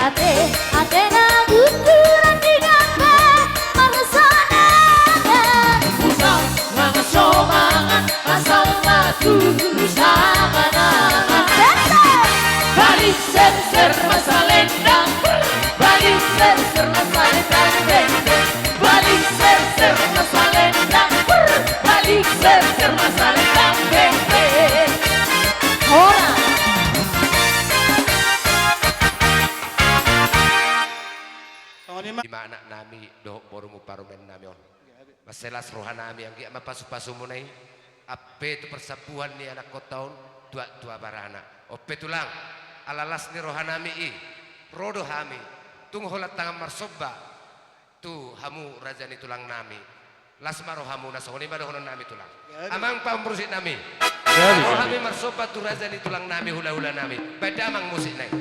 Ate, ate na guturan di ngana, marsanangan. Usah mangan somangan, asal ma tutu sanganangan. Balik serser ma salendang, balik serser ma salendang, beng, beng. Balik serser ma salendang, balik serser ma salendang, beng, beng. Horas. Songon i ma. I ma anak nami dohot borumu, parumaen nami on. Mansai las roha nami anggiat ma pasu-pasumuna i ampe tu parsambuhan ni anakkonta on, tuak tu abarana. On pe tulang, ala las ni roha nami i, ro do hami, tung holan tangan marsomba tu hamu raja ni tulang nami. Las ma rohamuna, songon i ma dohonon nami tulang. Jadi. Amang pammusik nami. Jadi. Ro hami marsomba tu raja ni tulang nami, hula-hula nami. Bahen damang musikna i.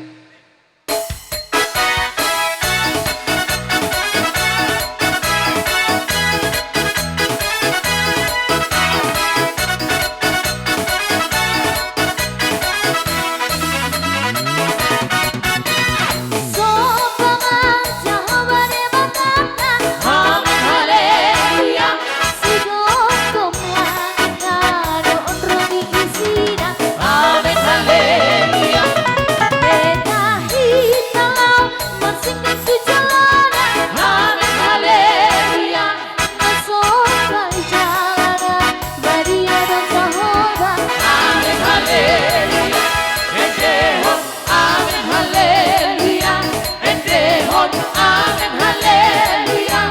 Sigomgom langit na do on ro di isina. Amen, haleluya. Beta hita laho marsingkat tu joloan. Amen, haleluya. Masomba di joloan, badia do Jahowa. Amen, haleluya. Endehon. Amen, haleluya. Endehon, amen, haleluya.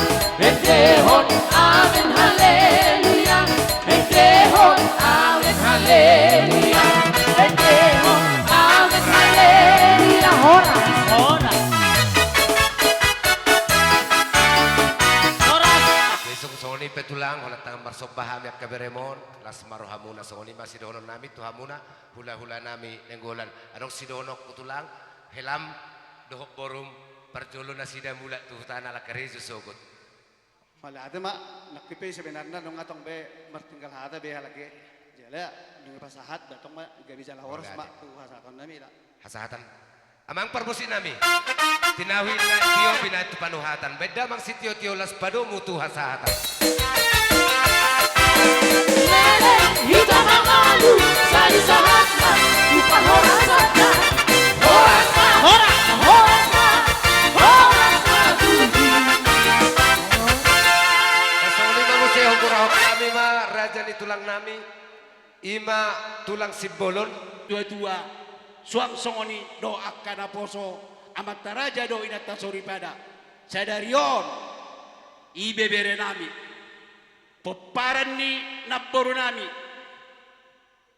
Endehon, amen, haleluya. Endehon, amen, haleluya. Endehon, amen, haleluya. Horas, horas. Horas. Jadi songon i pe tulang, holan tangan marsomba hami angka beremon, las ma rohamuna, songon i ma sidohonon nami tu hamuna, hula-hula nami Nainggolan. Adong sidohononku tulang, helam dohot borum, parjolo nasida mulak tu hutana, ala karejo sogot. Mauliate ma, nangkin pe sebenarna nunga tong be martinggal hata be halak i. Jala nunga pasahat, datong ma gabe jala horas ma tu hasahaton nami da. Hasahatan. Amang parmusik nami. Tinahu na tio binahen tu panuhatan. Bahen damang sitio-tio, las padomu tu hasahatan. Leleng hita mangalu, sai sahatna tu parhorasanna. Horas ma, horas, horas ma, horas ma tutu. Songon i ma muse hugurahon hami ma raja ni tulang nami. I ma tulang Simbolon. Tua-tua, suang songon i do angka naposo amanta raja dohot inanta soripada. Sadari on, ibebere nami, pomparan ni namboru nami,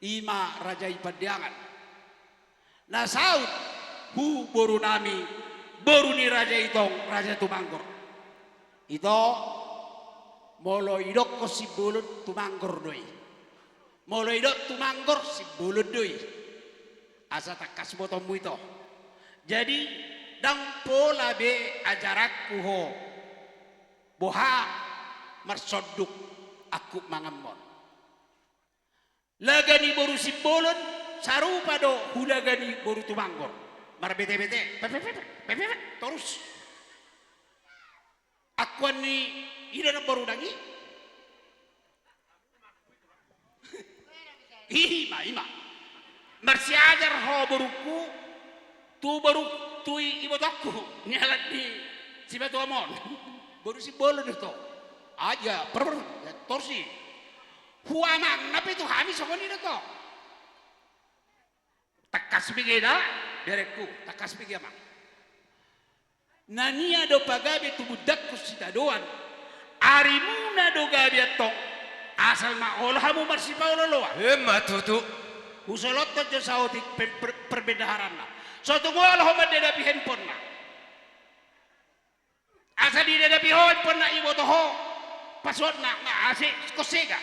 i ma raja i Pandiangan. Na saut tu boru nami, boru ni raja i tong, raja Tumanggor. Ito, molo idokkon Simbolon, Tumanggor do i. Molo idok Tumanggor, Simbolon do i. Asa tangkas botoonmu ito. Jadi, ndang pola be ajaranku ho, boha marsonduk angkup manganmon. Laga ni boru Simbolon sarupa do hu laga ni boru Tumanggor. Marbete-bete, pepepepep, pepepep, torus. Angkup ni ida na boru dang i. Ima, ima. Marsiajar ho borungku, tu boru, tu i-, ibotongku, nialap ni sipatuam on. Boru Simbolon do tong. Aja, per, per, ya, torsi. Huamang, na pe tu hami songon i do tong. Tangkas bege da, berengku, tangkas bege amang. Na nia do pagabe tu bundangku sitadoan, arimuna do gabe antong, asal ma olo hamu marsipaolooloan. Ima tutu. Husolothon jo saotik pe-, per-, perbendaharanna. So tung olo ho mandadapi handphonena. Asa didadapi ho handphonena, iboto ho passwordna, nga ase, konsega.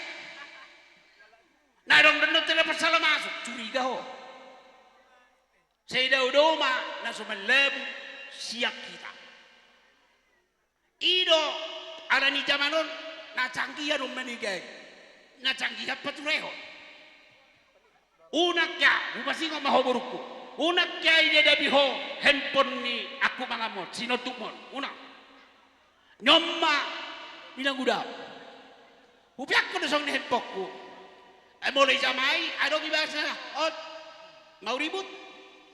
Na adong do telepon sala masuk, curiga ho. Sai dao do ma na so mallabung sian hita. I do ala ni jaman on na canggih adong manegai, na canggih paturehon. Unang hea, hupasingot ma ho borungku. Unang hea didadapi ho handphone ni angkup mangamon, sinondukmon. Unang. Nion ma ninna gudam. Hupeakkon do songon i handphonengku. Ai molo ijamai, adong ibasna, "Ot, mau ribut?"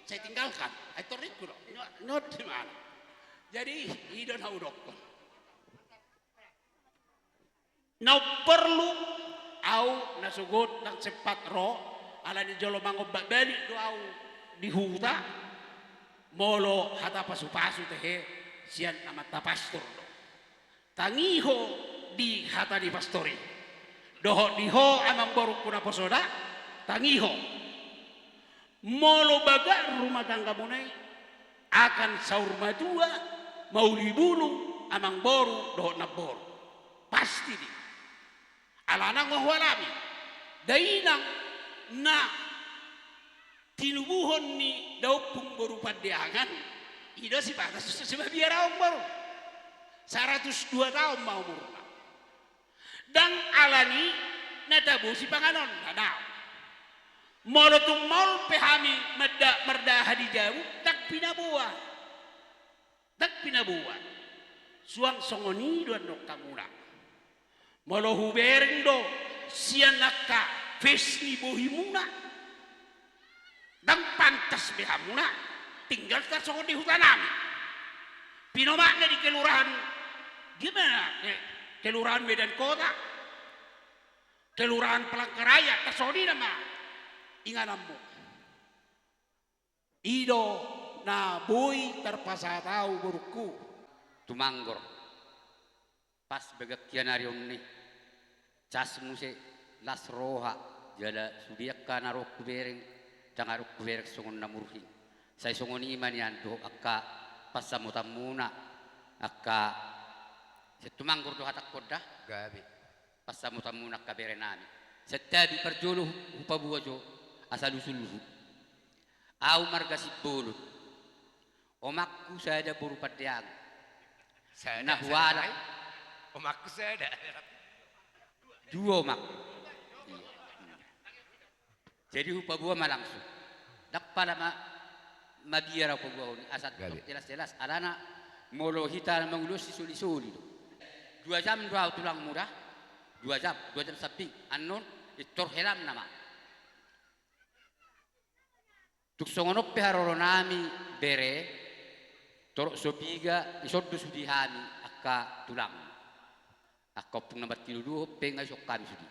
Saya tinggalkan. Ai torringku do. Nion, nion di mana? Jadi, i do na hudokkon. Na umporlu, au na sogot ndang sempat ro, ala ni jolo mangombak balik do au di huta, molo hata pasupasu tehe sian amanta pastor do. Tangiho di hata ni pastor i. Dohot di ho amangborungku naposo da, tangiho. Molo bagak rumah tanggamuna i, akan saur matua, mauli bulung, amangboru, dohot namboru. Pasti do i. Alana nga hualami. Dainang na tinubuhon ni daompung boru Pandeangan, i do si Patas, si Mabiar, amangboru. Saratus dua taon ma umurna. Ndang ala ni na tabo sipanganonna, daong. Molo tung maol pe hami manda-, mardaha di jabu, ndang pinaboa. Ndang pinaboa. Suang songon i do annon hamuna. Molo hubereng do sian angka fans ni bohimuna, ndang pantas be hamuna tinggal tarsongon di hutanami. Pinomakna di kelurahan, di mana? Ke-, kelurahan Medan Kota, kelurahan Palangkaraya, tarsongon i nama ingananmu. I do na boi tarpasahat au, borungku. Tumanggor. Pas bagak hian ari on i. Cas muse, las roha, jala sude angka na ro hubereng, ndang adong hubereng songon na murhing. Sai songon i ma nian dohot angka pansamotanmuna, angka, sai tumanggor do hatangkon da. Gabe. Pansamotanmuna angka berenami. Santabi parjolo hu-, hupaboa jo asal usulhu. Au marga Simbolon. Omakku sada boru Pandeangan. Sada, na sada hualap. Ai. Omakku sada. Dua omakku. Iya. Jadi hupaboa ma langsung. Ndang pala ma-, mabiar au paboahon i, asa, gabe, jelas-jelas. Alana molo hita mangulosi soli-soli do. Dua jam do au tulangmu da. Dua jam, dua jam sambing. Annon, pintor helamna ma. Tung songon on pe haroronami bere, torop so piga, ison do sude hami angka tulang. Angka ompung na martinodohon pe nga ison hami sude.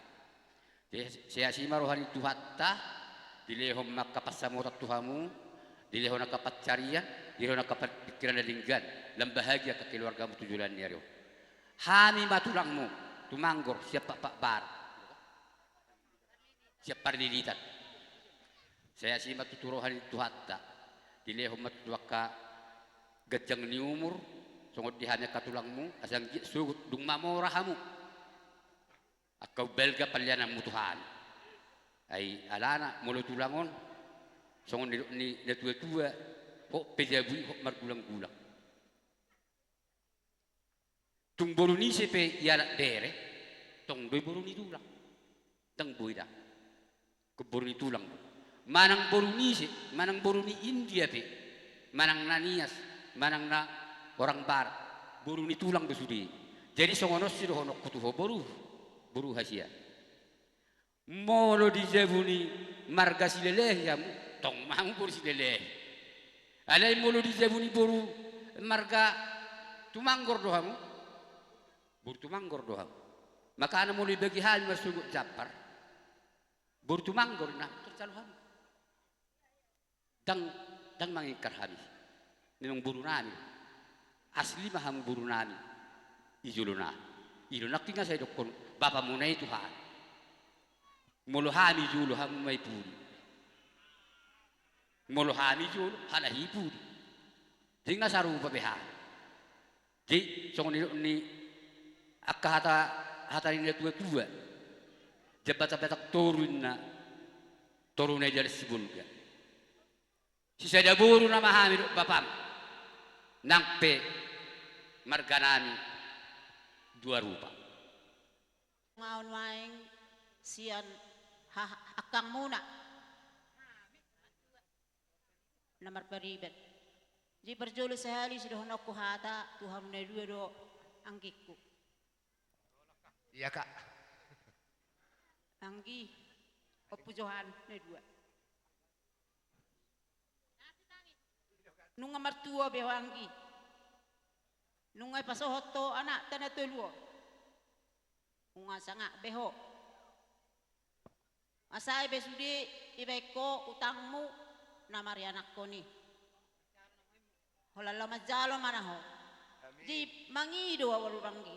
Jadi, sai asi ma roha ni Tuhanta, dilehon ma angka pansamotan tu hamu, dilehon angka pansarian, dilehon angka pa-, pikiran na denggan, lam bahagia angka keluargamu tu joloan ni ari on. Hami ma tulangmu, Tumanggor, sian Pakpak Barat. Sian Parlilitan. Sai asi ma tutu roha ni Tuhanta. Dilehon ma tutu angka ganjang ni umur, songon di hami angka tulangmu, asa anggiat sogot dung mamora hamu. Angka umbalga paliananmu tu hami. Ai alana molo tulang on, songon nidok ni natua-tua, hot pe jabu i, hot margulang-gulang. Tung boru ni ise pe ialap bere, tong do i boru ni tulang. Ndang boi da. Ingkon boru ni tulang do. Manang boru ni ise, manang boru ni India pe, manang na Nias, manang na orang Barat, boru ni tulang do sude. Jadi songon on sidohononku tu ho boru, boru hasian. Molo di jabu ni marga Silalahi hamu, tong ma hamu boru Silalahi. Alai molo di jabu ni boru marga Tumanggor do hamu, boru Tumanggor do hamu. Makana molo dibagi hami marsogot jampar, boru Tumanggor na tarjalo hamu. Ndang, ndang mangingkar hami. Memang boru nami. Asli ma hamu boru nami. I jolo nami. I do nangkin asa didokkon bapamuna i tu hami. Molo hami jolo, hamu ma i pudi. Molo hami jolo, halak i pudi. Ndang sarupa be hami. Jadi songon nidok ni angka hata, hata ni natuatua. Jambatan Batak Toru inna, toru na di dalan Sibolga. Sisada boru nama hami dohot bapam. Nang pe marga nami dua rupa. Nga on maeng sian ha-, angkangmuna na marpariban. Jadi parjolo sahali sidohononku hata tu hamu na dua do, anggingku. Iya, Kak. Anggi, Ompu Johan na dua. Nunga martua be ho, Anggi. Nunga dipasohot ho anakta na tolu on. Nunga sangap be ho. Asa i be sude dibaen ho utangmu na marianakhon i. Holan laho manjalo ma na ho. Amin. Jadi mangido ahu, Anggi.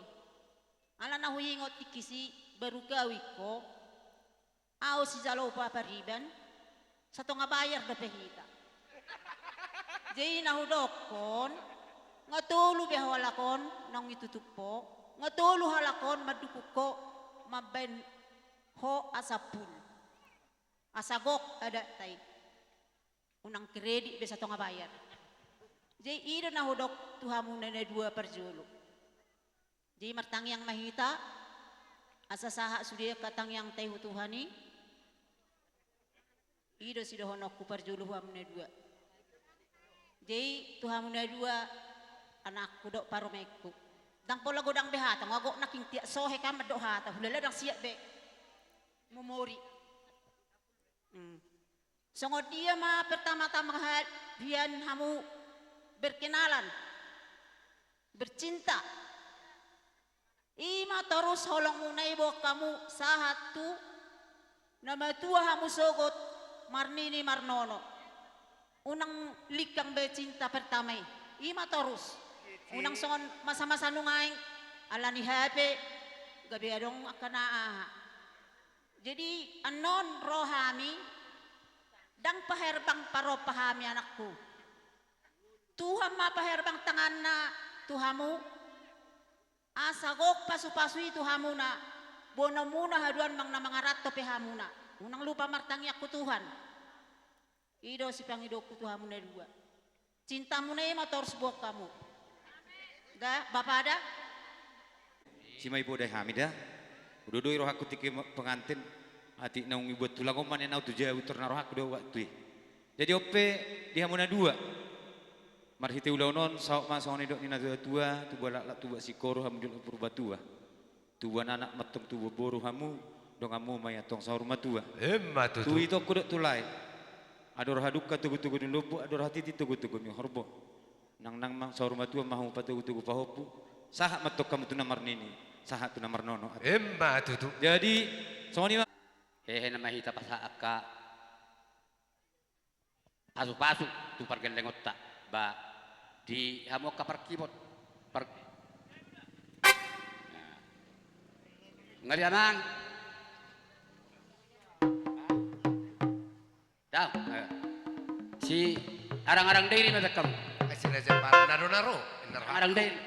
Ala na huingot tingki si baru gawing ho, ahu sijalo parpariban, satonga bayar dope hita. Jadi na hudokkon, nga tolu be halak on naung ditutup ho, nga tolu halak on mandukung ho, mambaen ho asa full. Asa gok adatta i. Unang kredit be satonga bayar. Jadi i do na hudok tu hamu na dua parjolo. Jadi martangiang ma hita, asa sahat sude angka tangiangta i tu Tuhan i. I do sidohononku parjolo tu hamu na dua. Jadi tu hamu na dua, anakku dohot parumaenku. Ndang pola godang be hata, nga gok nangkin tiap sohe kan mandok hata, hulala ndang siap be momori. Hmm. Songon dia ma pertama-tama ha-, hian hamu berkenalan, bercinta. I ma torus holongmuna i boan hamu sahat tu na matua hamu sogot marnini marnono. Unang lingkang be cinta pertama i. I ma torus. Unang songon masa-masa nuaeng, ala ni H P, gabe adong angka na aha. Jadi annon ro hami, ndang paherbang parompa hami, anakku. Tuhan ma paherbang tanganna tu hamu, asa gok pasupasu i tu hamuna, boanonmuna haduan manang na mangaranto pe hamuna. Unang lupa martangiang tu Tuhan. I do sipangidoonku tu hamu na dua. Cintamuna i ma torus boan hamu. Da, bapa da? Sima i podai hami da. Hudodoi rohangku tingki ma-, pengantin. Atik naung dibuat tulang on ma nian ahu tu jabu, tor na rohangku do waktu i. Jadi on pe di hamu na dua. Marhite ulaon on, saut ma songon nidok ni natuatua, tubu laklak tubu singkoru, hamu jolo Purbatua. Tubuan anak ma antong tubuan boru hamu, donganmu ma i antong saur matua. Emma tutu. Tu itongku dohot tu lae. Andor hadungka togutogu ni lombu, andor hatiti togutogu ni horbo. Nangnang ma saur matua ma hamu patogutogu pahompu. Sahat ma antong hamu tu na marnini, sahat tu na marnono. Emma tutu. Jadi, songon i ma. Hehe, nama hita pasahat angka pasupasu tu pargellengonta. Ba, di hamu angka parkibot. Par-, nah. Nga dia, Amang? Dao, eh. Si Arang-arang Dairi ma baen hamu. Eh, si Raja Parang, naro-naro. Arang-arang Dairi.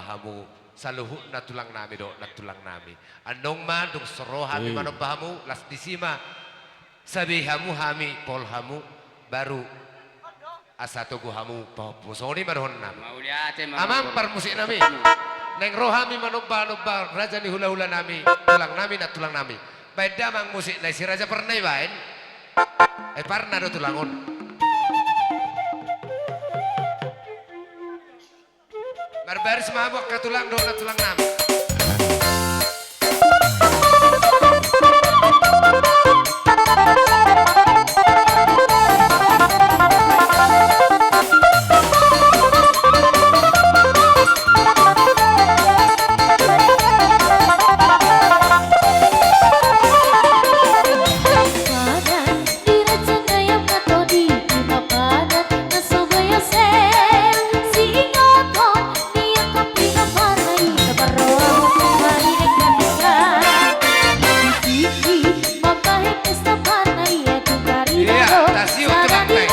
hamu saluhutna tulang nami dohot nantulang nami. Annon ma dung so ro hami manomba hamu, las disi ma. Sabe hamu hami, pol hamu, baru asa togu hamu pahompu. Songon i ma dohonon nami. Mauliate ma. Amang parmusik nami. Naeng ro hami manomba-nomba raja ni hula-hula nami, tulang nami, nantulang nami. Baen damang musik nai si raja parna i baen. Eh, parna do tulang on. Marbaris ma hamu angka tulang dohot nantulang nami. Iya, tasihon tulang nai.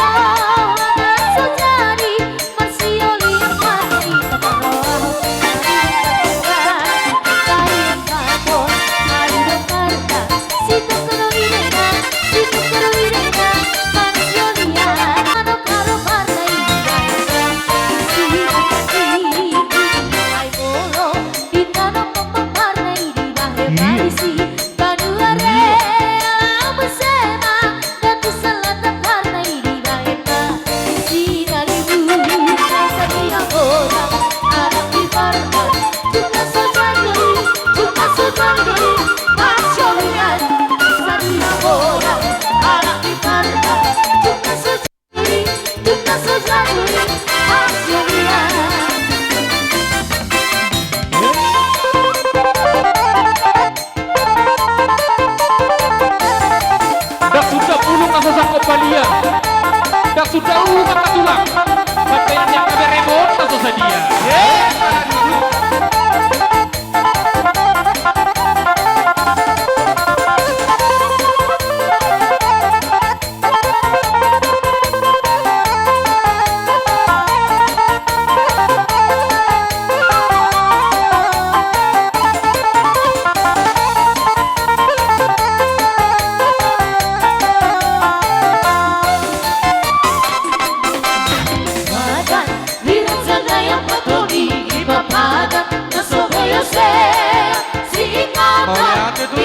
Ndang suda bulung na so sangkop balian. Ndang suda urusan na tulang. Sampe ni angka beremon na so sadia. Mauliate, tulang.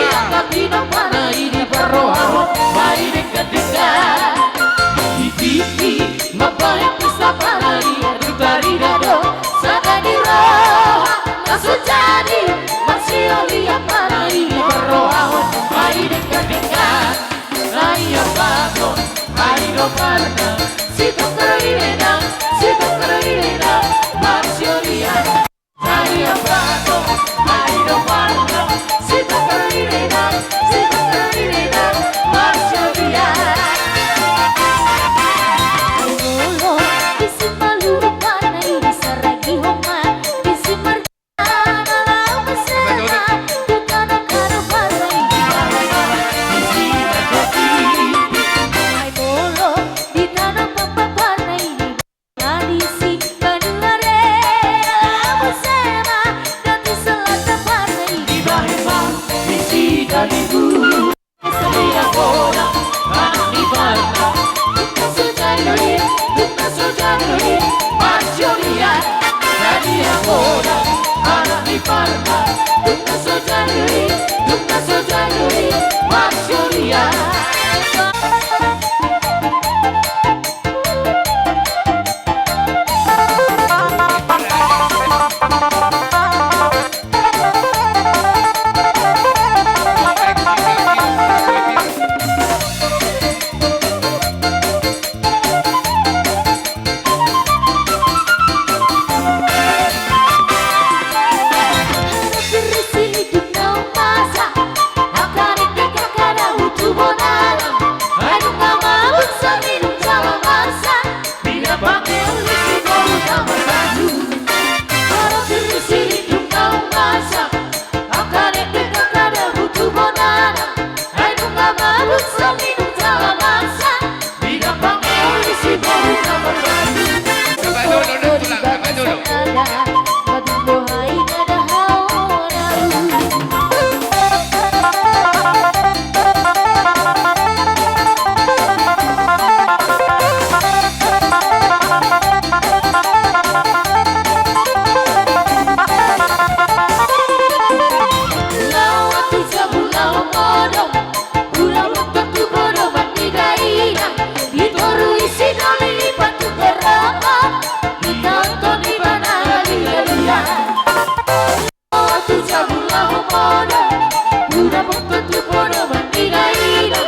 Uda bungkut tu podo mandiga-iga,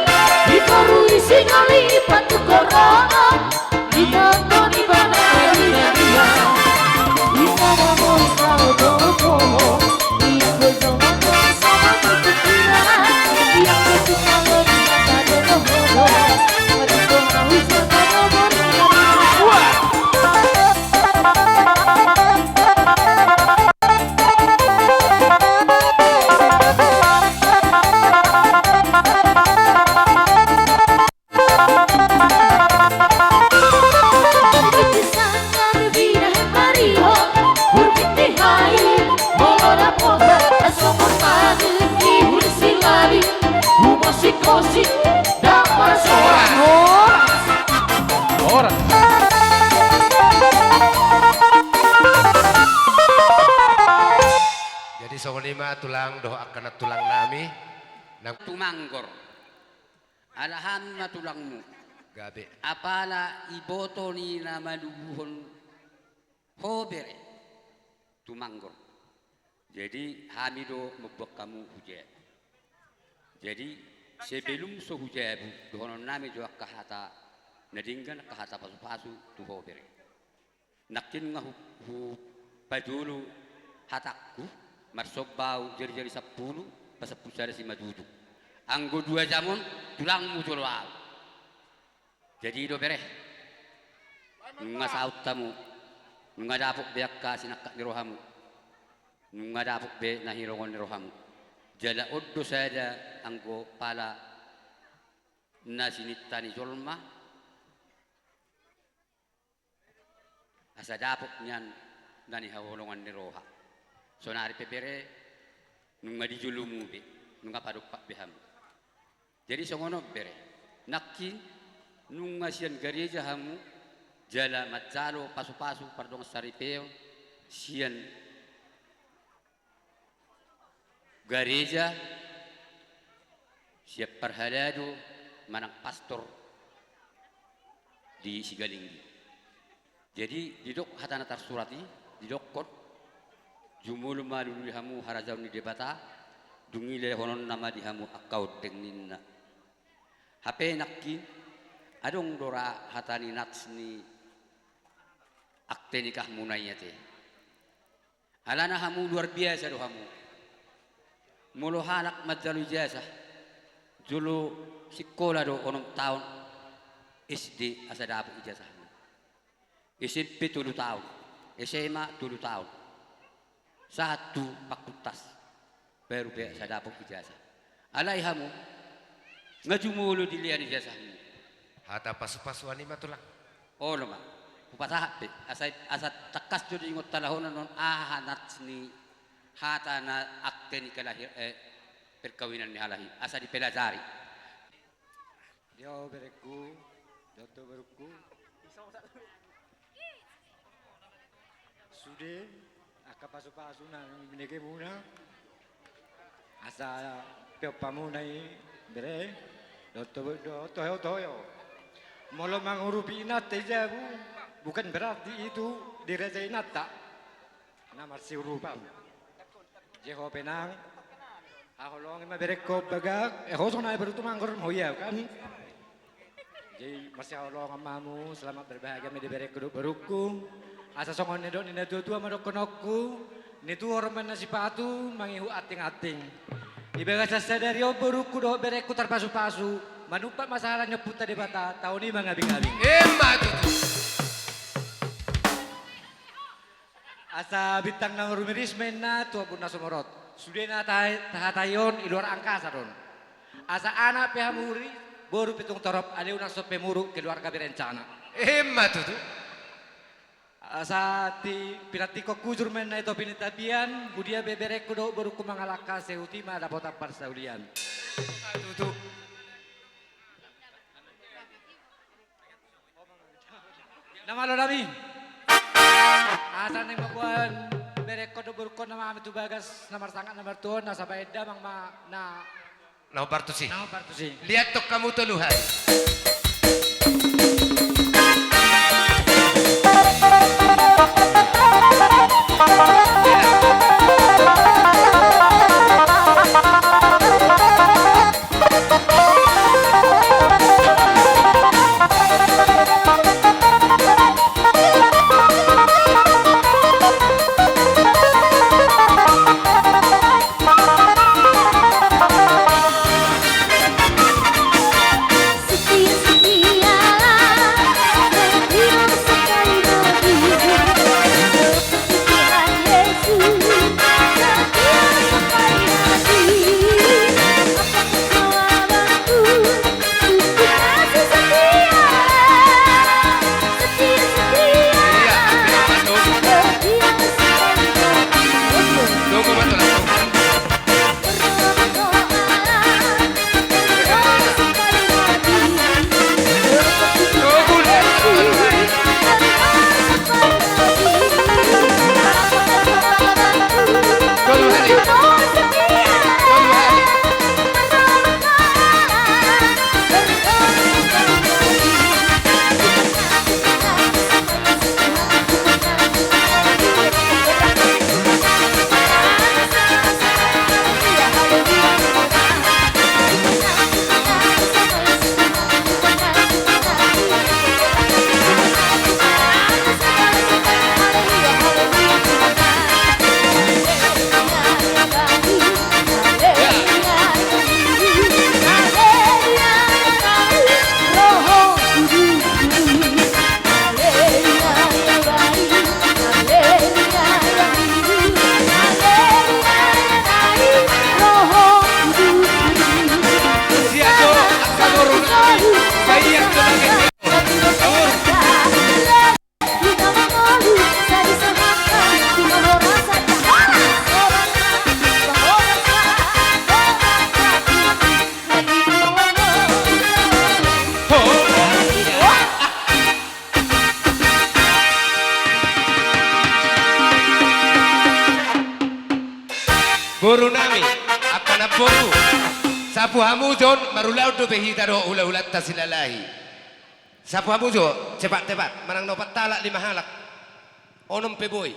ditorui sinoli patu korona, ditondoni bana mandiga-iga. Di sada mui kalo dopo, di anggo jongan sama tutu ina, di anggo tukang lodi mata dopo hodo, mati doha hujan kano bornina. Horas. Jadi songon i ma tulang dohot angka nantulang nami. Nang Tumanggor. Ala hami ma tulangmu. Gabe. Apala iboto ni na malubuhon ho bere. Tumanggor. Jadi hami do mamboan hamu hujabu. Jadi sebelum so hujabu, dohonon nami do angka hata na denggan, angka hata pasupasu tu ho bere. Nangkin nunga hu, hupajolo hatangku, marsomba ahu jarijari sampulu, pasampulu sada simanjujung. Anggo dua jam on, tulangmu jolo ahu. Jadi i do bere. Nunga saut hamu. Nunga dapot be angka sinangkap ni rohamu. Nunga dapot be na hinongan ni rohamu. Jala on do sada anggo pala na sininta ni jolma. Asa dapot nian na nihaholongan ni roha. Sonari pe bere, nunga di jolomu be, nunga padompak be hamu. Jadi songon on bere, nangkin nunga sian gareja hamu, jala manjalo pasupasu pardongan saripeon, sian gareja, sian parhalado, manang pastor di Sigalinggi. Jadi, didok hata na tarsurat i, didokkon, jumolo ma lului hamu harajaon ni Debata, dung i lehononna ma di hamu angka ondeng ninna. Hape nangkin, adong do ra hata ni nats ni akte nikahmuna i ate. Alana hamu luar biasa do hamu. Molo halak manjalo ijasah, jolo sikola do onom taon S D asa dapot ijasahmu. S M P tolu taon, S M A tolu taon. Sahat tu fakultas, baru pe asa dapot ijasah. Alai hamu, nga jumolo dilehon ijasahmu. Hata pasupasuan i ma tulang. Olo ma. Hupasahat pe. Asa, asa tangkas do diingot halahonon on aha nats ni hata na akte ni kalahir, eh, perkawinan ni halak i. Asa dipelajari. Dia ho berengku, dohot ho berengku. Sude, angka pasupasu na binegemuna. Asa peompamuna i bere, dohot ho, dohot ho, dohot ho. Molo mangurupi inanta i jabu, bukan berarti itu diraja inanta. Na marsiurupan. Jehope nang. Haholongi ma berengku bagak. Eh, ho songon na baru Tumanggor, ho iya kan. Jadi, marsihaholongan ma hamu, selamat berbahagia ma di berengku dohot borungku. Asa songon na nidok ni natuatua ma dohononku, ni tuhor ma na sipatu, mangihut antingting. Di bagasan sadari on borungku dohot berengku tarpasupasu, manumpak ma sahala ni Ompunta Debata, taon i mangabingabing. Emma tutu. Asa bintang na marumiris ma inna tu ombun na sumorop. Sude na taha-, tahatai on i luar angkasa do on. Asa anak pe hamu uli, boru pe tung torop, alai unang sompe muruk keluarga berencana. Emma tutu. Asa ti-, pinantikhon hujur ma inna i topi ni tapian, budia be berengku dohot borungku mangalangka, sahat i ma dapotan parsaulian. Emma tutu. Na malo nami. Asa naeng mamboan berengkon dohot borungkon nama hami tu bagas na marsangap na martua on, asa baen damang ma na, na hombar tusi. Na hombar tusi. Liat tong hamu tolu hali. Boru nami, angka namboru, sapu hamu jo on, marulaon dope hita dohot hulahulanta Silalahi. Sapu hamu jo, cepat-cepat, manang na opat halak, lima halak, onom pe boi.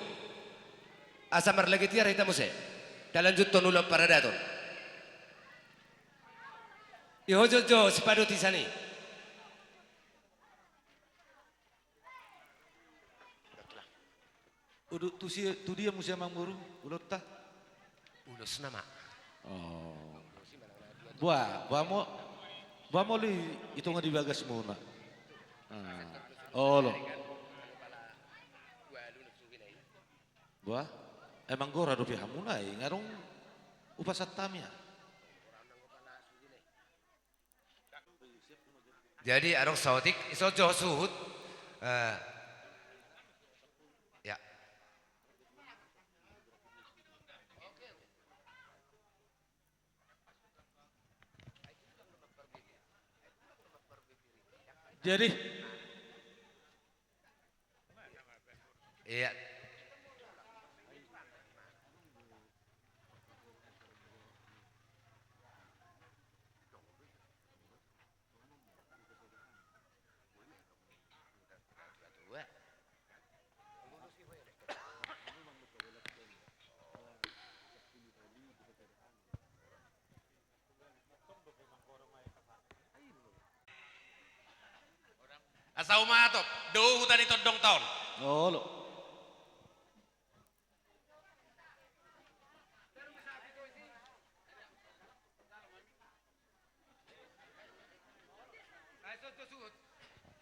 Asa marlage tiar hita muse, talanjuthon ulaon paradaton. Ihojot jo sipadu tisan i. Udu, tu si, tu dia muse amangboru ulaonta? Ulos nama. Oh. Boha, boha mo, boha molo i tonga di bagasmuna. Ah, olo. Boha, emang gora dope hamuna i, nga adong upasahat hami, ah. Jadi adong saotik, ison jo suhut. Eh, ya. Jadi, iya. Asa umatop do huta ni tondongta on. Olo.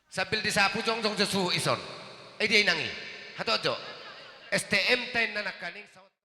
Sambil disapu, jongjong jo suhut ison. Eh, dia inang i. Hatop jo. S T M ta inna nangkaning saut.